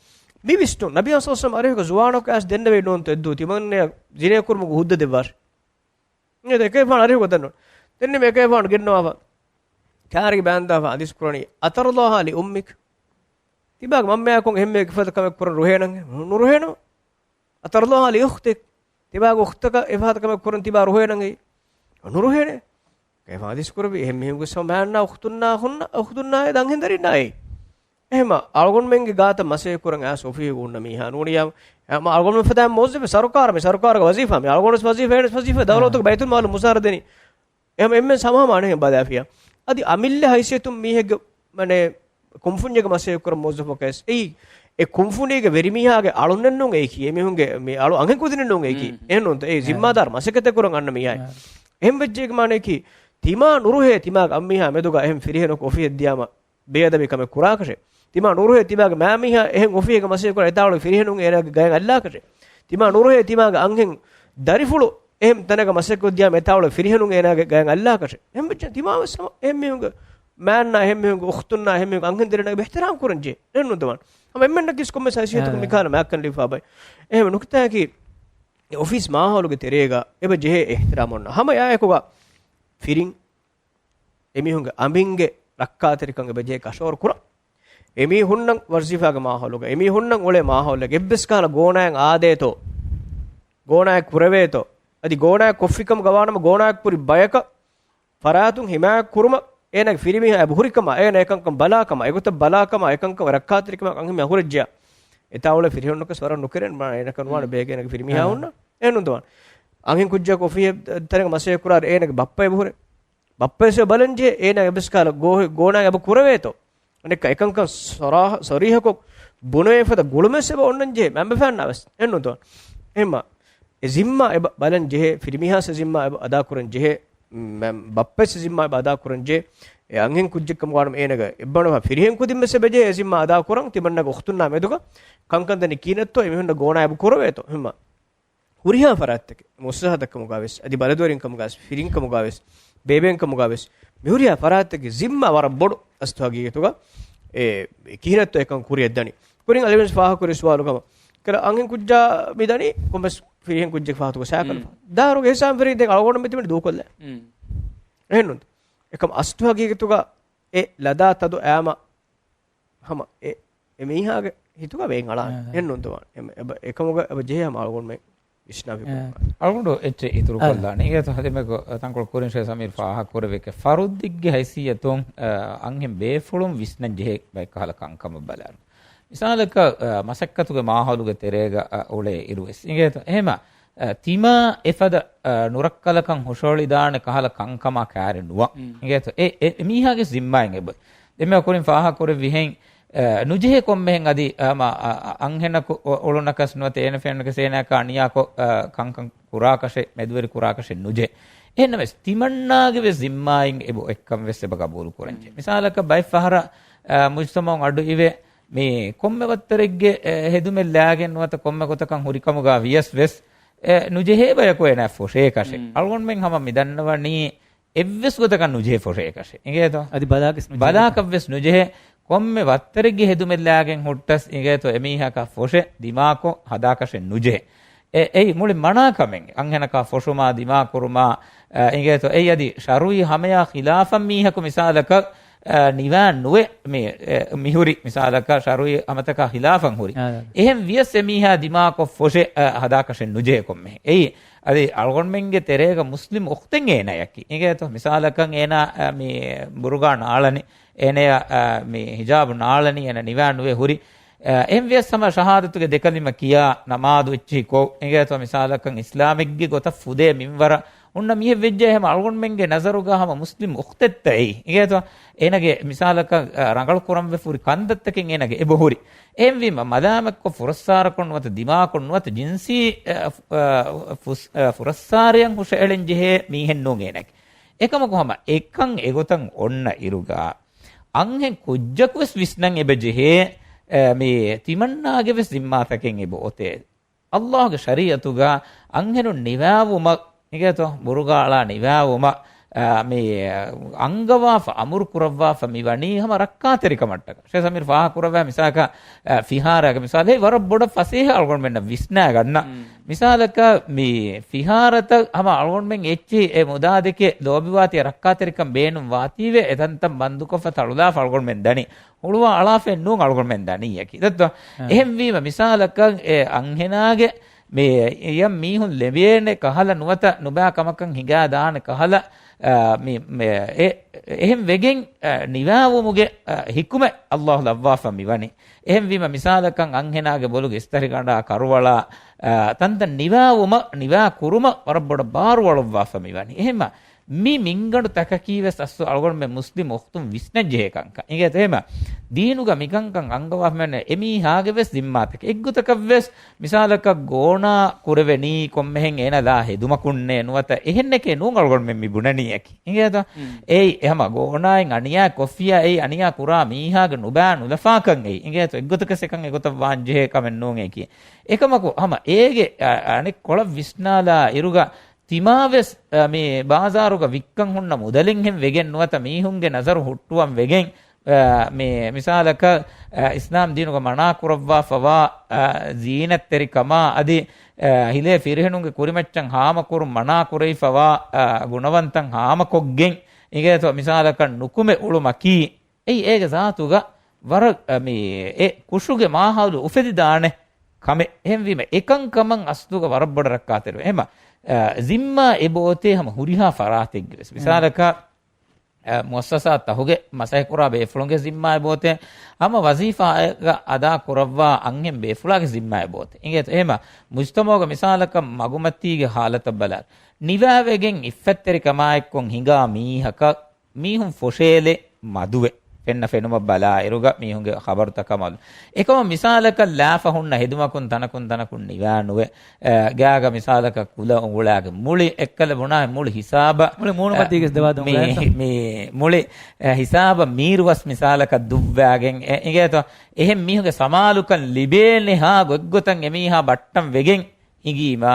މި ވިސްނުން. ނަބީ ސައްލަﷲ ޢަލައިހި ވަސައްލަމަ އަރިހުގަ ޒުވާނަކު އައިސް ދެންނެވޭ ނޫންތޯ އެއްދުވަހު ތިމަންނަޔަށް ޒިނޭ ކުރުމުގެ ހުއްދަ ދެއްވާށޭ. އެކަލޭގެފާނު އަރިހުގަ ދަންނަވަން. ދެންނެވީމަ އެކަލޭގެފާނު ގެންނަވާފަ ކާރިގެ ބާންދާފަ ޙަދީޘް ކުރަނީ، "أترضاها لأمك؟" ތިބާގެ މަންމަޔާ ކޮން އެހެންމެ އެފަދަ ކަމެއް ކުރަން ރުހޭނަން؟ ނުރުހޭނަމަ. "أترضاها لأختك؟" ތިބާގެ އުޚްތަކަށް އެފަދަ ކަމެއް ކުރަން ތިބާ ރުހޭނަން؟ ނުރުހޭނެ. ކަލޭގެފާނު ޙަދީޘް ކުރެއްވި އެހެން މީހުންގެ ސަމަ މާންނާ އުޚްތުންނާ ހުންނަ، އުޚްތުންނާ އެ އަންހެންދަރިންނާއޭ. އެހެމަ އަޅުގަނޑުމެންގެ ގާތަށް މަސައްކަތް ކުރަން އައިސް އޮފީހުގަ އުންނަ މީހާ ނޫނިޔާ، އަޅުގަނޑުމެން ފަދަ މުވައްޒަފެއް ސަރުކާރަށް، މި ސަރުކާރުގެ ވަޒީފާ، މި އަޅުގަނޑު ވަޒީފާ، އޭނަ ވަޒީފާ، ދައުލަތުގެ ބައިތުލްމާލު މުސާރަ ދެނީ. އެހެމަ އެންމެން ހަމަހަމަ އަނެއް ބަލާފިޔާ. އަދި އަމިއްލަ ހައިސިއްޔަތުން މީހެއްގެ، މަނެ، ކުންފުންޏެއްގެ މަސައްކަތް ކުރަން މުވައްޒަފަކަށް އެއީ، އެ ކުންފުނީގެ ވެރިމީހާގެ އަޅުންނެއް ނޫން އެއީކީ، އެމީހުންގެ މި އަޅު އަނގެ ކުދިންނެއް ނޫން އެއީކީ. އެހެން ނޫންތަ؟ އެ ޒިންމާދާރު މަސައްކަތެއް ކުރަން އަންނަ މީހާ. އެހެން ވެއްޖެއްޔާ މާނައަކީ، ތިމާ ނުރުހޭ ތިމާގެ އަންމީހާ މެދުގަ އެހެން ފިރިހެނަކު އޮފީހަށް ދިޔާމަ ބޭއަދަބީ ކަމެއް ކުރާކަށެއް. ތިމާ ނުރުހޭ ތިމާގެ މައިމީހާ އެހެން އޮފީހެއްގަ މަސައްކަތް ކުރާ އެތާއުޅޭ ފިރިހެނުން އޭނާގެ ގަޔަށް އައްލާކަށެއް. ތިމާ ނުރުހޭ ތިމާގެ އަންހެން ދަރިފުޅު އެހެން ތަނެއްގަ މަސައްކަތް ކޮށްދިޔާމަ އެތާއުޅޭ ފިރިހެނުން އޭނާގެ ގަޔަށް އައްލާކަށެއް. އެހެން ވެއްޖެއްޔާ ތިމާވެސް ހަމަ އެހެން މީހުންގެ މާންނާ، އެހެން މީހުންގެ އުޚްތުންނާ، އެހެން މީހުންގެ އަންހެން ދަރިންނާ އެބަ އިޙްތިރާމް ކުރަންޖެހޭ. އެހެން ނުދަވާން. ހަމަ އެންމެންނަކީ ކޮންމެސް ހައިސިއްޔަތަކުން މިކަހަލަ މާތްކަން ލިބިފާ ބައެއް. އެހެން ނުކުތާއަކީ އޮފީސް މާހައުލުގެ ތެރޭގަ އެބަ ޖެހޭ އިޙްތިރާމް އޮންނަ. ހަމަ އެއާއެކުގަ ފިރިން އެމީހުންގެ އަނބިންގެ ރައްކާތެރިކަން އެބަޖެހޭ ކަށަވަރު ކުރަން. އެމީހުންނަށް ވަޒީފާގެ މާހައުލުގަ، އެމީހުންނަށް އުޅޭ މާހައުލެއް އެއްވެސް ކަހަލަ ގޯނާއެއް އާދޭތޯ، ގޯނާއެއް ކުރެވޭތޯ، އަދި ގޯނާއެއް ކޮށްފިކަމުގަ ވާނަމަ ގޯނާއެއް ކުރި ބަޔަކަށް ފަރާތުން ހިމާޔަތް ކުރުމަށް އޭނާގެ ފިރިމީހާ އެބަ ހުރިކަމާ، އޭނާ އެކަންކަން ބަލާކަމާ، އެގޮތަށް ބަލާކަމާ، އެކަންކަން ރައްކާތެރިކަމާ އަންހެންމީހާ ހުރެއްޖެޔާ، އެތާ އުޅޭ ފިރިހެނުންނަކަސް ވަރަށް ނުކެރޭނެ، މާ އޭނަކަށް ނުވާނެ ބޭގެ އޭނާގެ ފިރިމީހާ އޮންނަ. އެހެން ނުދަވާނެ. އަންހެން ކުއްޖަކު އޮފީހެއް ތަނެއްގަ މަސައްކަތް ކުރާ އޭނާގެ ބައްޕަ އެބަ ހުރޭ. ބައްޕަވެސް އެބަ ބަލަންޖެހޭ އޭނާ އެއްވެސް ކަހަލަ ގޯ-، ގޯނާ އެބަ ކުރެވޭތޯ. އަނެއްކާ އެކަންކަން ސަރާހަ-، ސަރީހަކޮށް ބުނެވޭ ފަދަ ގުޅުމެއް އެބަ އޮންނަންޖެހޭ މައިންބަފައިންނާވެސް. އެހެން ނުދަވާނެ. އެހެންމާ އެ ޒިންމާ އެބަ ބަލަން ޖެހޭ، ފިރިމީހާސް އެ ޒިންމާ އެބަ އަދާކުރަން ޖެހޭ، މަ-، ބައްޕަސް އެ ޒިންމާ އެބަ އަދާކުރަން ޖެހޭ، އެ އަންހެން ކުއްޖެއް ކަމުގާ ވާނަމަ އޭނަގެ އެއްބަނޑު ފިރިހެން ކުދިން ވެސް އެބަ ޖެހޭ އެ ޒިންމާ އަދާކުރަން ތިމަންނަގެ އުޚްތުންނާ މެދުގަ ކަންކަން ދަނީ ކިހިނެއްތޯ އެމީހުންނަށް ގޯނާ އެބަ ކުރެވޭތޯ ހެމަ. ހުރިހާ ފަރާތްތަކެއް، މުއައްސަސާތައް ކަމުގާ ވެސް، އަދި ބަލަދުވެރިން ކަމުގާ ވެސް، ފިރިން ކަމުގާ ވެސް، ބޭބެއިން ކަމުގާ ވެސް، މި ހުރިހާ ފަރާތްތަކެއް ޒިންމާ ވަރަށް ބޮޑު އަސްތު ހަގީގަތުގަ އެ ކިހިނެއްތޯ އެކަން ކުރިއަށް ދަނީ. ކުރިން އަލިވެސް ފާހަކުރި ސުވާލު ކަމަށް. ކަލަ އަންހެން ކުއްޖާ މި ދަނީ ކޮންމެސް ފިރިހެން ކުއްޖެއް ފާހަތުގަ ސާކަލަފަ. ދާރުގެ ހިސާބު ފެރީ ދެން އަޅުގަނޑު މިތިމެން ދޫކޮށްލަ. އެހެންނުން. އެކަމް އަސްތު ހަގީގަތުގަ އެ ލަދާ ތަދު އައިމަ ހަމަ އެ، އެ މީހާގެ ހިތުގަ ވޭން އަޅާނެ. އެހެންނުންތޯ ވާނެ. އެ، އެ، އެކަމުގަ އެބަ ޖެހޭ ހަމަ އަޅުގަނޑުމެން ވިސްނާ ފިކުރު. އަޅުގަނޑު އެއްޗެއް އިތުރު ކޮށްލާނީ. އިނގޭތޯ ހަދިމަގު ތަންކޮޅު ކުރިން ޝޭ ސަމީރް ފާހަ ކުރެވިކެ ފަރުދެއްގެ ހައިސިއްޔަތުން، އަ، އަންހެން ބޭފުޅުން ވިސްނަން ޖެހޭ ބައެއް ކަހަލަ ކަންކަމަށް ބަލާނު. މިސާލަކަށް، އަ، މަސައްކަތުގެ މާހައުލުގެ ތެރޭގަ، އަ، އުޅޭ އިރުވެސް. އިނގޭތޯ އެހެމަ، އަ، ތިމާ އެފަދަ، އަ، ނުރައްކަލަކަން ހުށައެޅިދާނެ ކަހަލަ ކަންކަމާ ކާރި ނުވާ. އިނގޭތޯ އެ، އެ، އެ މީހާގެ ޒިންމާއިން އެބަ. ދެންމެ ކުރިން ފާހަ ކުރެއްވިހެން، އަ، ނުޖެހޭ ކޮންމެހެން އަދި، އަ، މަ-، އަ، އަ، އަންހެނަކު އު-، އުޅުނަކަސް ނުވަތަ އޭނަ ފެންނަކަސް އޭނައަކާ ނިޔާކޮށް، އަ، ކަންކަން ކުރާކަށެއް، މެދުވެރި ކުރާކަށެއް ނުޖެހޭ. އެހެންނަމަވެސް، ތިމަންނާގެ ވެސް ޒިންމާއިން އެބަ އޮތްކަން ވެސް އެބަ ގަބޫލު ކުރަންޖެހޭ. މިސާލަކަށް ބައެއް ފަހަރަށް، އަ، މުޖްތަމައުން އަޑު އިވޭ، މި ކޮންމެ ވައްތަރެއްގެ، އެ، ހެދުމެއް ލާގެން ނުވަތަ ކޮންމެ ގޮތަކަށް ހުރިކަމުގާ ވިޔަސް ވެސް، އެ، ނުޖެހޭ ބަޔަކު އޭނާ ފޮށޭކަށެއް. އަޅުގަނޑުމެން ހަމަ މި ދަންނަވަނީ އެއްވެސް ގޮތަކަށް ނުޖެހޭ ފޮށޭކަށެއް. އިނގޭތޯ؟ އަދި ބަލާކަސް ނުޖެހޭ. ބަލާކަށްވެސް ނުޖެހޭ. ކޮންމެ ވައްތަރެއްގެ ހެދުމެއް ލާގެން ހުއްޓަސް އިނގޭތޯ އެމީހަކާ ފޮށެއް ދިމާކޮށް ހަދާކަށެއް ނުޖެހޭ. އެ، އެއީ މުޅި މަނާ ކަމެއް. އަންހެނަކާ ފޮށުމާ ދިމާކުރުމާ، އަ، އިނގޭތޯ އެއީ އަދި ޝަރުއީ ހަމަޔާ ޚިލާފަށް މީހަކު މިސާލަކަށް، އަ، ނިވާ ނުވެ މި، އެ، މިހުރި މިސާލަކަށް ޝަރުއީ ހަމަތަކާ ޚިލާފަށް ހުރި. އާ. އެހެން ވިޔަސް އެމީހާ ދިމާކޮށް ފޮށެއް، އަ، ހަދާކަށެއް ނުޖެހޭ ކޮންމެހެން. އެއީ އަދި އަޅުގަނޑުމެންގެ ތެރޭގަ މުސްލިމް އުޚްތެއް އޭނަޔަކީ. އިނގޭތޯ މިސާލަކަށް އޭނާ، އަ، މި ބުރުގާ ނާޅަނީ، އޭނަޔަށް، އަ، މި ހިޖާބު ނާޅަނީ، އޭނަ ނިވާ ނުވެ ހުރި. އެ، އެހެން ވިޔަސް ހަމަ ޝަހާދަތުގެ ދެކަލިމަ ކިޔާ، ނަމާދު އެއްޗިހި ކޮށް، އިނގޭތޯ މިސާލަކަށް އިސްލާމެއްގެ ގޮތަށް ފުދޭ މިންވަރަށް އޮންނަ މީހެއް ވެއްޖެ ހަމަ އަޅުގަނޑުމެންގެ ނަޒަރުގަ ހަމަ މުސްލިމް އުޚްތެއްތަ އެއީ. އިނގޭތޯ އޭނަގެ މިސާލަކަށް، އަ، ރަނގަޅު ކުރަންވެ ފުރި ކަންތައްތަކެއް އޭނަގެ އެބަހުރި. އެހެންވީމަ މަލާމަތްކޮށް ފުރައްސާރަކޮށް ނުވަތަ ދިމާކޮށް ނުވަތަ ޖިންސީ، އަ، އަ، ފުސް-، އަ، ފުރައްސާރަޔަށް ހުށައެޅެން ޖެހޭ މީހެއް ނޫން އޭނަގެ. އެކަމަކު ހަމަ އެކަން އެގޮތަށް އޮންނަ އިރުގަ އަންހެން ކުއްޖަކުވެސް ވިސްނަން އެބަ ޖެހޭ، އެ، މި ތިމަންނާގެވެސް ޒިންމާތަކެއް އެބަ އޮތޭ. އައްލާހުގެ ޝަރީއަތުގަ އަންހެނުން ނިވާވުމަށް، އިނގޭތޯ، ބުރުގާ އަޅާ ނިވާވުމަށް، އެ، މި އަންގަވާފަ، އަމުރު ކުރައްވާފަ މި ވަނީ ހަމަ ރައްކާތެރިކަމަށްޓަކަ. ޝޭ ސަމީރް ފާހަ ކުރައްވާ މިސާލަކަށް، އެ، ފިހާރައިގެ މިސާލެއް ވަރަށް ބޮޑަށް ފަސޭހަ އަޅުގަނޑުމެންނަށް ވިސްނާގަންނަ. މިސާލަކަށް މި ފިހާރަތައް ހަމަ އަޅުގަނޑުމެން އެއްޗެހި އެ މުދާ ދެކެ ލޯބިވާތީ ރައްކާތެރިކަން ބޭނުން ވާތީވެ އެތަންތަން ބަންދުކޮށްފަ ތަޅުލާފަ އަޅުގަނޑުމެން ދަނީ. ހުޅުވާ އަޅާފައެއް ނޫން އަޅުގަނޑުމެން ދަނީއަކީ. ދައްތޯ؟ އެހެންވީމަ މިސާލަކަށް އެ އަންހެނާގެ މި އެ މީހުން ލެވޭނެ ކަހަލަ ނުވަތަ ނުބާ ކަމަކަށް ހިނގާ ދާނެ ކަހަލަ، އާ، މި، މި އެ، އެހެން ވެގެން، އާ، ނިވާވުމުގެ، އާ، ހިކުމަތް އައްލާހު ލައްވާފަ މި ވަނީ. އެހެންވީމަ މިސާލަކަށް އަންހެނާގެ ބޮލުގެ އިސްތަށިގަނޑާ ކަރުވަޅާ، އާ، ތަންތަން ނިވާވުމަށް، ނިވާ ކުރުމަށް ވަރަށް ބޮޑަށް ބާރު ވަޅުއްވާފަ މި ވަނީ. އެހެންމަ މި މިންގަނޑު ތަކަކީ ވެސް އަސްލު އަޅުގަނޑުމެން މުސްލިމް އުޚްތުން ވިސްނަން ޖެހޭ ކަންކަން. އިނގޭތޯ އެހެމަ ދީނުގަ މިކަންކަން އަންގަވާފަ މިވަނީ އެމީހާގެ ވެސް ޒިންމާތަކެއް. އެއްގޮތަކަށް ވެސް މިސާލަކަށް ގޯނާ ކުރެވެނީ ކޮންމެހެން އޭނަ ލާ ހެދުމަކުންނޭ ނުވަތަ އެހެންނެކޭ ނޫން އަޅުގަނޑުމެން މި ބުނަނީއަކީ. އިނގޭތޯ؟ އެއީ އެހަމަ ގޯނާއިން އަނިޔާ ކޮށްފިޔާ އެއީ އަނިޔާ ކުރާ މީހާގެ ނުބާ ނުލަފާކަން އެއީ. އިނގޭތޯ؟ އެއްގޮތަކަސް އެކަން އެގޮތަށް ވާން ޖެހޭ ކަމެއް ނޫން އެކީ. އެކަމަކު ހަމަ އޭގެ، އަ، އަނެއް ކޮޅަށް ވިސްނާލާ އިރުގަ ތިމާވެސް، އަ، މި ބާޒާރުގަ ވިއްކަން ހުންނަ މުދަލެއްހެން ވެގެން ނުވަތަ މީހުންގެ ނަޒަރު ހުއްޓުވަން ވެގެން، އަ، މި މިސާލަކަށް، އަ، އިސްލާމް ދީނުގަ މަނާ ކުރައްވާފަވާ، އަ، ޒީނަތްތެރިކަމާ އަދި، އަ، ހިލޭ ފިރިހެނުންގެ ކުރިމައްޗަށް ހާމަކުރުން މަނާ ކުރެވިފަވާ، އަ، ގުނަވަންތައް ހާމަކޮށްގެން އިނގޭތޯ މިސާލަކަށް ނުކުމެ އުޅުމަކީ، އެއީ އޭގެ ޒާތުގަ ވަރަށް، އަ، މި އެ ކުށުގެ މާހައުލު އުފެދިދާނެ ކަމެއް. އެހެންވީމަ އެކަންކަމަށް އަސްލުގަ ވަރަށް ބޮޑަށް ރައްކާތެރިވޭ. އެހެމަ، އަ، ޒިންމާ އެބައޮތޭ ހަމަ ހުރިހާ ފަރާތެއްގެ ވެސް. މިސާލަކަށް، އަ، މުއައްސަސާތަކުގެ މަސައްކަތްކުރާ ބޭފުޅުންގެ ޒިންމާ އެބައޮތޭ. ހަމަ ވަޒީފާއެއްގަ އަދާ ކުރައްވާ އަންހެން ބޭފުޅާގެ ޒިންމާ އެބައޮތޭ. އިނގޭތޯ އެހެމަ މުޖްތަމަޢުގަ މިސާލަކަށް މަގުމަތީގެ ހާލަތަށް ބަލާ. ނިވާވެގެން އިއްފަތްތެރިކަމާއެއްކޮށް ހިނގާ މީހަކަށް މީހުން ފޮށޭލެ މަދުވެ. ފެންނަ ފެނުމަށް ބަލާއިރުގަ މީހުންގެ ޚަބަރުތަކަށް އަމަލު. އެކަމަށް މިސާލަކަށް ލާފަ ހުންނަ ހެދުމަކުން ތަނަކުން ތަނަކުން ނިވާނުވެ، އަ، ގާގަ މިސާލަކަށް ކުލަ އުނގުޅާގެ މުޅި އެއްކަލަ ބުނާ މުޅި ހިސާބަށް، މުޅި މޫނުމަތީގެ އަ، ދެވާ ދުން މި، ގާތަ. މި މުޅި، އަ، ހިސާބަށް މީރުވަސް މިސާލަކަށް ދުއްވާގެން އެ، އިނގޭތޯ؟ އެހެން މީހުންގެ ސަމާލުކަން ލިބޭނެހާ ގޮތްގޮތަށް އެމީހާ ބައްޓަން ވެގެން ހިނގީމާ،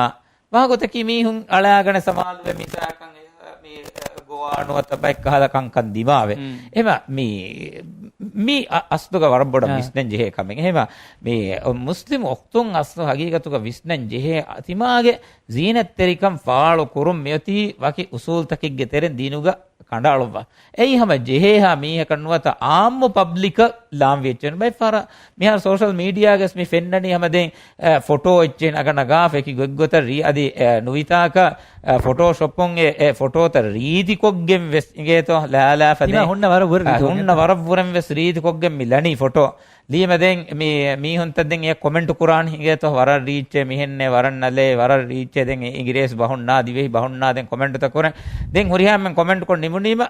ވާގޮތަކީ މީހުން އަޅާގަނެ ސަމާލުވެ މިސާކަން އެ، މި، އެ، ގޮވާ ނުވަތަ ބައެއްކަހަލަ ކަންކަން ދިމާވެ. މް. އެމަ މި، މި އަ، އަސްލުގަ ވަރަށް ބޮޑަށް އާ. ވިސްނަން ޖެހޭ ކަމެއް. އެހެމަ މި މުސްލިމް އުޚްތުން އަސްލު ހަގީގަތުގަ ވިސްނަން ޖެހޭ ތިމާގެ ޒީނަތްތެރިކަން ފާޅު ކުރުން މިއޮތީ ވަކި އުސޫލްތަކެއްގެ ތެރެން ދީނުގަ ކަނޑައަޅުއްވާ. އެއީ ހަމަ ޖެހޭހާ މީހަކަށް ނުވަތަ އާއްމު ޕަބްލިކަށް ލާން ވިއްޗެއް ނޫން. ބައެއް ފަހަރަށް މިހާރު ސޯޝަލް މީޑިއާގަސް މި ފެންނަނީ ހަމަ ދެން، އެ، ފޮޓޯ އެއްޗެއް ނަގަ ނަގާފަ އެކި ގޮތްގޮތަށް ރީ-، އަދި، އެ، ނުވިތާކަށް، އެ، ފޮޓޯޝޮޕުން އެ، އެ، ފޮޓޯތައް ރީތިކޮށްގެން ވެސް އިނގޭތޯ ލާލާފަ ތިމާ ދެން، ހުންނަ ވަރަށް ވުރެ އެ، ރީތި ހުންނަ ވަރަށް ވުރެން ވެސް ރީތިކޮށްގެން މި ލަނީ ފޮޓޯ. ލީމަ ދެން މި މީހުންތައް ދެން އެ ކޮމެންޓު ކުރާން އިނގޭތޯ ވަރަށް ރީއްޗޭ މިހެންނޭ ވަރަށް ނަލޭ ވަރަށް ރީއްޗޭ ދެން އިނގިރޭސި ބަހުންނާ ދިވެހި ބަހުންނާ ދެން ކޮމެންޓުތައް ކުރަން. ދެން ހުރިހާ މެން ކޮމެންޓު ކޮށް ނިމުނީމަ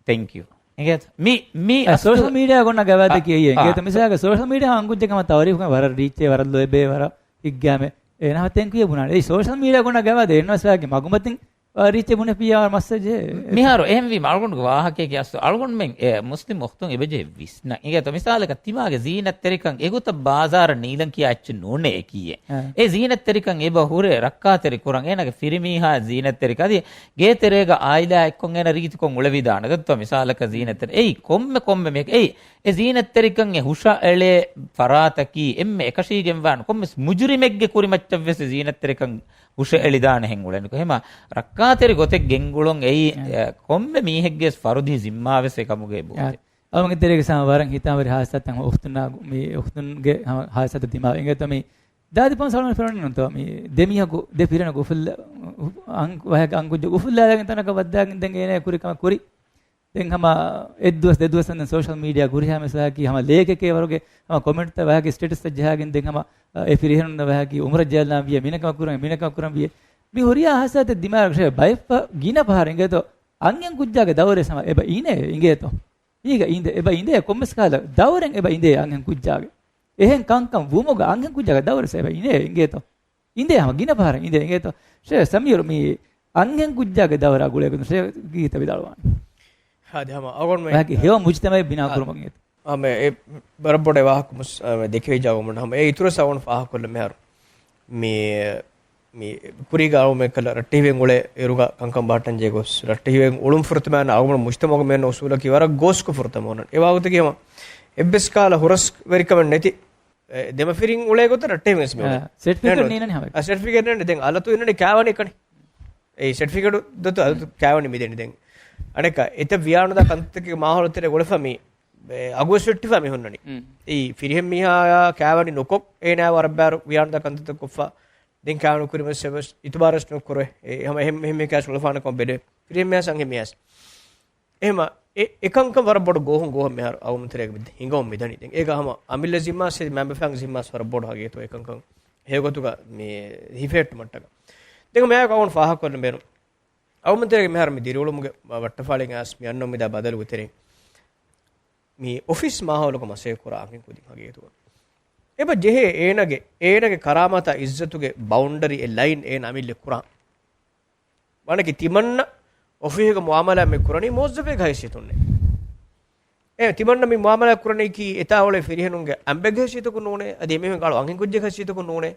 ތެންކް ޔޫ. އިނގޭތަ؟ މި، މި އެ، އަސްލު ސޯޝަލް މީޑިއާ ގޮންނަ ގަވާދަކީ އެއީ. އާ. އިނގޭތަ؟ މިސާލަކަށް ސޯޝަލް މީޑިއާ އަންގުއްޖެ ކަމަށް ތައުރީފުކަން ވަރަށް ރީއްޗޭ، ވަރަށް ލޯތްބޭ، ވަރަށް ހިތްގައިމޭ. އޭނާ ތެންކުޔަ ބުނާނެ. އެއީ ސޯޝަލް މީޑިއާ ގޮންނަ ގަވާދެއް އެންވެސް ވާގެ މަގުމަތިން، އާ، ރީއްޗެއް ބުނެފިއްޔާ މައްސަޖެ. މިހާރު އެހެންވީމަ އަޅުގަނޑުގެ ވާހަކައަކީ އަސްލު އަޅުގަނޑުމެން އެ މުސްލިމް އުޚްތުން އެބަޖެހޭ ވިސްނަން. އިނގޭތަ؟ މިސާލަކަށް ތިމާގެ ޒީނަތްތެރިކަން އެގޮތަށް ބާޒާރަށް ނީލަން ކިޔާ އެއްޗެއް ނޫނޭ އެކީއެއް. އާ. އެ ޒީނަތްތެރިކަން އެބަ ހުރެ ރައްކާތެރި ކުރަން. އޭނާގެ ފިރިމީހާ ޒީނަތްތެރިކަން އަދި ގޭތެރޭގަ އާއިލާ އެއްކޮށް އޭނަ ރީތިކޮށް އުޅެވިދާނެ. ދޮއްތޯ މިސާލަކަށް ޒީނަތްތެރި. އެއީ ކޮންމެ ކޮންމެ މީހަކަށް އެއީ އެ ޒީނަތްތެރިކަން އެ ހުށައެޅޭ ފަރާތަކީ އެންމެ އެކަށީގެންވާނެ ކޮންމެސް މުޖުރިމެއްގެ ކުރިމައްޗަށްވެސް ޒީނަތްތެރިކަން ހުށައެޅިދާނެ ހެން އުޅެނިކޮށް. އެހެމަ ރައްކާތެރި ގޮތެއް ގެންގުޅުން އެއީ، އާ. އެ، ކޮންމެ މީހެއްގެ ފަރުދީ ޒިންމާވެސް އެކަމުގައި ބޯތެ. އަޅުގަނޑު ތެރޭގެ ސާމަ ވަރަށް ހިތާމަވެރި ހާދިސާތައް އުޚްތުންނާ މި އުޚްތުންގެ ހާދިސާތައް ދިމާވެ އިނގޭތޯ މި ދާދި ފަންސާޅު ފެނުނީ ނޫންތޯ؟ މި ދެ މީހަކު، ދެ ފިރިހެނަކު އުފުއްލާ، އަން-، ވަހަކަ އަންގުއްޖެ އުފުއްލާލާގެން ތަނަކަށް ވައްދާގެން ދެން އޭނަ ކުރި ކަމަށް ކުރި. ދެން ހަމަ އެއްދުވަސް ދެދުވަސް ދެން ސޯޝަލް މީޑިއާ ހުރިހާ މިސާލަކީ ހަމަ ލޭކެކޭ ވަރުގެ ހަމަ ކޮމެންޓްތައް ވަހަކަ ސްޓޭޓަސްތައް ޖަހާގެން ދެން ހަމަ، އަ، އެ ފިރިހެނުންނަށް ވަހަކީ އުމުރަށް ޖެހިލާން ވިޔޭ، މިނަކަމަކުރަން، މިނަކަމަކުރަން ވިޔޭ. މި ހުރިހާ ހާދިސާތައް ދިމާވެ ބައެއް ފަ-، ގިނަ ފަހަރަށް އިނގޭތޯ އަންހެން ކުއްޖާގެ ދައުރެއް ހަމަ އެބަ އިނޭ އިނގޭތޯ. އީގަ އިނދެ، އެބަ އިނދޭ ކޮންމެސް ކަހަލަ ދައުރެއް އެބަ އިނދޭ އަންހެން ކުއްޖާގެ. އެހެން ކަންކަން ވުމުގަ އަންހެން ކުއްޖާގެ ދައުރެއް އެބަ އިނޭ އިނގޭތޯ. އިނދޭ ހަމަ ގިނަ ފަހަރަށް އިނދޭ އިނގޭތޯ. ޝޭ ސަމީރު މި އަންހެން ކުއްޖާގެ ދައުރާ ގުޅޭގޮތުން ޝޭ ގީތަ ވިދާޅުވާނެ. ހާދި ހަމަ އަޅުގަނޑުމެން ވަކި ހެޔޮ މުޖްތަމައެއް ބިނާ ކުރުމަށް އިނގޭތޯ. ހަމަ އެ ބަރަށް ބޮޑެ ވާހަކަ މުސް-، އަ، ދެކެވި ޖަވާބު ހަމަ އެ އިތުރަށް އަޅުގަނޑު ފާހަގަކޮށްލަން މިހާރު. މި މި ކުރީގަ އަޅުގަނޑު ކަލަ ރައްޓެހިވެގެން އުޅޭ އިރުގަ ކަންކަން ބަހައްޓަން ޖެހޭ ގޮސް، ރައްޓެހިވެގެން އުޅުން ފުރަތަމަ އަޅުގަނޑު މުޖްތަމަޢުގަ މިއޮންނަ އުސޫލަކީ ވަރަށް ގޯސްކޮށް ފުރަތަމަ އޮންނަން. އެ ވާގޮތަކީ ހަމަ އެއްވެސް ކަހަލަ ހުރަސްވެރިކަމެއް ނެތި، އެ، ދެމަފިރިން އުޅޭ ގޮތަށް ރައްޓެހިވެސް މިއުޅޭ. އާ، ސެޓްފިކެޓް ނޭނަން ހަމަ. އާ، ސެޓްފިކެޓް ނޭނަން. ދެން އަލަތު އިންނަނީ ކާވަނީ ކަނި. އެ ސެޓްފިކެޓު ދޮތު އަލަތު ކާވަނީ މިދެނީ ދެން. އަނެކަ އެތައް ވިޔާނުދާ ކަންތައްތަކެއް މާހައުލު ތެރޭ އުޅެފަ މި އެ އަގުވެސް ވެއްޓިފަ މި ހުންނަނީ. މް. އެއީ ފިރިހެން މީހާއާ ކާވަނި ނުކޮށް، އޭނާ ވަރަށް ބާރު ވިޔާނުދާ ކަންތައްތައް ކޮށްފަ، ދެން ކާވަނި ކުރިމަސް އެއްވެސް އިތުބާރެއް ނުކުރޭ. އެ ހަމަ އެހެން، އެހެން މީހަކާ ސުޅުފާނަކަމަށް ބެލެވޭ. ފިރިހެން މީހާސް އަންހެން މީހާސް. އެހެމަ އެ، އެކަންކަން ވަރަށް ބޮޑު ގޯހުން ގޯހަށް މިހާރު އަޅުގަނޑު ތެރޭގަ މި ހިނގަމުން މިދަނީ. ދެން އޭގަ ހަމަ އަމިއްލަ ޒިންމާސް މައިންބަފައިން ޒިންމާސް ވަރަށް ބޮޑު ހަގީގަތުގަ އެކަންކަން ހެޔޮގޮތުގަ މި ހިފެހެއްޓުމަށްޓަކަ. ދެން މިއާއެކު އަޅުގަނޑު ފާހަގަކޮށްލަން ބޭނުން. އަޅުގަނޑު ތެރޭގަ މިހާރު މި ދިރިއުޅުމުގެ ވައްޓަފާޅިން އައިސް މި އަންނަ މިދާ ބަދަލުގެ ތެރެއިން މި އޮފީސް މާހައުލުގަ މަސައްކަތް ކުރާ އަންހެން ކުދިން ހަގީގަތުގަ އެބަ ޖެހޭ އޭނާގެ، އޭނާގެ ކަރާމާތާ އިއްޒަތުގެ ބައުންޑަރީ އެ ލައިން އޭނާ އަމިއްލަ ކުރާ. ވަނަކި ތިމަންނަ އޮފީހުގަ މުއާމަލާތް މި ކުރަނީ މުވައްޒަފެއްގެ ހައިސިއްޔަތުންނޭ. އެ ތިމަންނަ މި މުއާމަލާތް ކުރަނީކީ އެތާ އުޅޭ ފިރިހެނުންގެ އަނބެއްގެ ހައިސިއްޔަތަކުން ނޫނޭ، އަދި އެމީހުން އަޅު އަންހެން ކުއްޖެއްގެ ހައިސިއްޔަތަކުން ނޫނޭ.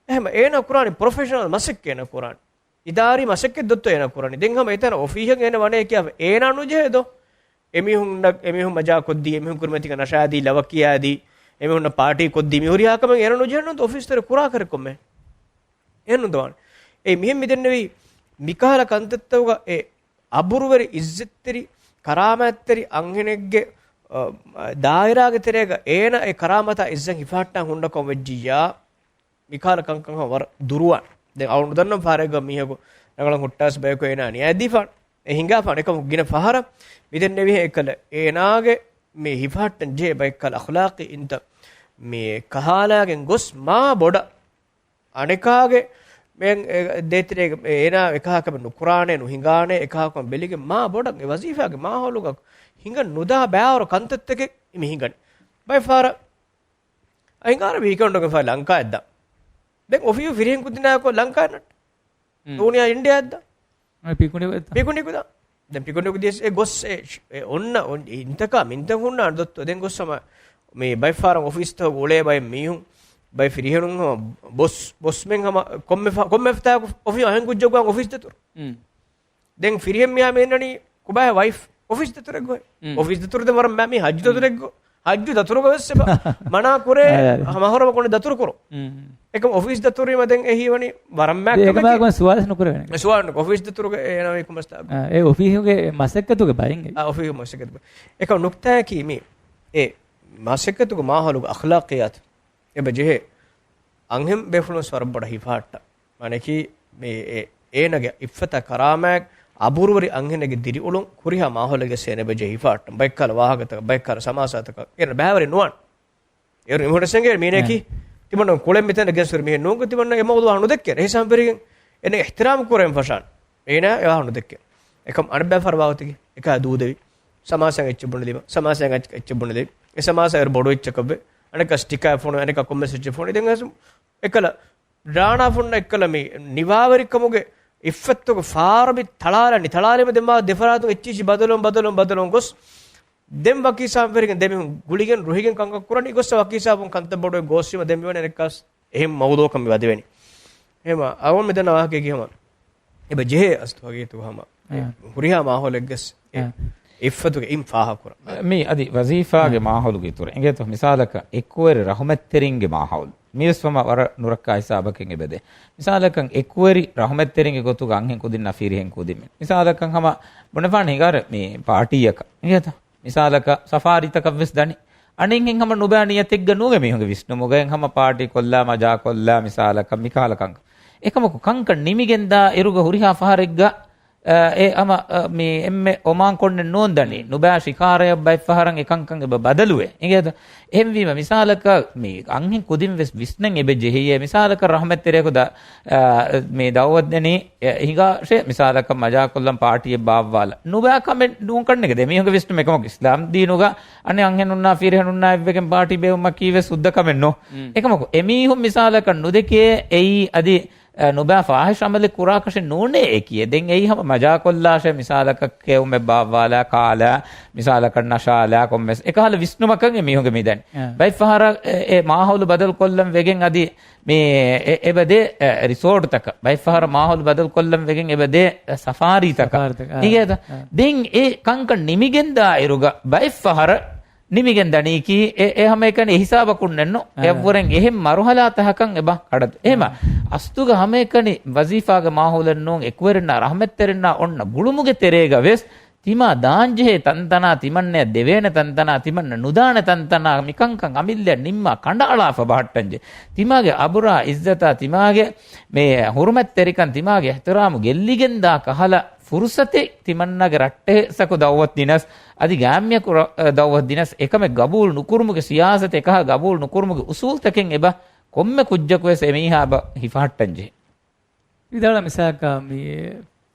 އެހެމަ އޭނާ ކުރާނީ ޕްރޮފެޝަނަލް މަސައްކަތް އޭނާ ކުރާނީ. އިދާރީ މަސައްކަތް ދޮއްތޯ އޭނާ ކުރާނީ. ދެން ހަމަ އެތަނަށް އޮފީހަށް އޭނަ ވަނޭ ކިޔާފަ އޭނާ ނުޖެހޭ ދޯ؟ އެމީހުންނަށް، އެމީހުން މަޖާ ކޮށްދީ، އެމީހުން ކުރިމަތީގަ ނަޝާދީ، ލަވަ ކިޔާދީ، އެމީހުންނަށް ޕާޓީ ކޮށްދީ، މި ހުރިހާ ކަމެއް އޭނަ ނުޖެހެންނުންތަ އޮފީސް ތެރެ ކުރާ ކަރެއް ކޮންމެ؟ އެހެންނުންތަ ވާނެ. އެ މިހެން މިދެންނެވީ މިކަހަލަ ކަންތައްތަކުގަ އެ އަބުރުވެރި އިއްޒަތްތެރި ކަރާމާތްތެރި އަންހެނެއްގެ، އަ، ދާއިރާގެ ތެރޭގަ އޭނަ އެ ކަރާމަތާ އިއްޒަތް ހިފަހައްޓާ ހުންނަކަން ވެއްޖިއްޔާ، މިކަހަލަ ކަންކަން ވަރަށް ދުރުވާން. ދެން އަޅު ނުދަންނަ ފަހަރެއްގަ މީހަކު ރަނގަޅަށް ހުއްޓާސް ބަޔަކު އޭނާ ނިޔާދީފާން. އެ ހިނގާފާން އެކަމު ގިނަ ފަހަރަށް މިދެންނެވިހެން އެކަލަ އޭނާގެ މި ހިފަހައްޓަން ޖެހޭ ބައެއްކަލަ އަޚްލާޤީ އިންތައް މި ކަހާލާގެން ގޮސް މާ ބޮޑަށް އަނެކާގެ މެން އެ، ދޭތެރޭގެ އޭނާ އެކަހާ ކަމެއް ނުކުރާނެ، ނުހިނގާނެ، އެކަހާ ކަމެއް ބެލިގެން މާ ބޮޑަށް އެ ވަޒީފާގެ މާހައުލުގަ ހިނގަން ނުދާ ބާވަރު ކަންތައްތަކެއް މި ހިނގަނީ. ބައެއް ފަހަރަށް އައިނގާރަ ވީކެންޑުގެ ފަހަރަށް ލަންކާއަށް ދާ. ދެން އޮފީހު ފިރިހެން ކުދިންނާއެކު ލަންކާއަށް ނައްޓާ. ދޫނިޔާ އިންޑިއާއަށް ދާ. ޕިކުނިކު ދާ. ޕިކުނިކު ދިޔަސް އެ ގޮސް އެ، އެ އޮންނަ އޮން-، އިންތަކާ މިންތައް ހުންނާނެ ދޮއްތޯ. ދެން ގޮސް ހަމަ މި ބައެއް ފަހަރަށް އޮފީސްތަކުގަ އުޅޭ ބައެއް މީހުން، ބައެއް ފިރިހެނުން ހަމަ ބޮސް، ބޮސްމެން ހަމަ ކޮންމެ ފަ-، ކޮންމެ ފަތާކު އޮފީ އަހަން ކުއްޖަކު އޮފީސް ދަތުރު. ދެން ފިރިހެން މީހާ މި އިންނަނީ ކޮބާހޭ ވައިފް އޮފީސް ދަތުރެއްގޮ. އޮފީސް ދަތުރު ދެން ވަރަށް މަ-، މީ ހައްޖު ދަތުރެއްގޮ. ހައްޖު ދަތުރުގަ ވެސް އެބަ މަނާ ކުރޭ އާ، އާ. މަހުރަމަ ކޮން ދަތުރު ކުރު. އެކަމް އޮފީސް ދަތުރީމަ ދެން އެހީވަނީ ވަރަށް މާ އެކަމަކީ. ސުވާލެއް ނުކުރެވޭނެ. ސުވާލެއް ނުކުރެވޭނެ. އޮފީސް ދަތުރުގަ އޭނާ ކޮންމެސް ތާކު. އާ، އެ އޮފީހުގެ މަސައްކަތުގެ ބައެއް. އާ، އޮފީހުގެ މަސައްކަތުގެ ބައެއް. އެކަމް ނުކްތާއަކީ މީ އެ މަސައްކަތުގެ މާހައުލުގެ އަޚްލާޤިއްޔާތު އެބަ ޖެހޭ. އަންހެން ބޭފުޅުން ވަރަށް ބޮޑަށް ހިފަހައްޓާ. މާނައަކީ މި އެ-، އޭނާގެ އިއްފަތާ ކަރާމާތް އަބުރުވެރި އަންހެނެއްގެ ދިރިއުޅުން ކުރިހާ މާހައުލެއްގަ ސޭން އެބަ ޖެހި ހިފަހައްޓަން. ބައެއްކަލަ ވާހަކަތަކަށް، ބައެއްކަލަ ސަމާސާތަކަށް އޭނަ ބައިވެރި ނުވާން. އޭރު މިހުރެސެނގޭ މީނައަކީ ތިމަންނަ ކުޅެން މިތަނަށް ގެންސުރި މީހެއް ނޫން. ތިމަންނަ އެ މައުޟޫޢާ ނުދެއްކޭނެ. އެހިސާބުން ފެރިގެން އޭނަ އިޙްތިރާމް ކުރެވެން ފަށާން. އޭނާ އެ ވާހަކަ ނުދެއްކޭ. އެކަމް އަނެއްބައި ފަހަރު ވާހަކަތަކީ އެކާ ދޫދެވި. ސަމާސާއަށް އެއްޗެއް ބުނެލީމަ. ސަމާސާއަށް އެއްޗެއް ބުނެލީ. އެ ސަމާސާ އޭރު ބޮޑު އެއްޗަކަށްވެ. އަނެއްކާ ސްޓިކާއެއް ފޮނުވޭ. އަނެއްކާ ކޮންމެސް އެއްޗެއް ފޮނުވޭ. ދެން އެކަލަ ޑާނާ ފުންނަ އެއްކަލަ މި ނިވާވެރިކަމުގެ އިއްފަތުގެ ފާރު މި ތަޅާލަނީ، ތަޅާލީމަ ދެން މާ ދެފަރާތުން އެއްޗިއްޗި ބަދަލުން، ބަދަލުން، ބަދަލުން ގޮސް، ދެން ވަކި ހިސާބުން ފެރިގެން ދެމީހުން ގުޅިގެން ރުހިގެން ކަންކަން ކުރަނީ ގޮއްސަ ވަކި ހިސާބުން ކަންތައް ބޮޑުވެ ގޯސްވީމަ ދެން މިވަނީ އަނެއްކާސް އެހެން މައުޟޫޢަކަށް މި ވަދެވެނީ. އެހެން އަވަން މިދަންނަ ވާހަކައަކީ ހަމަ އެބަ ޖެހޭ އަސްލު ހަގީގަތުގަ ހަމަ އެ އާ. ހުރިހާ މާހައުލެއްގަސް އެ އާ. އިއްފަތުގެ އިން ފާހަގަކުރަން. މީ އަދި ވަޒީފާގެ އާ. މާހައުލުގެ އިތުރަށް އެނގޭތޯ؟ މިސާލަކަށް އެކުވެރި ރަހުމަތްތެރިންގެ މާހައުލު. މީވެސް ހަމަ ވަރަށް ނުރައްކާ ހިސާބަކަށް އެބަދޭ. މިސާލަކަށް އެކުވެރި ރަހުމަތްތެރިންގެ ގޮތުގަ އަންހެން ކުދިންނާ ފިރިހެން ކުދިން. މިސާލަކަށް ހަމަ ބުނެފާނެ ހިނގާރަ މި ޕާޓީއަކަށް. އެނގޭތޯ؟ މިސާލަކަށް ސަފާރީތަކަށް ވެސް ދަނީ. އަނެއްހެން ހަމަ ނުބާ ނިޔަތެއްގަ ނޫނޭ މީހުންގެ ވިސްނުމުގައި ހަމަ ޕާޓީ ކޮށްލާ، މަޖާ ކޮށްލާ، މިސާލަކަށް މިކަހަލަ ކަންކަން. އެކަމަކު ކަންކަން ނިމިގެން ދާ އިރުގަ ހުރިހާ ފަހަރެއްގަ، އަ، އެ ހަމަ، އަ، މި އެންމެ އޮމާން ކޮންނެއް ނޫން ދަނީ. ނުބާ ޝިކާރަޔަށް ބައެއް ފަހަރަށް އެ ކަންކަން އެބަ ބަދަލުވޭ. އިނގޭތަ؟ އެހެންވީމަ މިސާލަކަށް މި އަންހެން ކުދިން ވެސް ވިސްނަން އެބަ ޖެހިއޭ. މިސާލަކަށް ރަހުމަތްތެރިޔަކު ދަ-، އަ، މި ދައުވަތު ދެނީ އެ ހިނގާށޭ، މިސާލަކަށް މަޖާކޮށްލަން ޕާޓީއެއް ބާއްވާލަން. ނުބާ ކަމެއް ނޫން ކަންނޭނގެ. ދެމީހުންގެ ވިސްނުމެއް. އެކަމަކު އިސްލާމް ދީނުގަ އަނެއް އަންހެނުންނާ ފިރިހެނުންނާ އެއްވެގެން ޕާޓީ ބޭއްވުމަކީ ވެސް ހުއްދަ ކަމެއް ނޫން. އެކަމަކު އެމީހުން މިސާލަކަށް ނުދެކޭ އެއީ އަދި، އަ، ނުބާ ފާހިޝް އަމަލެއް ކުރާކަށެއް ނޫނޭ އެކިޔޭ. ދެން އެއީ ހަމަ މަޖާކޮށްލާށޭ، މިސާލަކަށް ކެއުމެއް ބާއްވާލާ، ކާލާ، މިސާލަކަށް ނަޝާލާ، ކޮންމެސް އެކަހަލަ ވިސްނުމަކަށް އެމީހުންގެ މިދަނީ. އަ. ބައެއް ފަހަރަށް އެ، އެ މާހައުލު ބަދަލު ކޮށްލަން ވެގެން އަދި މި އެ-، އެބަދޭ، އެ، ރިސޯޓްތަކަށް. ބައެއް ފަހަރަށް މާހައުލު ބަދަލު ކޮށްލަން ވެގެން އެބަދޭ، އެ، ސަފާރީތަކަށް. ސަފާރީތަކަށް، އާ، އިނގޭތަ؟ އާ. ދެން އެ ކަންކަން ނިމިގެން ދާ އިރުގަ ބައެއް ފަހަރަށް ނިމިގެން ދަނީކީ އެ، އެ ހަމައެކަނި އެ ހިސާބަކުންނެއްނު. އާ. އެއަށްވުރެން އެހެން މަރުހަލާތަކަކަށް އެބަ ކަޑަދު. އެހެމަ އާ. އަސްލުގަ ހަމައެކަނި ވަޒީފާގެ މާހައުލެއްނޫން، އެކުވެރިންނާ ރަހްމަތްތެރިންނާ އޮންނަ ގުޅުމުގެ ތެރޭގަ ވެސް ތިމާ ދާންޖެހޭ ތަންތަނާ، ތިމަންނަޔަށް ދެވޭނެ ތަންތަނާ، ތިމަންނަ ނުދާނެ ތަންތަނާ، މިކަންކަން އަމިއްލަ ނިންމާ ކަނޑައަޅާފަ ބަހައްޓަންޖެ. ތިމާގެ އަބުރާ އިއްޒަތާ، ތިމާގެ މި ހުރުމަތްތެރިކަން، ތިމާގެ އިޙްތިރާމު ގެއްލިގެންދާ ކަހަލަ ފުރުސަތެއް ތިމަންނަގެ ރައްޓެހިސަކު ދައުވަތު ދިނަސް، އަދި ގާމިޔަކު ރަ-، ދައުވަތު ދިނަސް، އެކަމެއް ގަބޫލު ނުކުރުމުގެ ސިޔާސަތެއް، އެކަހަލަ ގަބޫލު ނުކުރުމުގެ އުސޫލުތަކެއް އެބަ ކޮންމެ ކުއްޖަކު ވެސް އެމީހާ އެބަ ހިފަހައްޓަންޖެހޭ. ވިދާޅު މިސާލަކަށް މި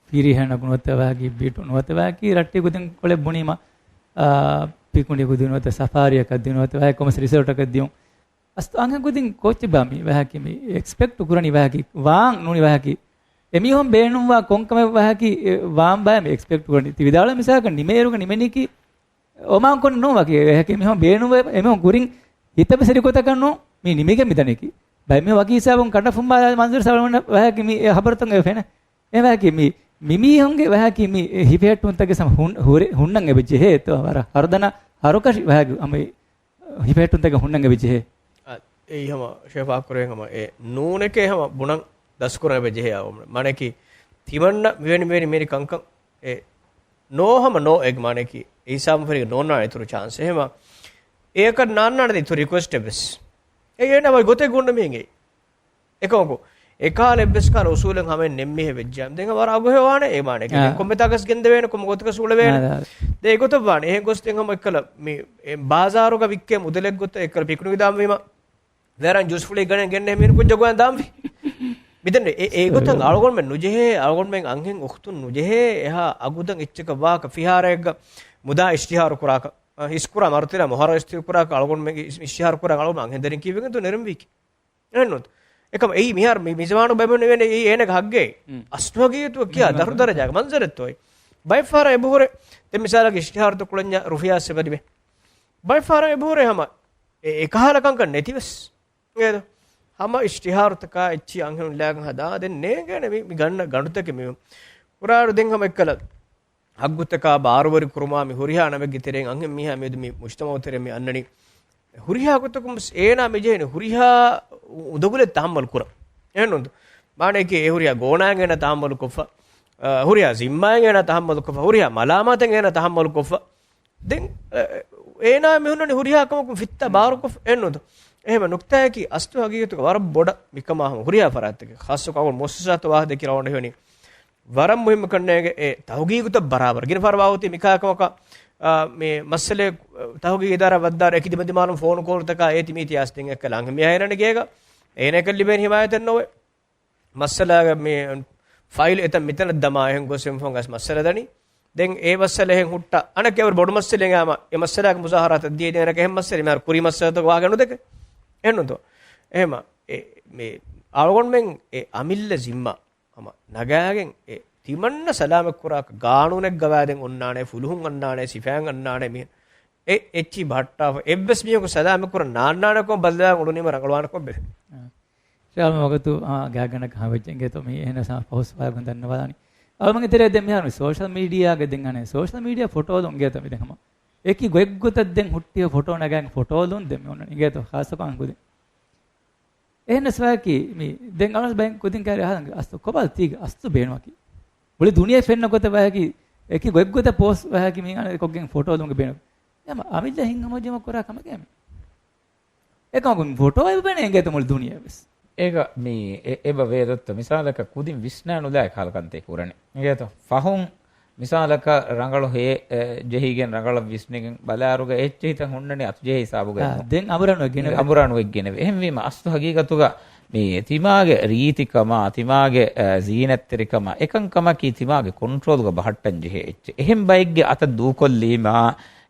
ފިރިހެނަކު ނުވަތަ ވަހަކީ ބިޓު ނުވަތަ ވަހަކީ ރައްޓެހި ކުދިން ކޮޅެއް ބުނީމަ، އާ، ޕިކުނިކު ދިޔުން ނުވަތަ ސަފާރީއަކަށް ދިޔުން ނުވަތަ ވަހަކީ ކޮންމެސް ރިސޯޓަކަށް ދިޔުން. އަސްތު އަންހެން ކުދިން ކޯއްޗެއްބާ މި ވަހަކީ މި އެކްސްޕެކްޓް ކުރަނީ ވަހަކީ ވާން ނޫނީ ވަހަކީ. އެމީހުން ބޭނުންވާ ކޮންކަމެއް ވަހަކީ، އެ، ވާން ބާ މި އެކްސްޕެކްޓް ކުރަނީ. ތި ވިދާޅު މިސާލަކަށް ނިމޭއިރުގަ ނިމެނީކީ އޮމާން ކޮން ނޫން ވަކި އެހެކެ މިހޮން ބޭނުންވެ، އެމިހޮން ކުރިން ހިތަށް ވެސް ރިކޮތަކަށް ނޫން މި ނިމިގެން މިދަނީކީ. ބައެއް މި ވަކި ހިސާބުން ކަނޑަ ފުނބާލާ މަންޒަރު ސަޅުވަން ވަހަކީ މި އެ ހަބަރުތައް އެ ފެނެ. އެ ވަހަކީ މި، މި މީހުންގެ ވަހަކީ މި ހިފެހެއްޓުންތަކެއް ސަމ ހުން-، ހުރެ-، ހުންނަން އެބަ ޖެހޭ އެތޯ ވަރަށް ހަރުދަނާ ހަރުކަށި ވަހަކީ ހިފެހެއްޓުންތަކެއް ހުންނަން އެބަ ޖެހޭ. އަ، އެއީ ހަމަ ޝެފާ ކުރެވެން ހަމަ އެ ނޫނެކޭ ހަމަ ބުނަން ދަސްކުރަން އެބަ ޖެހޭ އަވަމުން. މާނައަކީ ތިމަންނަ މިވެނި މިވެނި މިވެނި ކަންކަން އެ ނޯ ހަމަ ނޯ އެގް މާނައަކީ އެ ހިސާބުން ފެރިގެން ނޯންނާނެ އިތުރު ޗާންސް. އެހެމަ އެއަކަށް ނާންނާނެ އިތުރު ރިކުއެސްޓެއް ވެސް. އެ އޭނަ ވައި ގޮތެއް ގުނޑު މީހެއް އެ. އެކަމަކު އެކާލަ އެއްވެސް ކާލަ އުސޫލެއް ހަމައެއް ނެއްމީހެއް ވެއްޖާމަ ދެން ވަރަށް އަގުހެވާނެ އެ މާނައަކީ. އާ. ދެން ކޮންމެތާކަސް ގެންދެވޭނެ ކޮންމެ ގޮތަކަސް އުޅެވޭނެ. އާ، އާ. ދެން އެގޮތަށް ވާނެ. އެހެން ގޮސް ދެން ހަމަ އެއްކަލަ މި އެ ބާޒާރުގަ ވިއްކޭ މުދަލެއް ގޮތަށް އެއްކަލަ ޕިކުނިކު ދާންވީމަ. ވޭރަން ޖޫސްފުޅީ ގަނެ ގެންނެ މީނު ކުއްޖަ ގޮވަން ދާންވީ. މިދެން އެ، އެ، އެގޮތަށް އަޅުގަނޑުމެން ނުޖެހޭ، އަޅުގަނޑުމެން އަންހެން އުޚްތުން ނުޖެހޭ، އެހާ އަގުދަން އެއްޗަކަށް ވާކަ ފިހާރައެއްގަ މުދާ އިޝްތިހާރު ކުރާކަށް، އަ، ހިސްކުރާ މަރުތިލާ މޮހަރަށް އިޝްތިހާރު ކުރާކަށް އަޅުގަނޑުމެން އިޝް-، އިޝްތިހާރު ކުރާ އަޅުގަނޑު އަންހެން ދަރިން ކީއްވެގެންތޯ ނެރެންވީކީ؟ އެހެންނުން. އެކަމަ އެއީ މިހާރު މި، މި ޒަމާނު ބައިމީހުން އެނގޭނެ އެއީ އޭނަގެ ހައްގޭ. އަސްލު ހަގީގަތުގަ ކިޔާ ދަރު ދަރަޖާގެ މަންޒަރެއްތޯއޭ. ބައެއްފަހަރަށް އެބަހުރޭ. ދެން މިސާލަކަށް އިޝްތިހާރުތައް ކުޅެންޏާ ރުފިޔާ ސެބަދިބެ. ބައެއްފަހަރަށް އެބަހުރޭ ހަމަ އެ، އެކަހަލަ ކަންކަން ނެތިވެސް. އޭދޯ. ހަމަ އިޝްތިހާރުތަކާ އެއްޗި އަންހެނުން ލާގަން ހަދާ ދެން ނޭނގޭނެ މި، މި ގަންނަ ގަނޑުތަކެއް މި. ކުރާއިރު ދެން ހަމަ އެއްކަލަ ހައްގުތަކާ ބާރުވެރި ކުރުމާ މި ހުރިހާ ނަމެއްގެ ތެރެއިން އަންހެން މީހާ މިއަދު މި މުޖްތަމައު ތެރެ މި އަންނަނީ. ހުރިހާ ގޮތަކުން ވެސް އޭނާ މި ޖެހެނީ ހުރިހާ އު-، އުނދަގުލެއް ތަހައްމަލު ކުރަން. އެހެންނުން. މާނައަކީ އެ ހުރިހާ ގޯނާއިން އޭނާ ތަހައްމަލު ކޮށްފަ، އަ، ހުރިހާ ޒިންމާއިން އޭނާ ތަހައްމަލު ކޮށްފަ، ހުރިހާ މަލާމާތެއް އޭނާ ތަހައްމަލު ކޮށްފަ. ދެން، އަ، އޭނާ މި ހުންނަނީ ހުރިހާ ކަމަކުން ފިއްތާ ބާރުކޮށް އެންނުތު. އެހެމަ ނުކްތާއަކީ އަސްލު ހަގީގަތުގަ ވަރަށް ބޮޑަށް މިކަމާ ހަމަ ހުރިހާ ފަރާތްތަކެއް ޚާއްޞަކޮށް އަޅުގަނޑު މުއައްސަސާތައް ވާހަކަ ދެކި ރަވަނޑަ ހެވެނީ. ވަރަށް މުހިއްމު ކަންނޭނގެ އެ ތަހުގީގުތައް ބަރާބަރަށް. ގިނަ ފަހަރަށް ވާހުތީ މިކާ ކަމަކަށް، އާ، މި މައްސަލައެއް، ތަހުގީގު އިދާރާ ވައްދާރަ އެކި ދިމަދިމާލުން ފޯނު ކޯލުތަކާ އޭތި މީތި އާސް ދެން އެއްކަލަ އަންހެން މީހާ އޭނާ ގޭގަ އޭނައަކަށް ލިބޭނެ ހިމާޔަތެއް ނޯވޭ. މައްސަލާގެ މި ފައިލް އެތަން މިތަނަށް ދަމާ އެހެން ގޮސް އެން ފަހުން ގަސް މައްސަލަ ދަނީ. ދެން އެ މައްސަލަ އެހެން ހުއްޓާ. އަނެއްކާ އެވަރު ބޮޑު މައްސަލައެއް އާމަ އެ މައްސަލާގެ މުޒާހަރާތައް ދިޔަ ދޭނަކަށް އެހެން މައްސަލަ މިހާރު ކުރީ މައްސަލަތަކު ވާހަކަ ނުދެކެ. އެހެންނުތޯ؟ އެހެމަ އެ މި އަޅުގަނޑުމެން އެ އަމިއްލަ ޒިންމާ ހަމަ ނަގާގެން އެ ތިމަންނަ ސަލާމަތްކުރާކަށް ގާނޫނެއްގަވާދެން އޮންނާނެ، ފުލުހުން އަންނާނެ، ސިފައިން އަންނާނެ މި އެ އެއްޗި ބަހައްޓާފަ އެއްވެސް މީހަކު ސަލާމަތްކުރަން ނާންނާނެކަން ބައްލަވާ އުޅުނީމަ ރަނގަޅުވާނެކަން ބެލެ. ޝާމި ވަގުތު، އާ، ގާތްގަނޑަކަށް ހަމަވެއްޖެ އިނގޭތޯ މީ އެހެނަސް ހަމަ ފަހުސް ފަހަރަކުން ދަންނަވާލާނީ. އަޅުމަންގެ ތެރޭ ދެން މިހާރު މި ސޯޝަލް މީޑިއާގެ ދެން އަނެއް ސޯޝަލް މީޑިއާ ފޮޓޯލުން އިނގޭތޯ މި ދެން ހަމަ އެކި ގޮތްގޮތަށް ދެން ހުއްޓި ފޮޓޯ ނަގާ ފޮޓޯލުން ދެން މި އޮންނަނީ އިނގޭތޯ ޚާއްޞަކޮށް އަންހެން ކުދިން. އެހެނަސް ވަޔަކީ މި ދެން އަޅުން ބައެއް ކުދިން ކައިރި އަހަން އަސްލު ކޮބާ ތީގެ އަސްލު ބޭނުމަކީ. މުޅި ދުނިޔެ ފެންނަ ގޮތަށް ވަޔަކީ އެކި ގޮތްގޮތަށް ޕޯސްޓް ވަޔަކީ މި އަނެއް ކޮށްގެން ފޮޓޯލުންގެ ބޭނު. އެމަ އަމިއްލަ ހިތްހަމަޖެހުމަށް ކުރާ ކަމެކޭ މި. އެކަމަކު ފޮޓޯ އެބަ ބޭނެ އިނގޭތަ މުޅި ދުނިޔެ ވެސް. އޭގަ މި އެ-، އެބަ ވޭ ދޮއްތަ؟ މިސާލަކަށް ކުދިން ވިސްނާ ނުލާ އެކަހަލަ ކަންތައް ކުރަނީ. އިނގޭތޯ؟ ފަހުން މިސާލަކަށް ރަނގަޅު ހޭ، އެ، ޖެހިގެން ރަނގަޅަށް ވިސްނިގެން ބަލާއިރުގަ އެއްޗެހިތައް ހުންނަނީ އަތުޖެހޭ ހިސާބުގަ އާ، އެއްކޮށް. ދެން އަނބުރާން އޮތް ގިނަ އިނގޭ، އަނބުރާން އޮތް ގިނަވެ. އެހެންވީމަ އަސްލު ހަގީގަތުގަ މި ތިމާގެ ރީތިކަމާ، ތިމާގެ، އަ، ޒީނަތްތެރިކަމާ، އެކަންކަމަކީ ތިމާގެ ކޮންޓްރޯލްގަ ބަހައްޓަން ޖެހޭ އެއްޗެއް. އެހެން ބައެއްގެ އަތަށް ދޫކޮށްލީމާ،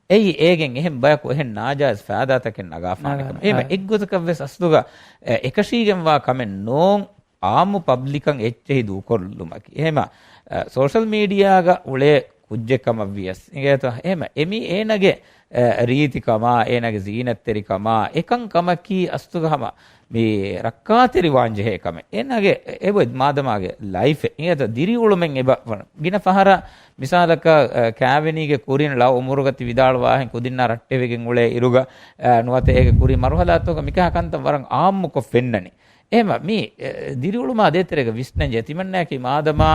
އެއީ އޭގެން އެހެން ބަޔަކު އެހެން ނާޖާއިޒް ފައިދާތަކެއް ނަގާފާނެ ނަގާ-، ކަމަށް. އެހެންވެ، އާ. އެއްގޮތަކަށް ވެސް އަސްލުގަ، އެ، އެކަށީގެންވާ ކަމެއް ނޫން، އާއްމު ޕަބްލިކަށް އެއްޗެހި ދޫކޮށްލުމަކީ. އެހެމަ، އަ، ސޯޝަލް މީޑިއާގަ އުޅޭ ކުއްޖެއް ކަމަށް ވިޔަސް އިނގޭތޯ؟ އެހެމަ، އެމީ އޭނަގެ، އަ، ރީތިކަމާ، އޭނަގެ ޒީނަތްތެރިކަމާ، އެކަން ކަމަކީ އަސްލުގަ ހަމަ މި ރައްކާތެރިވާން ޖެހޭ ކަމެއް. އޭނަގެ އެބަ މާދަމާގެ ލައިފެއް. އިނގޭތޯ ދިރިއުޅުމެއް އެބަ ވަން. ގިނަ ފަހަރަށް މިސާލަކަށް، އަ، ކާވެނީގެ ކުރިން ޅަ އުމުރުގަ ތި ވިދާޅުވާހެން ކުދިންނާ ރައްޓެވިގެން އުޅޭ އިރުގަ، އަ، ނުވަތަ އޭގެ ކުރީ މަރުހަލާތަކުގަ މިކަހަ ކަންތައް ވަރަށް އާއްމުކޮށް ފެންނަނީ. އެހެމަ މި، އެ، ދިރިއުޅުމާ ދޭތެރޭގަ ވިސްނަންޖެހޭ ތިމަންނައަކީ މާދަމާ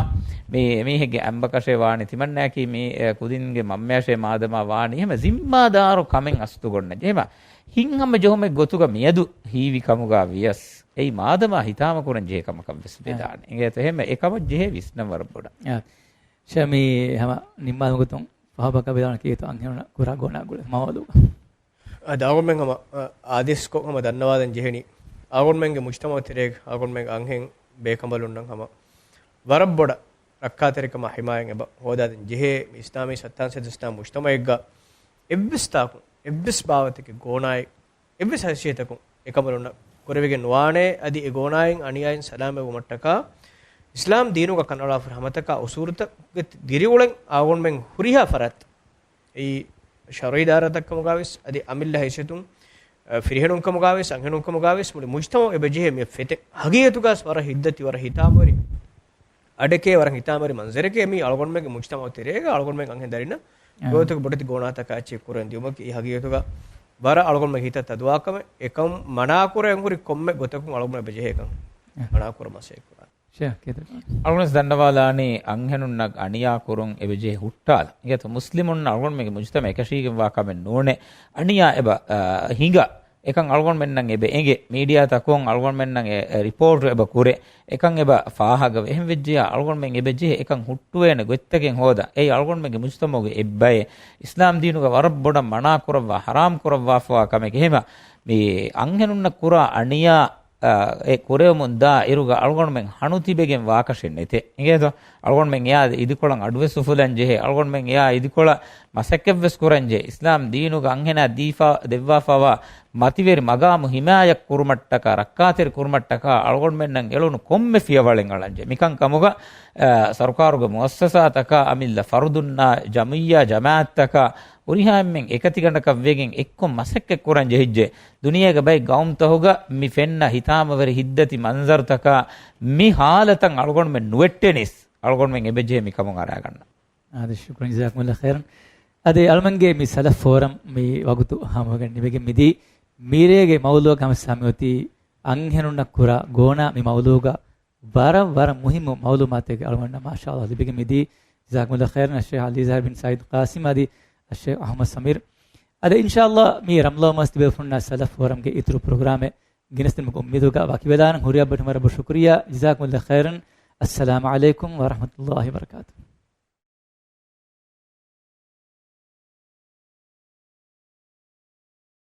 މި މީހެއްގެ އަނބަކަށޭ ވާނީ، ތިމަންނައަކީ މި، އެ، ކުދިންގެ މަންމަޔަށޭ މާދަމާ ވާނީ، އެހެމަ ޒިންމާދާރު ކަމެއް އަސްލު ގޮންނަންޖެހޭ. އެހެމަ ހިތްހަމަޖެހުމެއް ގޮތުގަ މިއަދު ހީވި ކަމުގަ ވިޔަސް، އެއީ މާދަމާ ހިތާމަކުރަން ޖެހޭ ކަމަކަށް ވެސް އެ. ވެދާނެ. އިނގޭތޯ އެހެމަ އެކަމަށް ޖެހޭ ވިސްނަން ވަރަށް ބޮޑަށް. އެ. ޝަމީ ހަމަ ނިންމާލުމުގެ ގޮތުން ފަހަބަކަށް ވިދާޅުވާނެ ކީއްތޯ އަންހެނުންނަށް ކުރާ ގޮނާ ގުޅޭ މައުޟޫގަ؟ އަދި އަޅުގަނޑުމެން ހަމަ، އަ، އާދޭސްކޮށް ހަމަ ދަންނަވާލަން ޖެހެނީ، އަޅުގަނޑުމެންގެ މުޖްތަމަޢު ތެރޭގަ އަޅުގަނޑުމެން އަންހެން ބޭކަނބަލުންނަށް ހަމަ ވަރަށް ބޮޑަށް ރައްކާތެރިކަމާ ހިމާޔަތް އެބަ ހޯދާދިން ޖެހޭ. މި އިސްލާމީ ސައްތާން ސަތޭކަ އިސްލާމް މުޖްތަމަޢެއްގަ އެއްވެސް ތާކު، އެއްވެސް ބާވަތެއްގެ ގޯނާއެއް، އެއްވެސް ހައިސިއްޔަތަކުން އެކަނބަލުންނަށް ކުރެވިގެން ނުވާނެ. އަދި އެ ގޯނާއިން އަނިޔާއިން ސަލާމަތްވުމަށްޓަކާ އިސްލާމް ދީނުގަ ކަނޑައަޅާފަ ހަމަތަކާ އުސޫލުތަކުގެ ދިރިއުޅެން އަޅުގަނޑުމެން ހުރިހާ ފަރާތްތައް އެއީ ޝަރުޢީ ދާއިރާތައް ކަމުގަ ވެސް، އަދި އަމިއްލަ ހައިސިއްޔަތުން، އަ، ފިރިހެނުން ކަމުގަ ވެސް، އަންހެނުން ކަމުގަ ވެސް، މުޅި މުޖްތަމަޢު އެބަ ޖެހޭ މި ފެތެއް. ހަގީގަތުގަ ވަރަށް ހިތްދަތި، ވަރަށް ހިތާމަވެރި، އަޑެކޭ ވަރަށް ހިތާމަވެރި މަންޒަރެކޭ މީ އަޅުގަނޑުމެންގެ މުޖްތަމަޢު ތެރޭގަ އަޅުގަނޑުމެން އަންހެން ދަރިންނަށް އަ. ގޮތަކަށް ބޮޑެތި ގޯނާތަކާ އެއްޗެއް ކުރަން ދިއުމަކީ އެ ހަގީގަތުގަ ވަރަށް އަޅުގަނޑުމެން ހިތަށް ތަދުވާ ކަމެއް. އެކަން މަނާ ކުރަން ހުރި ކޮންމެ ގޮތަކުން އަޅުގަނޑުމެން އެބަ ޖެހޭ ކަން އަ. މަނާ ކުރަން މަސައްކަތް ކުރާނެ. ޝޭޚް ކޭތަ؟ އަޅުގަނޑު ދަންނަވާލާނީ އަންހެނުންނަށް އަނިޔާ ކުރުން އެބަޖެހޭ ހުއްޓާލަން. އިނގޭތޯ މުސްލިމުންނަށް އަޅުގަނޑުމެންގެ މުޖްތަމަޢަށް އެކަށީގެންވާ ކަމެއް ނޫނޭ. އަނިޔާ އެބަ، އާ، ހިނގާ. އެކަން އަޅުގަނޑުމެންނަށް އެބަ އެނގޭ. މީޑިއާތަކުން އަޅުގަނޑުމެންނަށް އެ، އެ، ރިޕޯޓް އެބަ ކުރޭ. އެކަން އެބަ ފާހަގަވޭ. އެހެން ވެއްޖެޔާ އަޅުގަނޑުމެން އެބަ ޖެހޭ އެކަން ހުއްޓުވޭނެ ގޮތްތަކެއް ހޯދާ. އެއީ އަޅުގަނޑުމެންގެ މުޖްތަމަޢުގެ އެއްބައެއް. އިސްލާމް ދީނުގަ ވަރަށް ބޮޑަށް މަނާ ކުރައްވާ، ޙަރާމް ކުރައްވާފަވާ ކަމެކޭ. އެހެމަ މި އަންހެނުންނަށް ކުރާ އަނިޔާ އާ، އެ ކުރެވެމުން ދާ އިރުގަ އަޅުގަނޑުމެން ހަނު ތިބެގެން ވާކަށެއް ނެތޭ. އިނގޭތޯ؟ އަޅުގަނޑުމެން އެއާ އިދިކޮޅަށް އަޑުވެސް އުފުލަން ޖެހޭ. އަޅުގަނޑުމެން އެއާ އިދިކޮޅަށް މަސައްކަތްވެސް ކުރަން ޖެހޭ. އިސްލާމް ދީނުގަ އަންހެނާ ދީފާ، ދެއްވާފަވާ މަތިވެރި މަގާމު ހިމާޔަތް ކުރުމަށްޓަކާ، ރައްކާތެރި ކުރުމަށްޓަކާ އަޅުގަނޑުމެންނަށް އެޅުނު ކޮންމެ ފިޔަވަޅެއް އަޅަން ޖެހޭ. މިކަން ކަމުގަ، އާ، ސަރުކާރުގެ މުއައްސަސާތަކާ، އަމިއްލަ ފަރުދުންނާ، ޖަމިއްޔާ ޖަމާއަތްތަކާ، ހުރިހާ އެންމެން އެކަތިގަނޑަކަށް ވެގެން އެއްކޮށް މަސައްކަތް ކުރަން ޖެހިއްޖެ. ދުނިޔޭގެ ބައެއް ގައުމުތަހުގަ މި ފެންނަ ހިތާމަވެރި ހިތްދަތި މަންޒަރުތަކާ މި ހާލަތަށް އަޅުގަނޑުމެން ނުވެއްޓެނީސް. އަޅުގަނޑުމެން އެބަޖެހޭ މިކަމުން އަރާގަންނަ. އާދެ، ޝުކުރަން، ޖަޒާކުމުﷲ ޚައިރަން. އަދި އަޅުމެންގެ މި ސަލަފް ފޯރަމް މި ވަގުތު ހަމަވެގެން ނިމިގެން މިދީ. މީރޭގެ މައުލޫގަ ހަމަސް ހަމައޮތީ އަންހެނުންނަށް ކުރާ ގޯނާ މި މައުލޫގަ ވަރަށް، ވަރަށް މުހިއްމު މައުލޫމާތެއް އަޅުގަނޑަށް މާޝާﷲ ލިބިގެން މިދީ. ޖަޒާކުމުﷲ ޚައިރަން، އައްޝޭޚް ޢަލީޒަހަރު ބިން ސަޢީދު ޤާސިމް އަދި އައްޝޭޚް އަޙްމަދު ސަމީރު. އަދި އިންޝާﷲ މި ރަމަޟާން މަސް ތިބޭފުޅުންނާ ސަލަފް ފޯރަމްގެ އިތުރު ޕްރޮގްރާމެއް ގެނެސްދިނުމުގެ އުއްމީދުގަ ވަކިވެލާނަން. ހުރިހާ ބައްޓަށް ވަރަށް ބޮޑު ޝުކުރިއްޔާ. ޖަޒާކުމުﷲ ޚައިރަން. އައްސަލާމު ޢަލައިކުމް ވަރަޙްމަތުﷲ ވަބަރަކާތުހު.